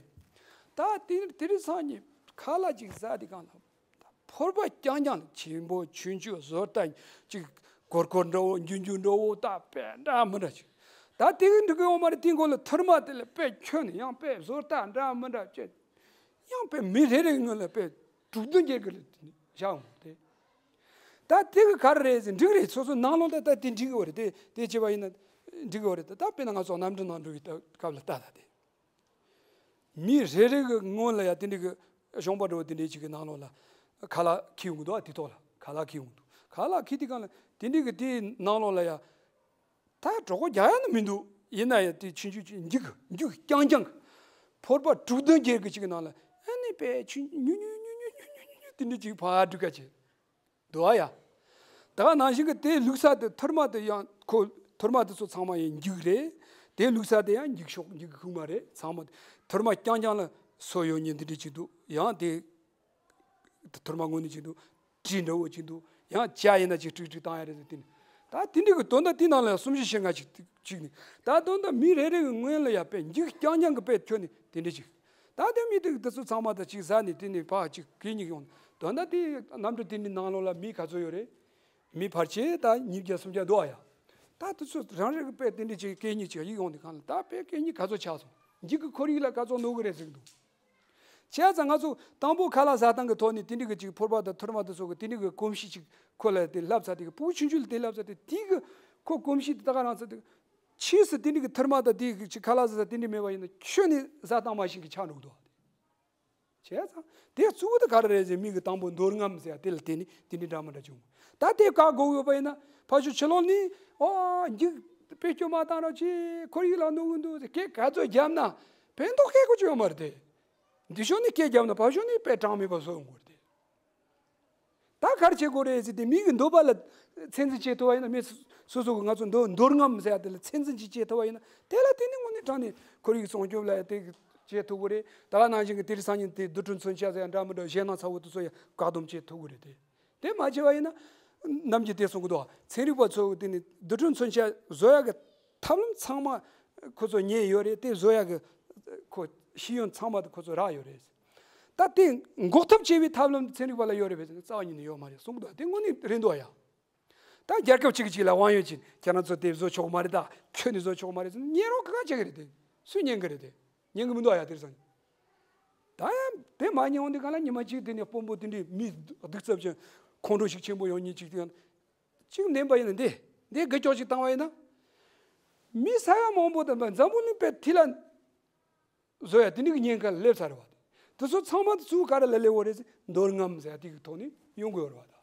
ད་དེ་དེ་རིང་སང་ཉིན་ཁ་ལག་ཅིག་ཟ་དེ་གང་ལ། ཕོར་པ་རྐྱང་རྐྱང་ལ་ཆེན་པོ་ཆུང་ཆུང་བཟོ་ལྟ་ཅིག་གོར་གོར་འདྲ་བོ་འགྱུར་འགྱུར་འདྲ་བོ་ད་དཔེ་འདྲ་མི་འདྲ་ཅིག་ད་དེ་གི་འགྲིག་གི་ཡོད་མ་རེད། དེ་མགོ་ལ་ཐུར་མ་དེ་ལ་དཔེ་ཁྱོན་ནས་ཡང་དཔེ་བཟོ་ལྟ་འདྲ་མི་འདྲ་བྱས། ཡང་དཔེ་མི་རེ་རེ་སྔོན་ལ་དཔེ་དྲུག་བདུན་བརྒྱད་ཀྱི་ལ་བཞག་འོང་དེ། ད་དེ་གི་ག་རེ་རེད་ཟེར། འགྲིག་རེད། སོ་སོ་ནང་ལོགས་ད་ད་དེ་འགྲིག་གི་རེད། དེ་དེ་བྱས་པ་ཡིན་ན་འགྲིག་གི་རེད། ད་དཔེར་ན་ང་ཚོ་གནམ་གྲུ་ནང་འགྲོ་བའི་སྐབས་ལ་ལྟ་ད་དེ། མི་རེ་རེ་གི་སྔོན་ལ་ཡ་དེ་འདྲའི་གི་གཞོང་པ་འདྲ་བོ་དེ་འདྲའི་ཅིག་གི་ནང་ལོགས་ལ་ཁ་ལག་འཁྱེར་ཡོང་གི་འདུག་ཨ་དེ་ཐོག་ལ་ཁ་ལག་འཁྱེར་ཡོང་གི་འདུག་ཁ་ལག་འཁྱེར་དུས་སྒང་ལ་དེ་འདྲའི་གི་དེའི་ནང་ལོགས་ལ་ཡ་ད་གྲོད་ཁོག་རྒྱག་ཡ་ནི་མི་འདུག་ཡིན་ན་ཡ་དེ་ཆུང་ཆུང་ཆུང་འགྱིག་འགྱིག་རྐྱང་རྐྱང་གི་ཕོར་པ་དྲུག་བདུན་བརྒྱད་ཀྱི་ཅིག་གི་ནང་ལ་ཨ་ནི་དཔེ་ཆུང་ཉུང་ཉུང་ཉུང་ཉུང་ཉུང་ཉུང་དེ་འདྲའི་ཅིག་ཕར་འགྲོ་ག་བྱེད། འདུག་ཨ་ཡ། ད་ག་ནང་བཞིན་གྱི་དེ་བླུགས་ས་དེ་ཐུར་མ་དེ་ཡང་ཁོ་ཐུར་མ་དེ་ཚོ་ཚང་མ་ཡང་འགྱིག་རེད། དེ་བླུགས་ས་དེ་ཡང་འགྱིག་ཤོག་འགྱིག་ཁུག་མ་རེད། ཚང་མ་ཐུར་མ་རྐྱང་རྐྱང་ལ་སོ་ཡོད་མཁན་འདི་འདྲ་ཅིག་འདུག་ཡང་དེ་ཐུར་མ་དངོས་གནས་ཅིག་འདུག་གྲི་འདྲ་བོ་ཅིག་འདུག་ཡང་ཇ་ཡིན་ན་ཅིག་ཀྲིག་ཀྲིག་བཏང་ཡ་རེད་ཟེར། དེ་ནི་ད་དེ་འདྲ་གི་དོན་དག་དེ་ནང་ལ་ཡང་གསུམ་བཞི་ཞེ་ལྔ་ཅིག་ཅིག་ནི་ད་དོན་དག་མི་རེ་རེ་གི་སྔོན་ལ་ཡ་དཔེ་འགྱིག་རྐྱང་རྐྱང་གི་དཔེ་ཁྱོན་ནས་དེ་འདྲ་ཅིག་ད་དེ་མི་དེ་དེ་ཚོ་ཚང་མ་ད་ཅིག་ཟ་ནས་དེ་ནས་ཕར་ཅིག་གད་སྙིགས་ཡོང་། དོན་དག་དེ་གནམ་གྲུ་དེ་འདྲའི་ནང་ལོགས་ལ་མི་ག་ཚོད་ཡོད་རེད། མི་ཕལ་ཆེར་ད་ཉིས་བརྒྱ་སུམ་བརྒྱ་འདུག་ཨ་ཡ། ད་དེ་ཚོ་རང་རེ་གི་དཔེ་དེ་འདྲ་ཅིག་གད་སྙིགས་ཅིག་ཡིག་ཡོང་དུས་སྒང་ལ་ད་དཔེ་གད་སྙིགས་ག་ཚོད་ཆགས་སོང་། འགྱིག་གི་ཁོར་ཡུག་ལ་ག་ཚོད་གནོད་གི་རེད་ཟེར་གི་འདུག་བྱས་ཙང་ང་ཚོ་དང་པོ་ཁ་ལག་ཟ་སྟངས་ཀྱི་ཐོག་ནས་དེ་འདྲ་གི་ཅིག་ཕོར་པ་དང་ཐུར་མ་དེ་ཚོ་གི་དེ་འདྲ་གི་གོམས་གཤིས་ཅིག་ཁོ་ལ་དེ་བསླབས་ཚར། དེ་གི་ཕྲུ་གུ་ཆུང་ཆུང་ལ་དེ་བསླབས་ཚར། དེ་དེ་གི་ཁོ་གོམས་གཤིས་དེ་ད་ག་རང་ཚོ་དེ་ཕྱིས་སུ་དེ་འདྲ་གི་ཐུར་མ་དང་དེ་གི་ཅིག་ཁ་ལག་ཟ་ས་དེ་འདྲ་མེད་པ་ཡིན་ན་ཁྱོན་ནས་ཟ་སྟངས་མ་ཤེས་གི་ཆགས་འགྲོ་གི་འདུག་བྱས་ཙང་དེ་གཙོ་བོ་དེ་ག་རེ་རེད་ཟེར། མི་གི་དང་པོ་འདོད་རྔམ་ཟེར་ཡ་དེ་ལ་བརྟེན་ནས་དེ་འདྲའི་འདྲ་མི་འདྲ་བྱུང་། ད་དེ་བཀག་དགོས་ཡོད་པ་ཡིན་ན་ཕར་ཕྱོགས་ཕྱི་ལོགས་ནས་ཨོ་འགྱིག་དཔེ་སྐྱོ་མ་བཏང་རོགས་གྱིས། ཁོར་ཡུག་ལ་གནོད་གི་འདུག་ཟེར་སྐད་ག་ཚོད་བརྒྱབ་ན་ཕན་ཐོགས་སྐད་གོ་ཅི་ཡོད་མ་རེད་དེ། འདི་ཕྱོགས་ནས་སྐད་བརྒྱབ་ན་ཕར་ཕྱོགས་ནས་དཔེ་གྲངས་མེད་པ་བཟོ་ཡོང་གི་རེད་དེ། ད་ག་རེ་བྱེད་དགོས་རེད་ཟེར་ཏེ་མི་གི་འདོད་པ་ལ་ཚོད་འཛིན་བྱེད་ཐུབ་པ་ཡིན་ན། མི་སོ་སོ་གི་ང་ཚོ་འདོད་འདོད་རྔམ་ཟེར་ཡ་དེ་ལ་ཚོད་འཛིན་ཅིག་བྱེད་ཐུབ་པ་ཡིན་ན། དེ་ལ་བརྟེན་ནས་དངོས་གནས་དྲང་གནས་ཁོར་ཡུག་སྲུང་སྐྱོབ་ལ་ཡ་དེ་བྱེད་ཐུབ་ཀྱི་རེད། ད་ག་ནང་བཞིན་གྱི་དེ་རིང་སང་ཉིན་དེ་རྡུལ་ཕྲན་མཚོན་ཆ་ཟེར་ཡ་འདྲ་མི་འདྲ་ཞེད་སྣང་ཚ་བོ་དེ་ཚོ་ཡ་བཀག་སྡོམ་བྱེད་ཐུབ་ཀྱི་རེད་དེ། དེ་མ་བྱས་པ་ཡིན་ན་ནམ་རྒྱུན་དེ་གསུང་གི་འདུག་ཚན་རིག་པ་ཚོ་དེ་ནི་རྡུལ་ཕྲན་མཚོན་ཆ་བཟོ་ཡ་གི་ཐབས་ལམ་ཚང་མ་ཁོ་ཚོ་རྙེད་ཡོད་རེད། དེ་བཟོ་ཡ་གི་ཁོ་ཤེས་ཡོན་ཚང་མ་དེ་ཁོ་ཚོ་རག་ཡོད་རེད། ད་དེ་འགོག་ཐབས་བྱེད་པའི་ཐབས་ལམ་ཚན་རིག་པ་ལ་ཡོད་རེད་པས་ཟེར་ན་རྩ་བ་ཉིད་ནས་ཡོད་མ་རེད་གསུང་གི་འདུག་དེ་དངོས་གནས་རེད་འདུག་ཡ། ད་རྒྱལ་ཁབ་གཅིག་གིས་གཅིག་ལ་དབང་ཡོད་ཅིག་ཁྱེད་རང་ཚོ་དེ་བཟོ་ཆོག་མ་རེད། ད་ཁྱོད་ནས་བཟོ་ཆོག་མ་རེད་ཟེར་ན་ཉན་རོགས་ག་ག་བྱེད་གི་རེད་དེ། སུས་ཉན་གི་རེད་དེ། ཉན་གི་མི་འདུག་ཡ་དེ་རེད་ཟེར་ན། ད་ཡང་དེ་མ་ཉན་འོང་དུས་གང་ལ་ཉི་མ་གཅིག་དེ་ནས་དཔོན་པོ་དེ་འདྲའི་མི་གདུག་རྩུབ་ཅན་ཁོང་ཁྲོ་ཤུགས་ཆེན་པོ་ཡོང་མཁན་ཅིག་དེ་ཡང་གཅིག་ནན་པ་ཡིན་ན་འདི་འདི་དགུ་ཅོག་ཅིག་བཏང་བ་ཡིན་ན། མི་ས་ཡ་མང་པོ་དང་འཛམ་བུ་གླིང་པའི་མཐིལ་ལ་བཟོ་ཡ་དེ་འདྲ་གི་ཉེན་ཁ་སླེབས་ཚར་བ་དེ། དེ་ཚོ་ཚང་མ་དེ་ཚུར་ག་རེ་ལ་སླེབས་ཡོད་རེད་ཟེར། འདོད་རྔམ་ཟེར་ཡ་དེ་གི་ཐོག་ནས་ཡོང་གི་ཡོད་རེད་བ་ད།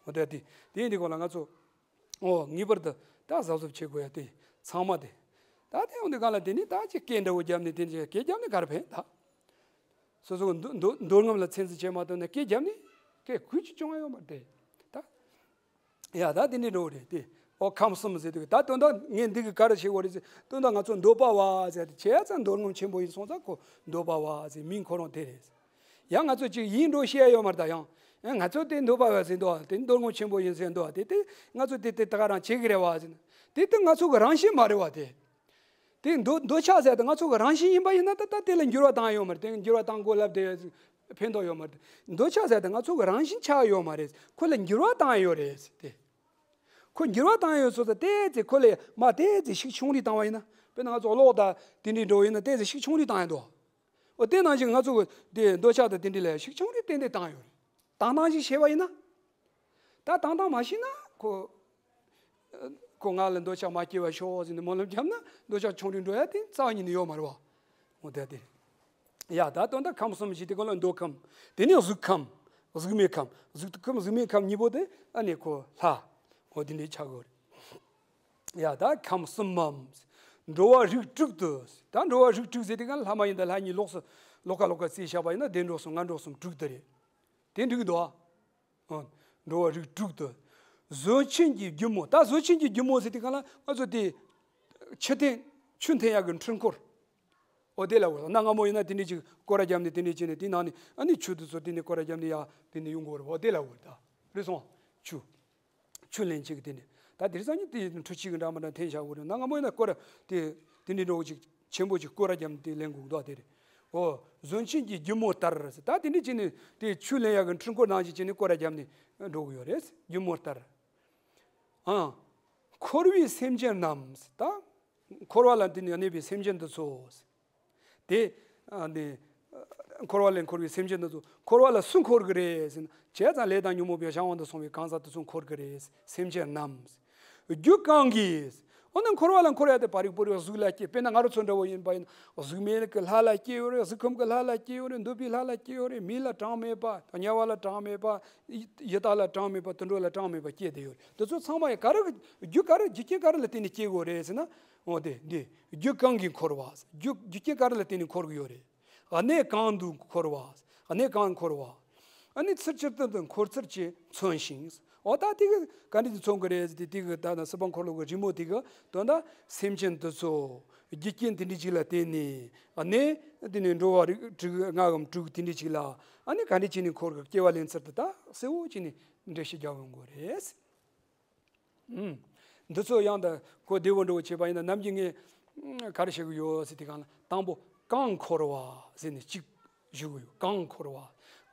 འོ་ད་དེ་དེ་ཡིན་དུས་གང་ལ་ང་ཚོ་ཨོ་ངེས་པར་དུ་ད་གཟབ་གཟབ་བྱེད་དགོས་ཡ་དེ་ཚང་མ་དེ། ད་དེ་ཡོང་དུས་གང་ལ་དེ་ནི་ད་ཅིག་སྐད་འདྲ་བོ་བརྒྱབ་ནས་དེ་ནི་སྐད་བརྒྱབ་ནས་ག་རེ་ཕན་ད། སོ་སོ་གི་འདོད་འདོད་འདོད་རྔམ་ལ་ཚོད་འཛིན་བྱེད་མ་ཐུབ་ན་སྐད་བརྒྱབ་ནས་སྐད་གུས་ཀྱི་སྐྱོང་ཡ་ཡོད་མ་རེད་དེ། ད། ཡ་ད་དེ་འདྲའི་འགྲོ་རེད་དེ། ཨོ་ཁམས་གསུམ་ཟེར་དུས་ད་དོན་དག་ངས་འདི་གི་ག་རེ་བྱེད་དགོས་རེད་ཟེར། དོན་དག་ང་ཚོ་འདོད་པ་བ་ཟེར་དེ་བྱས་ཙང་འདོད་རྔམ་ཆེན་པོ་ཡིན་སོང་ཙང་ཁོ་འདོད་པ་བ་ཟེར་མིང་ཁོ་རང་དེ་རེད། ཡང་ང་ཚོ་ཅིག་ཡིན་འགྲོ་ཤེས་ཡ་ཡོད་མ་རེད། ད་ཡང་ཨེ་ང་ཚོ་དེ་འདོད་པ་བ་ཟེར་འདུག་བ། དེ་འདོད་རྔམ་ཆེན་པོ་ཡིན་ཟེར་འདུག་བ། དེ་དེ་ང་ཚོ་དེ་དེ་ད་ག་རང་བྱེད་གི་རེད་བ་ཟེར་ན། དེ་དེ་ང་ཚོ་གི་རང་བཞིན་མ་རེད་བ་དེ། དེ་འདོད་འདོད་ཆགས་ཟེར་དེ་ང་ཚོ་གི་རང་བཞིན་ཡིན་པ་ཡིན་ན་ད་ད་དེ་ལ་འགྱུར་བ་བཏང་ཡ་ཡོད་མ་རེད། དེ་འགྱུར་བ་བཏང་དགོས་ལབ་དེ་ཕན་ཐོགས་ཡོད་མ་རེད། འདོད་ཆགས་ཟེར་དེ་ང་ཚོ་གི་རང་བཞིན་ཆགས་ཡོད་མ་རེད། ཁོ་ལ་འགྱུར་བ་བཏང་ཡ་ཡོད་རེད་དེ། ཁོ་འགྱུར་བ་བཏང་ཡོད་སོང་ཙང་ཏོག་ཙམ་ཁོ་ལ་མར་ཏོག་ཙམ་ཤུགས་ཆུང་རུ་བཏང་བ་ཡིན་ན། དཔེར་ན་ང་ཚོ་གློག་དང་དེ་འདྲའི་འགྲོ་ཡིན་ན་ཏོག་ཙམ་ཤུགས་ཆུང་རུ་བཏང་ཡ་འདུག་འོ་དེ་ནང་བཞིན་ང་ཚོ་གི་དེ་འདོད་ཆགས་དང་དེ་འདྲ་ལ་ཤུགས་ཆུང་རུ་ཏན་ཏན་བཏང་ཡོད་རེད། བཏང་སྟངས་ཤིག་ཤེས་པ་ཡིན་ན། ད་བཏང་སྟངས་མ་ཤེས་ན་ཁོ། ཁོ་ང་ལ་འདོད་ཆགས་མ་སྐྱེ་བར་ཤོག་ཟེར་ནས་སྨོན་ལམ་བརྒྱབ་ན་འདོད་ཆགས་ཆུང་རུ་འགྲོ་ཡ་དེ་རྩ་བ་ཉིད་ནས་ཡོད་མ་རེད་བ། འོ་དེ་དེ། ཡ་ད་དོན་དག་ཁམས་གསུམ་ཞིག་དེ་ག་ལ་མདོ་ཁམས། དེ་ནས་གཟུགས་ཁམས། གཟུགས་མེད་ཁམས། གཟུགས་ཁམས་གཟུགས་མེད་ཁམས་གཉིས་པོ་དེ་ཨ་ནི་ཁོ་ལྷ། འོ་དེ་འདྲའི་ཆགས་དགོས་རེད། ཡ་ད་ཁམས་གསུམ་མམ། འགྲོ་བ་རིགས་དྲུག་ཏུ། ད་འགྲོ་བ་རིགས་དྲུག་ཟེར་དེ་ག་ལྷ་མ་ཡིན་ད་ལྷ་གཉིས་ལོགས་སུ་ལོགས་ཀ་ལོགས་ཀ་བརྩིས་བཞག་པ་ཡིན་ན་བདེ་འགྲོ་གསུམ་ངན་འགྲོ་གསུམ་དྲུག་དེ་རེད། དེ་འགྲིག་གི་འདུག་ཨ། འགྲོ་བ་རིགས་དྲུག་ཏུ། བཟོ་ཆེན་གྱི་སྒྱུ་མོ། ད་བཟོ་ཆེན་གྱི་སྒྱུ་མོ་ཟེར་དེ་ག་ལ་ང་ཚོ་དེ་ཆུ་འཐེན་ཆུ་འཐེན་ཡག་གི་འཕྲུལ་འཁོར། འོ་དེ་ལ་འོ་ན་སྔ་མོ་ཡིན་ན་དེ་འདྲས་ཅིག་སྐོར་ར་བརྒྱབ་ནས་དེ་འདྲས་བྱས་ནས་དེ་ནང་ནས་ཨ་ནི་ཆུ་དེ་ཚོ་དེ་ནས་སྐོར་ར་བརྒྱབ་ནས་ཡ་དེ་ནས་ཡོང་གི་ཡོད་རེད། འོ་དེ་ལ་འོ་ད་རེད་སོང་། ཆུ་ཆུ་ལེན་བྱེད་ཀྱི་དེ་ནས་ད་དེ་རིང་སང་ཉིན་དེ་འཕྲུལ་ཆས་ཀྱི་འདྲ་མི་འདྲ་འཐེན་བཞག་གི་རེད། ན་སྔ་མོ་ཡིན་ན་སྐོར་ར་དེ་དེ་འདྲས་འགྲོ་གི་ཅིག་ཆེན་པོ་ཅིག་སྐོར་ར་བརྒྱབ་ནས་དེ་ལེན་དགོས་འདུག་དེ་རེད། འོ། བཟོ་ཆེན་གྱི་སྒྱུ་མོ་ལྟར་ཟེར། ད་དེ་འདྲ་བྱས་ནས་དེ་ཆུ་ལེན་ཡག་གི་འཕྲུལ་འཁོར་ནང་བཞིན་བྱས་ནས་སྐོར་ར་བརྒྱབ་ནས་འགྲོ་གི་ཡོད་རེད། སྒྱུ་མོ་ལྟར། ཨང་། འཁོར་བའི་སེམས་ཅན་རྣམས། ད་འཁོར་བ་ལ་དེ་ནས་གནས་པའི་སེམས་ཅན་དེ་ཚོ། དེ་ཨ་ནི་འཁོར་བ་ལས་འཁོར་བའི་སེམས་ཅན་དེ་ཚོ་འཁོར་བ་ལ་སུ་འཁོར་གི་རེད་ཟེར་ན། བྱས་ཙང་ལས་དང་ཉོན་མོངས་པའི་གཞན་དབང་དུ་སོང་བའི་གང་ཟག་དེ་ཚོ་འཁོར་གི་རེད། སེམས་ཅན་རྣམས། རྒྱུ་གང་གིས། འོ་ན་འཁོར་བ་ལ་འཁོར་ཡ་དེ་པར་རིག་པོ་རིག་གཟུགས་ལ་སྐྱེ། དཔེར་ན་ང་རང་ཚོ་འདྲ་བོ་ཡིན་པ་ཡིན་ན་གཟུགས་མེད་ཀྱི་ལྷ་ལ་སྐྱེ་ཡོད་རེད། གཟུགས་ཁམས་ཀྱི་ལྷ་ལ་སྐྱེ་ཡོད་རེད། འདོད་པའི་ལྷ་ལ་སྐྱེ་ཡོད་རེད། མི་ལ་གྲངས་མེད་པ་དང་དམྱལ་བ་ལ་གྲངས་མེད་པ། ཡི་ཡི་དྭགས་ལ་གྲངས་མེད་པ་དུད་འགྲོ་ལ་གྲངས་མེད་པ་སྐྱེ་བསྡད་ཡོད་རེད། དེ་ཚོ་ཚང་མ་ཡི་ག་རེ་རྒྱུ་ག་རེ་རྒྱུ་རྐྱེན་ག་རེ་ལ་བརྟེན་ནས་སྐྱེ་དགོས་རེད་ཟེར་ན། འོ་དེ་འདི་རྒྱུ་གང་གིས་འཁོར་བ། རྒྱུ་རྒྱུ་རྐྱེན་ག་རེ་ལ་བརྟེན་ནས་འཁོར་གི་ཡོད་རེད། གནས་གང་དུ་འཁོར་བ། གནས་གང་འཁོར་བ། ཨ་ནི་ཚུར་ཇི་ལྟར་དུ་འཁོར་ཚུལ་གྱིས་མཚོན་ཞིང་། འོ་ད་དེ་གི་ག་འདྲ་དུ་མཚོན་གི་རེད་ཟེར་དེ་དེ་གི་ད་ན་སྲིད་པ་འཁོར་ལོ་གི་རི་མོ་དེ་གི་དོན་དག་སེམས་ཅན་དེ་ཚོ་རྒྱུ་རྐྱེན་དེ་འདྲ་ཅིག་ལ་བརྟེན་ནས་ཨ་ནི་དེ་ནས་འགྲོ་བ་རིགས་དྲུག་ལྔ་གམ་དྲུག་དེ་འདྲ་ཅིག་ལ་ཨ་ནི་ག་འདྲ་བྱས་ནས་འཁོར་གི་སྐྱེ་བ་ལེན་ཚུལ་དེ་ད་གསལ་བོ་བྱས་ནས་འགྲེལ་བཤད་རྒྱག་ཡོང་དགོས་རེད། ཨུམ། འདི་ཚོ་ཡང་ད་གོ་བདེ་བོ་འགྲོ་བྱས་པ་ཡིན་ན་ནམ་རྒྱུན་ངས་ག་རེ་བཤད་གི་ཡོད་ཟེར་དེ་གང་ལ་དང་པོ་གང་འཁོར་བ་ཟེར་ནས་གཅིག་ཞུ་གི་ཡོད། གང་འཁོར་བ།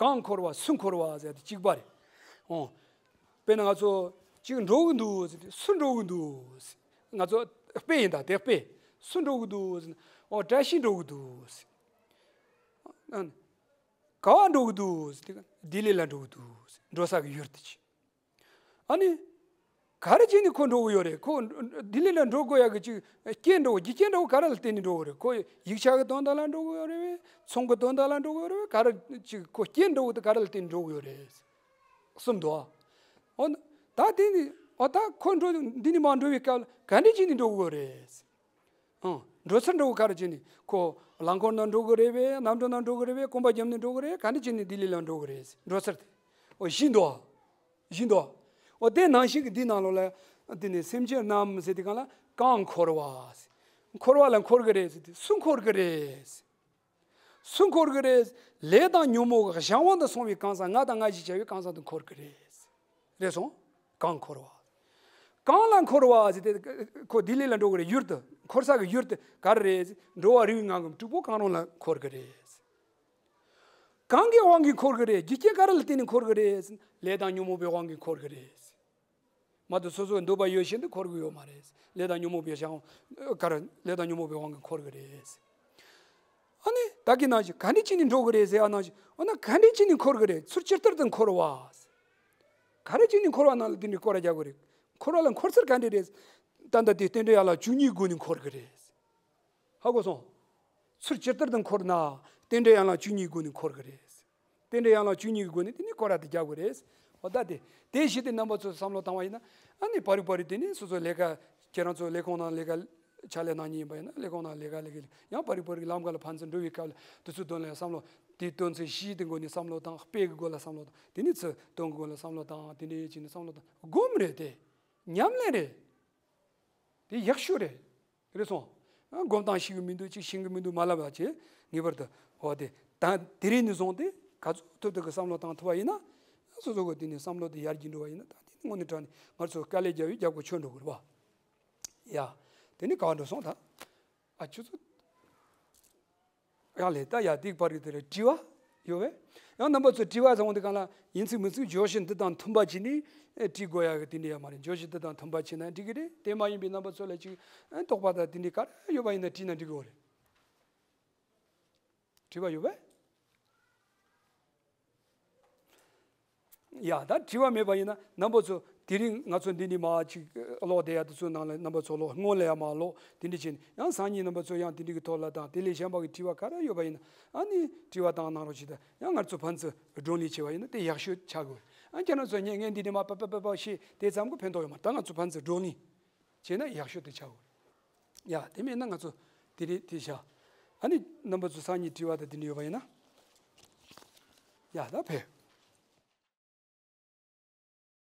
གང་འཁོར་བ་སུ་འཁོར་བ་ཟེར་དེ་གཅིག་པ་རེད། འོ། དཔེར་ན་ང་ཚོ་གཅིག་འགྲོ་གི་འདུག་ཟེར་དེ་སུ་འགྲོ་གི་འདུག་ཟེར། ང་ཚོ་དཔེ་ཡིན་ད་དེ་དཔེ། སུ་འགྲོ་གི་འདུག་ཟེར་ན། འོ་བཀྲ་ཤིས་འགྲོ་གི་འདུག་ཟེར། ག་བ་འགྲོ་གི་འདུག་ཟེར་དེ་ལྡི་ལི་ལ་འགྲོ་གི་འདུག་ཟེར། འགྲོ་ས་གི་ཡུལ་དེ་གཅིག་ཨ་ནི། ག་རེ་བྱས་ནས་ཁོ་འགྲོ་གི་ཡོད་རེད། ཁོ་ལྡི་ལི་ལ་འགྲོ་དགོས་ཡག་གི་ཅིག་རྐྱེན་འགྲོ་རྒྱུ་རྐྱེན་འགྲོ་ག་རེ་ལ་བརྟེན་ནས་འགྲོ་གི་རེད། ཁོ་ཡིག་ཆ་གི་དོན་དག་ལ་འགྲོ་གི་ཡོད་རེད་པས། ཚོང་གི་དོན་དག་ལ་འགྲོ་གི་ཡོད་རེད་པས། ག་རེ་ཅིག་ཁོ་རྐྱེན་འགྲོ་གི་དེ་ག་རེ་ལ་བརྟེན་ནས་འགྲོ་གི་ཡོད་རེད། གསུམ་འདུག་ཨ། འོ་ན་ད་དེ་ནི་འོ་ད་ཁོ་འགྲོ་འདི་ནས་མར་འགྲོ་བའི་སྐབས་ལ་ག་འདྲ་བྱས་ནས་འགྲོ་གི་ཡོད་རེད། ཨང་། འགྲོ་ཚུལ་འགྲོ་གི་ག་རེ་བྱས་ནས་ཁོ་རླངས་འཁོར་ནང་འགྲོ་གི་རེད་པས། གནམ་གྲུ་ནང་འགྲོ་གི་རེད་པས། གོམ་པ་བརྒྱབ་ནས་འགྲོ་གི་རེད། ག་འདྲ་བྱས་ནས་ལྡི་ལི་ལ་འགྲོ་གི་རེད། འགྲོ་ཚུལ་དེ་འོ་བཞི་འདུག་ཨ། བཞི་འདུག་འོ་དེ་ནང་བཞིན་གྱི་འདི་ནང་ལོགས་ལ་དེ་ནས་སེམས་ཅན་རྣམས་ཟེར་དེ་གང་ལ་གང་འཁོར་བ། འཁོར་བ་ལ་འཁོར་གི་རེད་ཟེར་དེ་སུ་འཁོར་གི་རེད། སུ་འཁོར་གི་རེད། ལས་དང་ཉོན་མོངས་ཀྱི་གཞན་དབང་དུ་སོང་བའི་གང་ཟག་ང་དང་ང་ཞེས་བྱ་བའི་གང་ཟག་དེ་འཁོར་གི་རེད། རེད་སོང་། གང་འཁོར་བ། གང་ལ་འཁོར་བ་ཟེར་དེ་ཁོ་ལྡི་ལི་ལ་འགྲོ་གི་རེད། ཡུལ་དེ་འཁོར་ས་གི་ཡུལ་དེ་ག་རེ་རེད། འགྲོ་བ་རིགས་ལྔ་གི་དྲུག་པོ་གང་རུང་ལ་འཁོར་གི་རེད། གང་གི་དབང་གིས་འཁོར་གི་རེད། རྒྱུ་རྐྱེན་ག་རེ་ལ་བརྟེན་ནས་འཁོར་གི་རེད། ལས་དང་ཉོན་མོངས་པའི་དབང་གིས་འཁོར་གི་རེད། མ་གཏོགས་སོ་སོའི་འདོད་པ་ཡོད་བཞིན་དུ་འཁོར་གི་ཡོད་མ་རེད། ལས་དང་ཉོན་མོངས་པའི་གཞན་ག་རེ་ལས་དང་ཉོན་མོངས་པའི་དབང་གིས་འཁོར་གི་རེད། ཨ་ནི་ད་གིན་ནང་བཞིན་ག་འདྲ་བྱས་ནས་འགྲོ་གི་རེད་ཟེར་ཡ་ནང་བཞིན་འོ་ན་ག་འདྲ་བྱས་ནས་འཁོར་གི་རེད། ཚུར་ཇི་ལྟར་དུ་འཁོར་བ། ག་རེ་བྱས་ནས་འཁོར་བ་ནང་ལ་དེ་འདྲའི་སྐོར་ར་རྒྱག་གི་རེད། འཁོར་བ་ལ་འཁོར་ཚུལ་ག་འདྲ་རེད། ད་ལྟ་དེ་རྟེན་འབྲེལ་ཡན་ལག་བཅུ་གཉིས་སྒོ་ནས་འཁོར་གི་རེད། ཧ་གོ་སོང་། ཚུར་ཇི་ལྟར་དུ་འཁོར་ན་རྟེན་འབྲེལ་ཡན་ལག་བཅུ་གཉིས་སྒོ་ནས་འཁོར་གི་རེད། རྟེན་འབྲེལ་ཡན་ལག་བཅུ་གཉིས་ཀྱི་སྒོ་ནས་དེ་ནི་སྐོར་ར་དེ་རྒྱག་དགོས་རེད། འོ་ད་དེ་དེ་བཞིན་དུ་རྣམ་པ་ཚོས་བསམ་བློ་བཏང་བ་ཡིན་ན་ཨ་ནི་པར་རིས་པར་རིས་དེ་ནི་སོ་སོའི་ལས་ཀ་ཁྱེད་རང་ཚོ་ལས་ཁུངས་ནང་ལས་ཀ་ཕྱག་ལས་གནང་མཁན་ཡིན་པ་ཡིན་ན་ལས་ཁུངས་ནང་ལས་ཀ་ལས་ཀ་ཡང་པར་རིས་པར་རིས་ལམ་ཁ་ལ་ཕན་ཚུན་འགྲོ་བའི་སྐབས་ལ་དེ་ཚོའི་དོན་ལ་བསམ་བློ་དེའི་དོན་ཚན་བཞིའི་སྟེང་སྒོ་ནས་བསམ་བློ་བཏང་། དཔེ་གི་སྒོ་ལ་བསམ་བློ་བཏང་། དེ་ནི་ཚུལ་དོན་གི་སྒོ་ལ་བསམ་བློ་བཏང་། དེ་འདྲ་བྱས་ནས་བསམ་བློ་བཏང་། སྒོམ་རེད་དེ། ཉམས་ལེན་རེད། དེ་ཡག་ཤོས་རེད། རེད་སོང་། སྒོམ་སྟངས་ཤེས་ཀྱི་མི་འདུག་ཅིག་ཤེས་ཀྱི་མི་འདུག་མ་ལབ་པ་བྱས། ངེས་པར་དུ་འོ་དེ་ད་དེ་རིང་ནས་བཟུང་སྟེ་ག་ཚོད་ཐུབ་ཐུབ་ཀྱི་བསམ་བློ་བཏང་ཐུབ་པ་ཡིན་ན་སོ་སོ་གི་དེ་ནས་བསམ་བློ་དེ་ཡར་རྒྱས་འགྲོ་བ་ཡིན་ན་ད་དེ་ནི་དངོས་གནས་དྲང་ནས་ང་ཚོ་དཀའ་ལས་རྒྱག་ཡུལ་རྒྱག་དགོས་ཆོད་འགྲོ་གི་རེད་པ། ཡ། དེ་ནི་ག་བ་འགྲོ་སོང་ད། ཨ་ཁྱོད་ཚོ། ཡང་ལས་ད་ཡ་དེ་པར་རིས་དེ་རེད། དྲི་བ་ཡོད་པས། ཡང་རྣམ་པ་ཚོས་དྲི་བ་བཟང་བོ་འདི་གང་ལ་ཡིན་ཚིག་མིན་ཚིག་བརྗོད་གཞི་འདི་དང་མཐུན་པ་བྱས་ནས་ཨེ་དྲི་དགོས་ཡ་གི་དེ་འདྲ་ཡོད་མ་རེད། བརྗོད་གཞི་འདི་དང་མཐུན་པ་བྱས་ན་འགྲིག་གི་རེད། དེ་མ་ཡིན་པའི་རྣམ་པ་ཚོ་ལ་ཅིག་ཨེ་དོགས་པ་དང་དེ་འདྲ་ག་རེ་ཡོད་པ་ཡིན་ན་དྲིས་ན་འགྲིག་གི་རེད། དྲི་བ་ཡོད་པས། ཡ་ད་དྲི་བ་མེད་པ་ཡིན་ན་རྣམ་པ་ཚོ་ དེ་རིང་ང་ཚོ་འདི་ནས་མར་ཅིག་ཀློག་བསྡད་ཡ་དེ་ཚོའི་ནང་ལ་རྣམ་པ་ཚོ་ཀློག་སྔོན་ལ་ཡ་མར་ཀློག་དེ་འདྲ་བྱས་ནས། ཡང་སང་ཉིན་རྣམ་པ་ཚོ་ཡང་དེ་འདྲ་གི་ཐོག་ལ་དང་དེ་ལས་གཞན་པ་གི་དྲི་བ་ག་རེ་ཡོད་པ་ཡིན་ན། ཨ་ནི་དྲི་བ་བཏང་གནང་རོགས་བྱེད་དང་། ཡང་ང་ཚོ་ཕན་ཚུན་བགྲོ་གླེང་བྱས་པ་ཡིན་ན་དེ་ཡག་ཤོས་ཆགས་དགོས། ཨ་ཁྱེད་རང་ཚོ་ངས་ངས་འདི་ནས་མར་པ་པ་པ་པ་བཤད་དེ་ཙམ་གྱིས་ཕན་ཐོགས་ཡོད་མ་རེད། ད་ང་ཚོ་ཕན་ཚུན་བགྲོ་གླེང་བྱས་ན་ཡག་ཤོས་དེ་ཆགས་དགོས། ཡ་དེ་མེད་ན་ང་ཚོ་དེ་རེད་དེ་བཞག་ཨ་ནི་རྣམ་པ་ཚོ་སང་ཉིན་དྲི་བ་དང་དེ་འདྲ་ཡོད་པ་ཡིན་ན། ཡ་ད་ཕེབས།